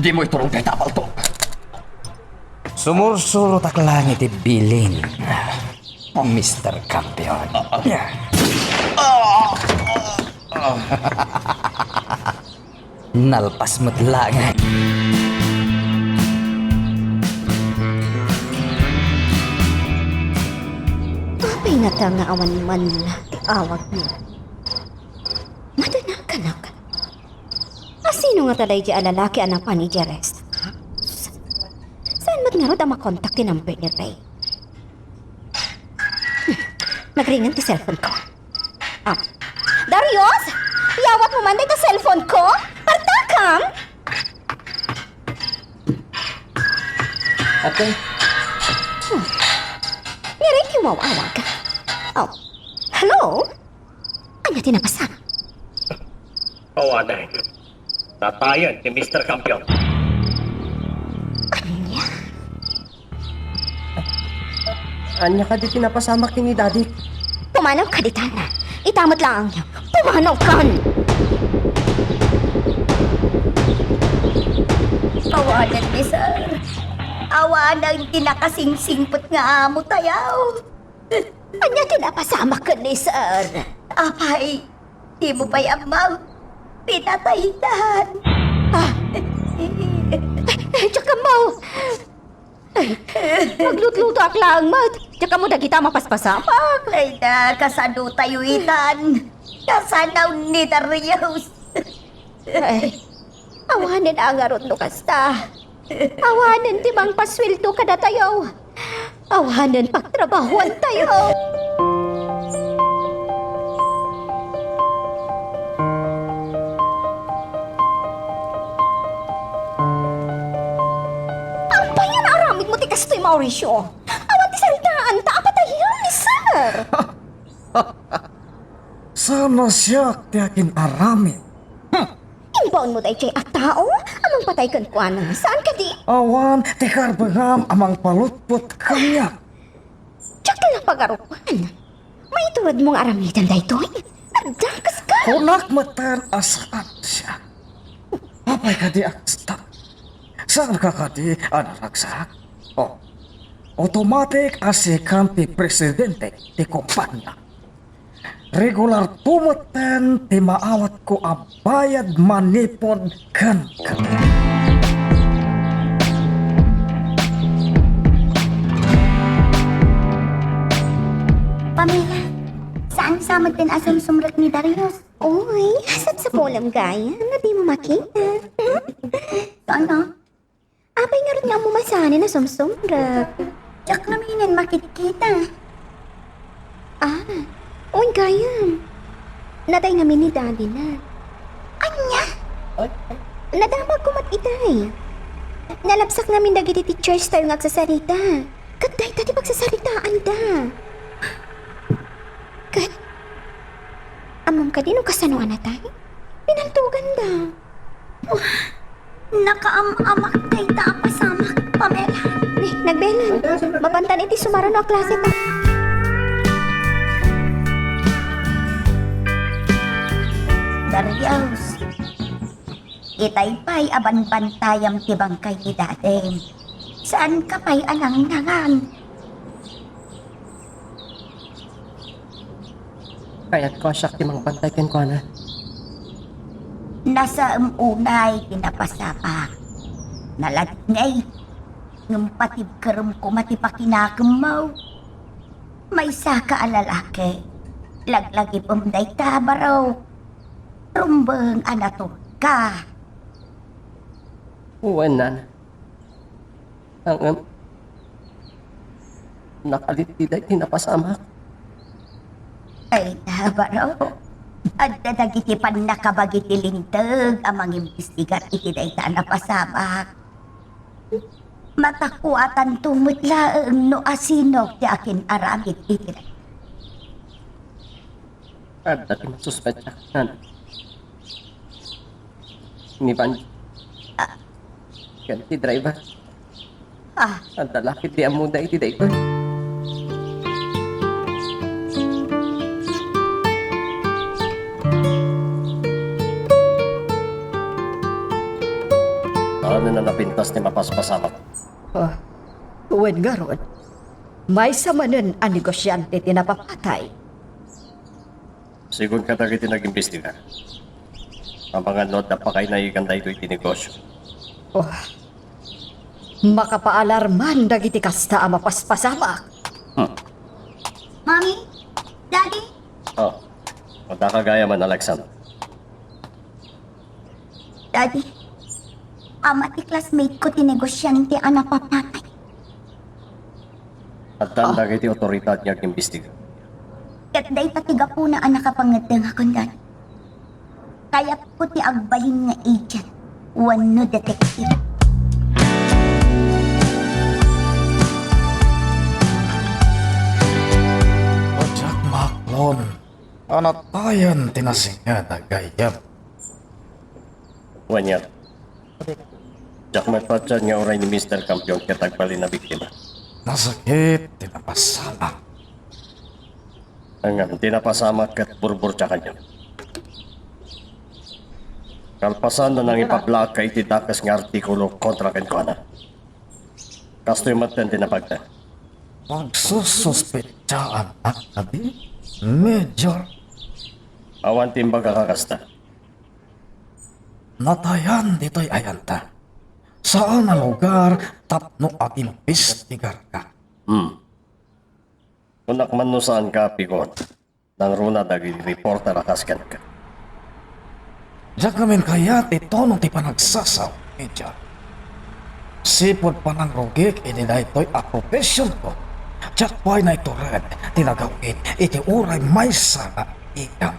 dimo iturong dayta a palto. Sumursurotak laeng iti bilin, Mister Campion. Ah, ah. Ah, ah, ah. Nalpas met laeng. Apay ngata nga awan man ti awagna? Madanakan. Asino ngata daydi a lalaki a napan idiay rest house? Saan met ngarud a makontak ti number ni Ray? Nagringen ti cellphone ko. Ah. Darius? Yawatmo man dayta cellphone ko? Partakam? Ate? Hmm. Niriki mo awag. Oh. Hello? Ania ti napasamak? Awanen. Natayen ti Mister Campion. Ania? Ania kadi ti napasamak ken ni Daddy? Pumanaw ka ditan. Ita met laeng. Pumanaw kan! Awanen ni Sir. Awanen ti nakasingsingpet nga amo tayo. Ania ti napasamak ken ni Sir? Apay, dimo pay ammo? Pinataydan. Ah. Diak ammo. Maglutlutoak laeng met. Diak ammo dagita mapaspasamak. Ay da, kasano tayo itan? Kasano ni Darius? Ay, awanen a ngarud no kasta. Awanen ti mangpasueldo kadatayo. Awanen pagtrabahuantayo. Apay nga naaramidmo ti kastoy, Mauricio? Awan ti saritaanta a patayen ni Sir. Saan a siak ti akin-aramid? Hmm. Imbaonmo daydiay a tao a mangpatay kenkuana, saan kadi? Awan ti karbengam a mangpalutpot kaniak. Diak la pagarupan. Maituredmo nga aramiden daytoy? Nagdakaska! Kunak metten a saan siak. Apay kadi a kasta? Saanka kadi a naragsak? Oh, automatic a sikan ti presidente ti kompania. Regular to metten ti maawatko a bayad manipud kenka. Pamela, saan sa metten a sumsumrek ni Darius? Uy, sapsapulem gayam, no dimo makita. Ano? Apay ngarud nga ammo masanen a sumsumrek? Diak ngamin makitkita. Ah, wen gayam. Natay ngamin ni Daddy na. Ania? Nadamagko met itay. Nalabsak ngamin dagiti teachers tayo nga agsasarita. Ket dayta ti pagsasaritaanda. Ket, ammom kadi no kasano a natay? Pinaltoganda. Nakaam-amak dayta a pasamak, Pamela. Ni, nagbelan. Mapantan iti sumaruno a klase ta. Darius, itay pay a banbantayam ti bangkay ni Daddy. Saanka pay a nangnangan? Kayatko a siak ti mangbantay kenkuana. Nasaem unay ti napasamak. Naladngay, ngem patibkerem koma ti pakinakemmo. Maysaka a lalaki, laglagipem dayta a barok. Rumbeng a naturka. Wen, nana. Ngem, nakalit ti daydi napasamak. Ay, nabaro. Adda dagiti pannakabagi ti Linteg a mangimbestigar iti dayta a napasamak. Matakuatanto met laeng no asino ti akin-aramid iti dayta. Adda ti masuspetsa. Ni Banji. Ah. Ken ti driver. Ah. Adda la ketdi ammoda iti daytoy. Saanen a napintas ti mapaspasamak. Ah, wen ngarud, maysa manen a negosiante ti napapatay. Sigun kadagiti nag-imbestigar, amangan no adda pakaynaigan daytoy ti negosio. Oh, makapaalarman dagiti kasta a mapaspasamak. Hmm. Mommy? Daddy? Oh, adda ka gayam, Alexander. Daddy, ama ti classmate ko ti negosiante a napapatay. Addan dagiti otoridad nga agimbestiga. Ket dayta ti gapuna a nakapangeddengakon, Daddy. Kayatko ti agbalin nga agent wenno detective. Boston a natayan ti nasinged a gayyem. Wen, diak mapatien nga uray ni Mister Campion ket agbalin a biktima. Nasakit ti napasamak. Ngem ti napasamak ket burburtiakanyo. Kalpasan no nangipablaak ka iti dakes nga artikulo kontra kenkuana. Kastoy met ti napagta. Pagsususpetsaannak kadi, Major? Awan ti imbagak a kasta. Natayan ditoy ayanta. Saan a lugar tapno agimbestigarka. Hmm. Kunak man no saanka, Pigon. Nangruna dagiti reporter a kas kenka. Diak ngamin kayat ti tono ti panagsasao, Major. Sipud panangrugik iti daytoy a professionko, diak pay naitured ti nagaw-it iti uray maysa nga igam.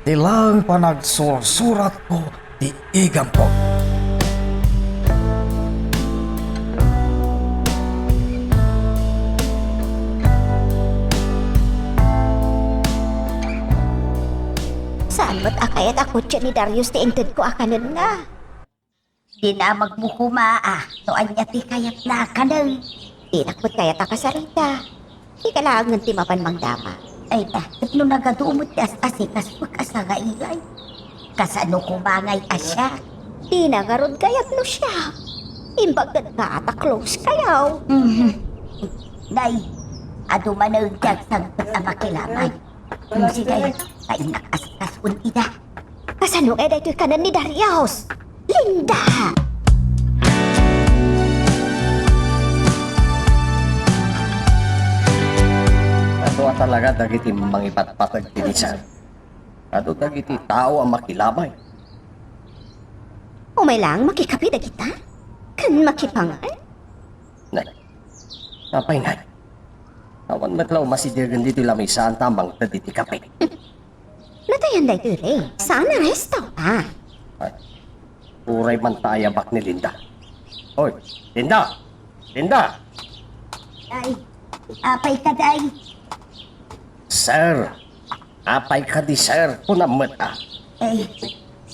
Ti laeng panagsursuratko ti igamko. Saan met a kayat a kotse ni Darius ti intedko a kanenna? Dinamagmo koma a no ania ti kayatna a kanen. Dinak met kayat a kasarita. Dika laengen ti mapan mangdama. Ay ta, ket no nagadu met ti as-asikasok a sangaiay. Kasano koma ngay a siak? Dina ngarud kayat no siak. Imbag kenka a ta close kayo. Mhm. Nay, adu manen ti agsangpet a makilamay. Sige, kainak asikason ida. Kasano ngay daytoy kanen ni Darius? Linda! Adu a talaga dagiti mangipatpateg ti bisan. Adu dagiti tao a makilamay. Umay lang makikapi dagita? Ken makipangan? Nay, apay ngay? Awan met la umasidegen ditoy lamisaan ta mangted iti kape. Natayan daytoy, Ray. Saan a resto? Ah. Ay, uray man ta ayabak ni Linda. Oy, Linda! Linda! Ay, apay ka, day? Sir, apay ka di, sir? Kunam met, ah. Ay,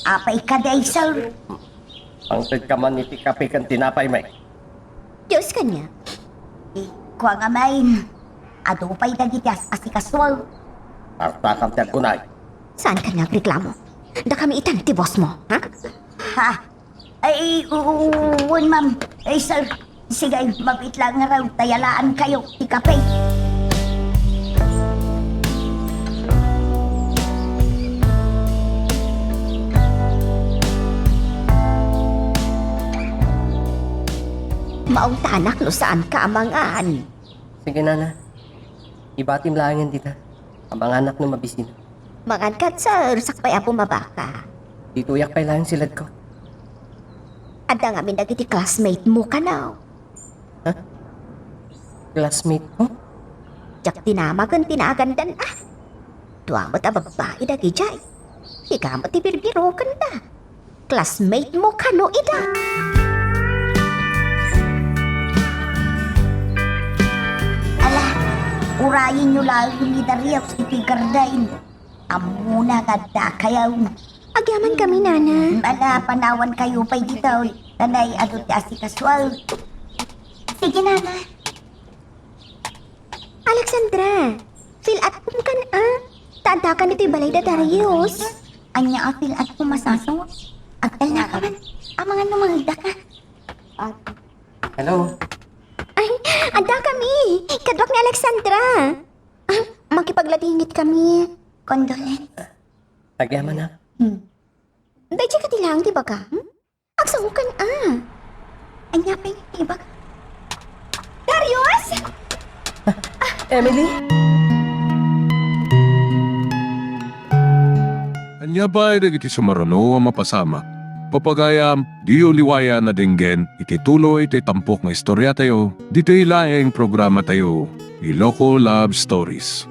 apay ka, day, sir? Pangted ka man iti kape ken tinapay, may. Diyos kanya. Eh, kua nga, may. Adu pay dagiti as-asikasuak. Artakam ti agkunay. Saan kanya agreklamo? Dakami itan ti boss mo, ha? Ha? Ay, u-, u-, wen, ma'am. Ay, sir. Sige, mabiit lang nga raw, tayalaan kayo ti kape. Maungtanak no saan ka amangan. Sige, nana. Ibatim laengen dita. Amanganak no mabisino. Mangan ka, sir, sakbay a bumaba ka. Ditoyak pay laeng siladko. Adda ngamin dagiti classmate mo kano? Ha? Classmate mo? Diak dinamagen ti nagandan, ah. Dua met a babbai dagidiay. Ika met ti birbirokenda. Classmate mo kano ida? Ala, urayenyo laeng ni Darius iti garden. Ammona nga adda kayaw. Agyaman kami, nana. Ala, panawan kayo pay ditoy. Kanay adu ti asikasuak. Sige, nana. Alexandra, fill at home kan, ah? Ta adda kan ito'y balay da Darius. Anya a fill at home a saso? Agtalna ka man. Amangan no mangagda ka. Hello? Ay, adda kami. Kaduak ni Alexandra. Ah, makipagladingit kami. Condolence. Agyaman, ha? Hmm. Daydi ka ti laeng ti baga, hmm? Agsangukan, ah. Anya pay nga ti ibag-, Darius? Emily? Ania pay dagiti sumaruno a mapasamak? Papagayam, diyo liwayan a denggen iti tuloy ti tampok nga istoriatayo, ditoy laeng programatayo, Iloko Love Stories.